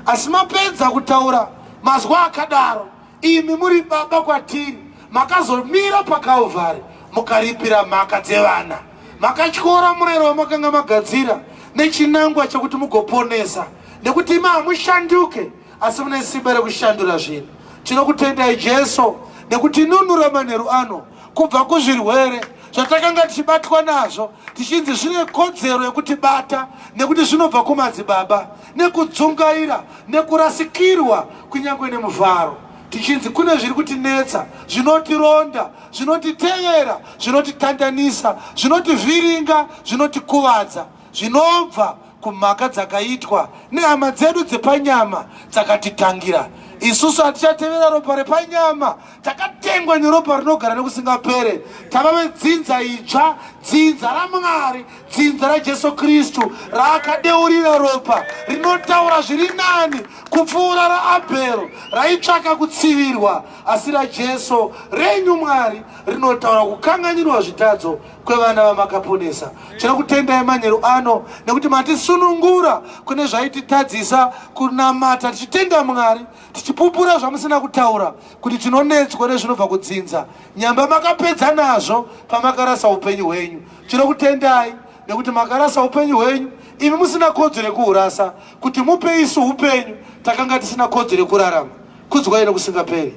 Asi mapedza kutaura mazwi akadaro, imi muri baba kwatiri, makazomira paKalvari mukaripira mhaka dzevana. Makatyora murayiro wamakanga magadzira nechinangwa chekuti mugoponesa, nekuti imi hamushanduke, asi mune simba rekushandura zvinhu. Tinokutendai Jesu nekutinunura manheru ano kubva kuzvirwere zvatakanga tichibatwa nazvo, tichinzi zvine kodzero yekutibata nekuti zvinobva kumadzibaba, nekudzungaira, nekurasikirwa kunyange nemufaro, tichinzi kune zviri kutinetsa, zvinotironda, zvinotitevera, zvinotitandanisa, zvinotivhiringa, zvinotikuvadza, zvinobva kumhaka dzakaitwa nehama dzedu dzepanyama dzakatitangira. Isusu hatichatevera ropa repanyama, takatengwa neropa rinogara nekusingapere. Tava vedzinza idzva, dzinza raMwari, dzinza raJesu Kristu raakadeurira ropa rinotaura zviri nani kupfuura raAbhero raitsvaka kutsivirwa, asi raJesu renyu Mwari rinotaura kukanganirwa zvitadzo kwevana vamakaponesa. Tinokutendai manheru ano nekuti matisunungura kune zvaititadzisa kunamata tichitenda Mwari, tichipupura zvamusina kutaura kuti tinonetswa nezvinobva kudzinza. Nyamba makapedza nazvo pamakarasa upenyu hwenyu. Tinokutendai nekuti makarasa upenyu hwenyu imi musina kodzero yekuhurasa kuti mupe isu upenyu takanga tisina kodzero yekurarama. Kudzwai nokusingaperi.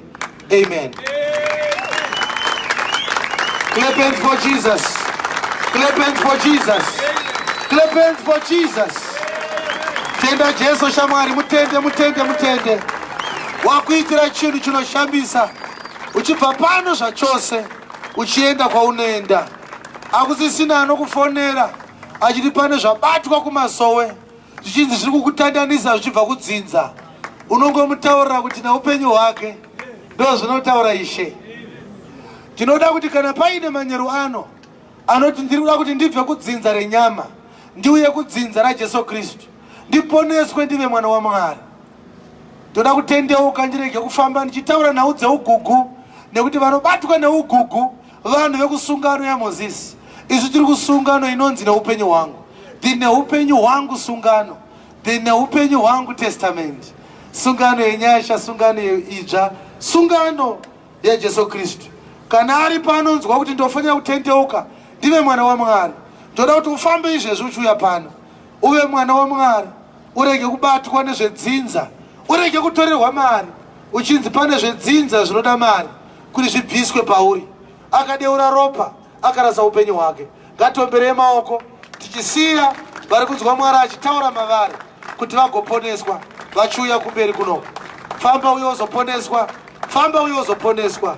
Amen. Clap hands for Jesus. Clap hands for Jesus. Clap hands for Jesus. Tenda Jesu shamwari, mutende, mutende, mutende. Wakuitira chinhu chinoshamisa. Uchibva pano zvachose uchienda kwaunoenda. Hakusisina anokufonera achiti pane zvabatwa kumasowe zvichinzi zviri kukutandanisa zvichibva kudzinza. Unongomutaurira kuti neupenyu hwake ndo zvinotaura Ishe. Tinoda kuti kana paine manyeru ano anoti ndiri kuda kuti ndibve kudzinza renyama ndiuye kudzinza raJesu Kristu, ndiponeswe ndive mwana waMwari. Ndoda kutendeuka ndirege kufamba ndichitaura nhau dzeugugu, nekuti vanobatwa neugugu vanhu vekusungano yaMozisi. Isu tiri kusungano inonzi Neupenyu Hwangu, the Neupenyu Hwangu sungano, the Neupenyu Hwangu testament, sungano yenyasha, sungano idzva, sungano yaJesu Kristu. Kana ari panonzwa kuti ndofanira kutendeuka ndive mwana waMwari, ndoda kuti ufambe izvezvi uchiuya pano uve mwana waMwari, urege kubatwa nezvedzinza, urege kutorerwa mari uchinzi pane zvedzinza zvinoda mari kuti zvibviswe pauri. Akadeura ropa, akarasa upenyu hwake. Ngatiomberei maoko tichisiya vari kunzwa Mwari achitaura mavari kuti vagoponeswa vachiuya kumberi kunoko. Famba uye uzoponeswa, famba uye uzoponeswa.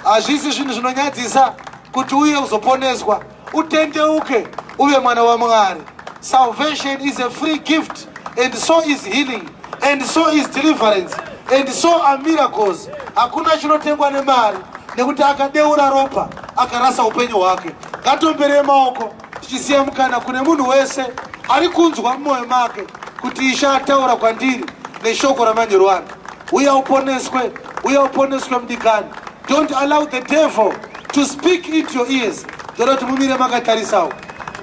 Hazvisi zvinhu zvinonyadzisa kuti uye uzoponeswa, utendeuke uve mwana waMwari. Salvation is a free gift, and so is healing, and so is deliverance, and so are miracles. Hakuna chinotengwa nemari, nekuti akadeura ropa, akarasa upenyu hwake. Ngatiomberei maoko tichisiya mukana kune munhu wese ari kunzwa mumwoyo make kuti Ishe ataura kwandiri neshoko ramanheru ano. Uya uponeswe, uya uponeswe, mudikani. Don't allow the devil to speak into your ears. Ndoda kuti mumire makatarisawo.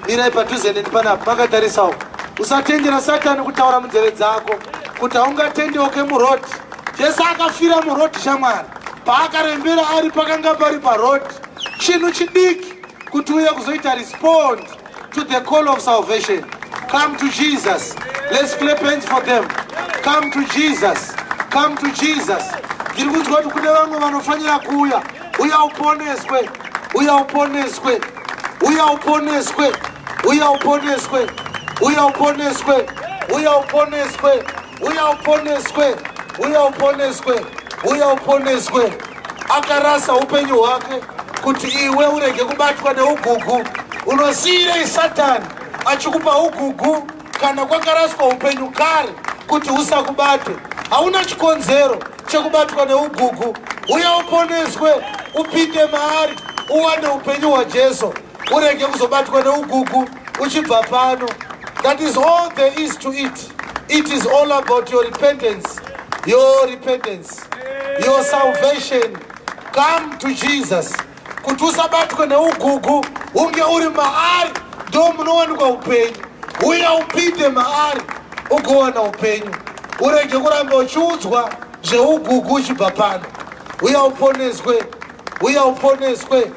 Mirai padhuze neni panapa makatarisawo. Usatendera Satani kutaura munzeve dzako kuti haungatendeuke muroad. Jesu akafira muroad, shamwari. Paakarembera ari pakanga pari paroad. Chinhu chidiki kuti uye kuzoita respond to the call of salvation. Come to Jesus. Let's clap hands for them. Come to Jesus. Come to Jesus. Ndiri kunzwa kuti kune vamwe vanofanira kuuya. Uya uponeswe, uya uponeswe, uya uponeswe, uya uponeswe, uya uponeswe, uya uponeswe, uya uponeswe, uya uponeswe, uya uponeswe. Akarasa upenyu hwake kuti iwe urege kubatwa neugugu. Unosiyirei Satani achikupa ugugu kana kwakaraswa upenyu kare kuti usakubate? Hauna chikonzero chekubatwa neugugu. Uya uponeswe, upinde maari, uwane upenyu hwaJesu, urege kuzobatwa neugugu uchibva pano. That is all there is to it. It is all about your repentance, your repentance, your salvation. Come to Jesus kuti usabatwe neugugu, unge uri maari. Ndo munowanikwa upenyu. Uya upinde maari ugowana upenyu, urege kuramba uchiudzwa zveugugu uchibva pano. Uya uponeswe, uya uponeswe,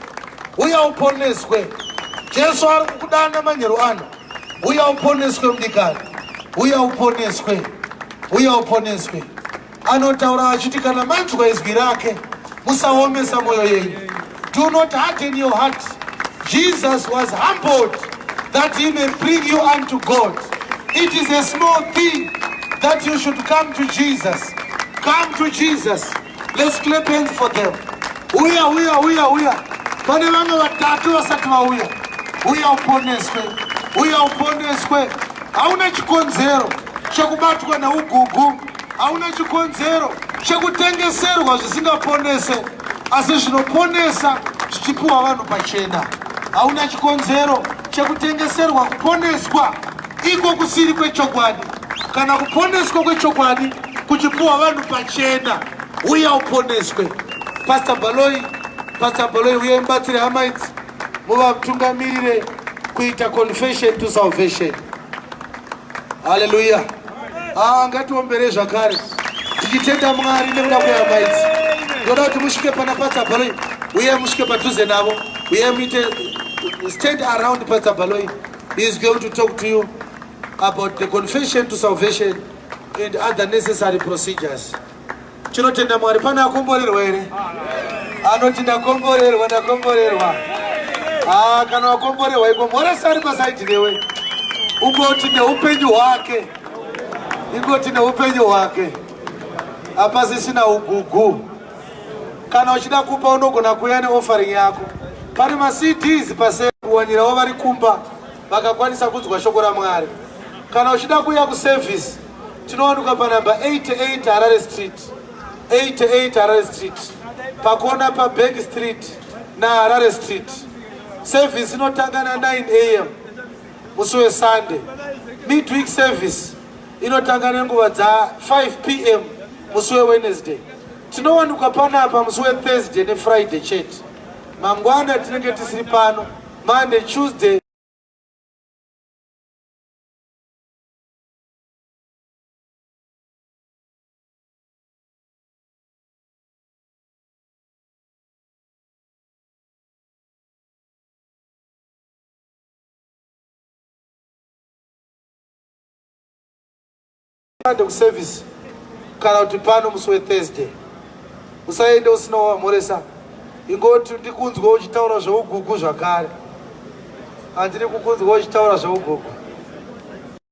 uya uponeswe. Jesu ari kukudana manheru ano. Uya uponeswe, mudikani. Uya uponeswe, uya uponeswe. Anotaura achiti, "Kana manzwa izwi rake, musaomesa mwoyo yenyu." Do not harden your heart. Jesus was humbled that he may bring you unto God. It is a small thing that you should come to Jesus. Come to Jesus. Let's clap hands for them. Uya, uya, uya, uya. Pane vamwe vatatu vasati vauya. Uya uponeswe, uya uponeswe. Hauna chikonzero chekubatwa neugugu, hauna chikonzero chekutengeserwa zvisingaponese asi zvinoponesa zvichipiwa vanhu pachena. Hauna chikonzero chekutengeserwa kuponeswa iko kusiri kwechokwadi kana kuponeswa kwechokwadi kuchipiwa vanhu pachena. Uya uponeswe. Pastor Baloi, Pastor Baloi, uye mubatsire hama idzi, muvatungamirire kuita confession to salvation. Haleluya! Ah, ngatiomberei zvakare tichitenda Mwari nekuda kwehama idzi. Ndoda kuti musvike pana Pastor Baloi, uye musvike padhuze navo, uye muite stand around Pastor Baloi. He is going to talk to you about the confession to salvation and other necessary procedures. Tinotenda Mwari. Pane akomborerwa here anoti, "Ndakomborerwa, ndakomborerwa"? Ah, kana wakomborerwa iko mhoresa ari paside newe, ungoti neupenyu hwake, ingoti neupenyu hwake hapasisina ugugu. Kana uchida kupa, unogona kuuya neoffering yako. Pane maCDs pase kuwanirawo vari kumba vakakwanisa kunzwa shoko raMwari. Kana uchida kuuya kuservice, tinowanikwa panamba 88 Harare Street, 88 Harare Street, pakona paBank Street naHarare Street. Service inotanga na9 am musi weSunday. Midweek service inotanga nenguva dza5 p.m. musi weWednesday. Tinowanikwa panapa musi weThursday neFriday chete. Mangwana tinenge tisiri pano, Monday, Tuesday Sunday kuservice kana kuti pano musi weThursday. Usaende usina wamhoresa, ingoti ndikunzwa uchitaura zveugugu zvakare. Handiri kukunzwa uchitaura zveugugu.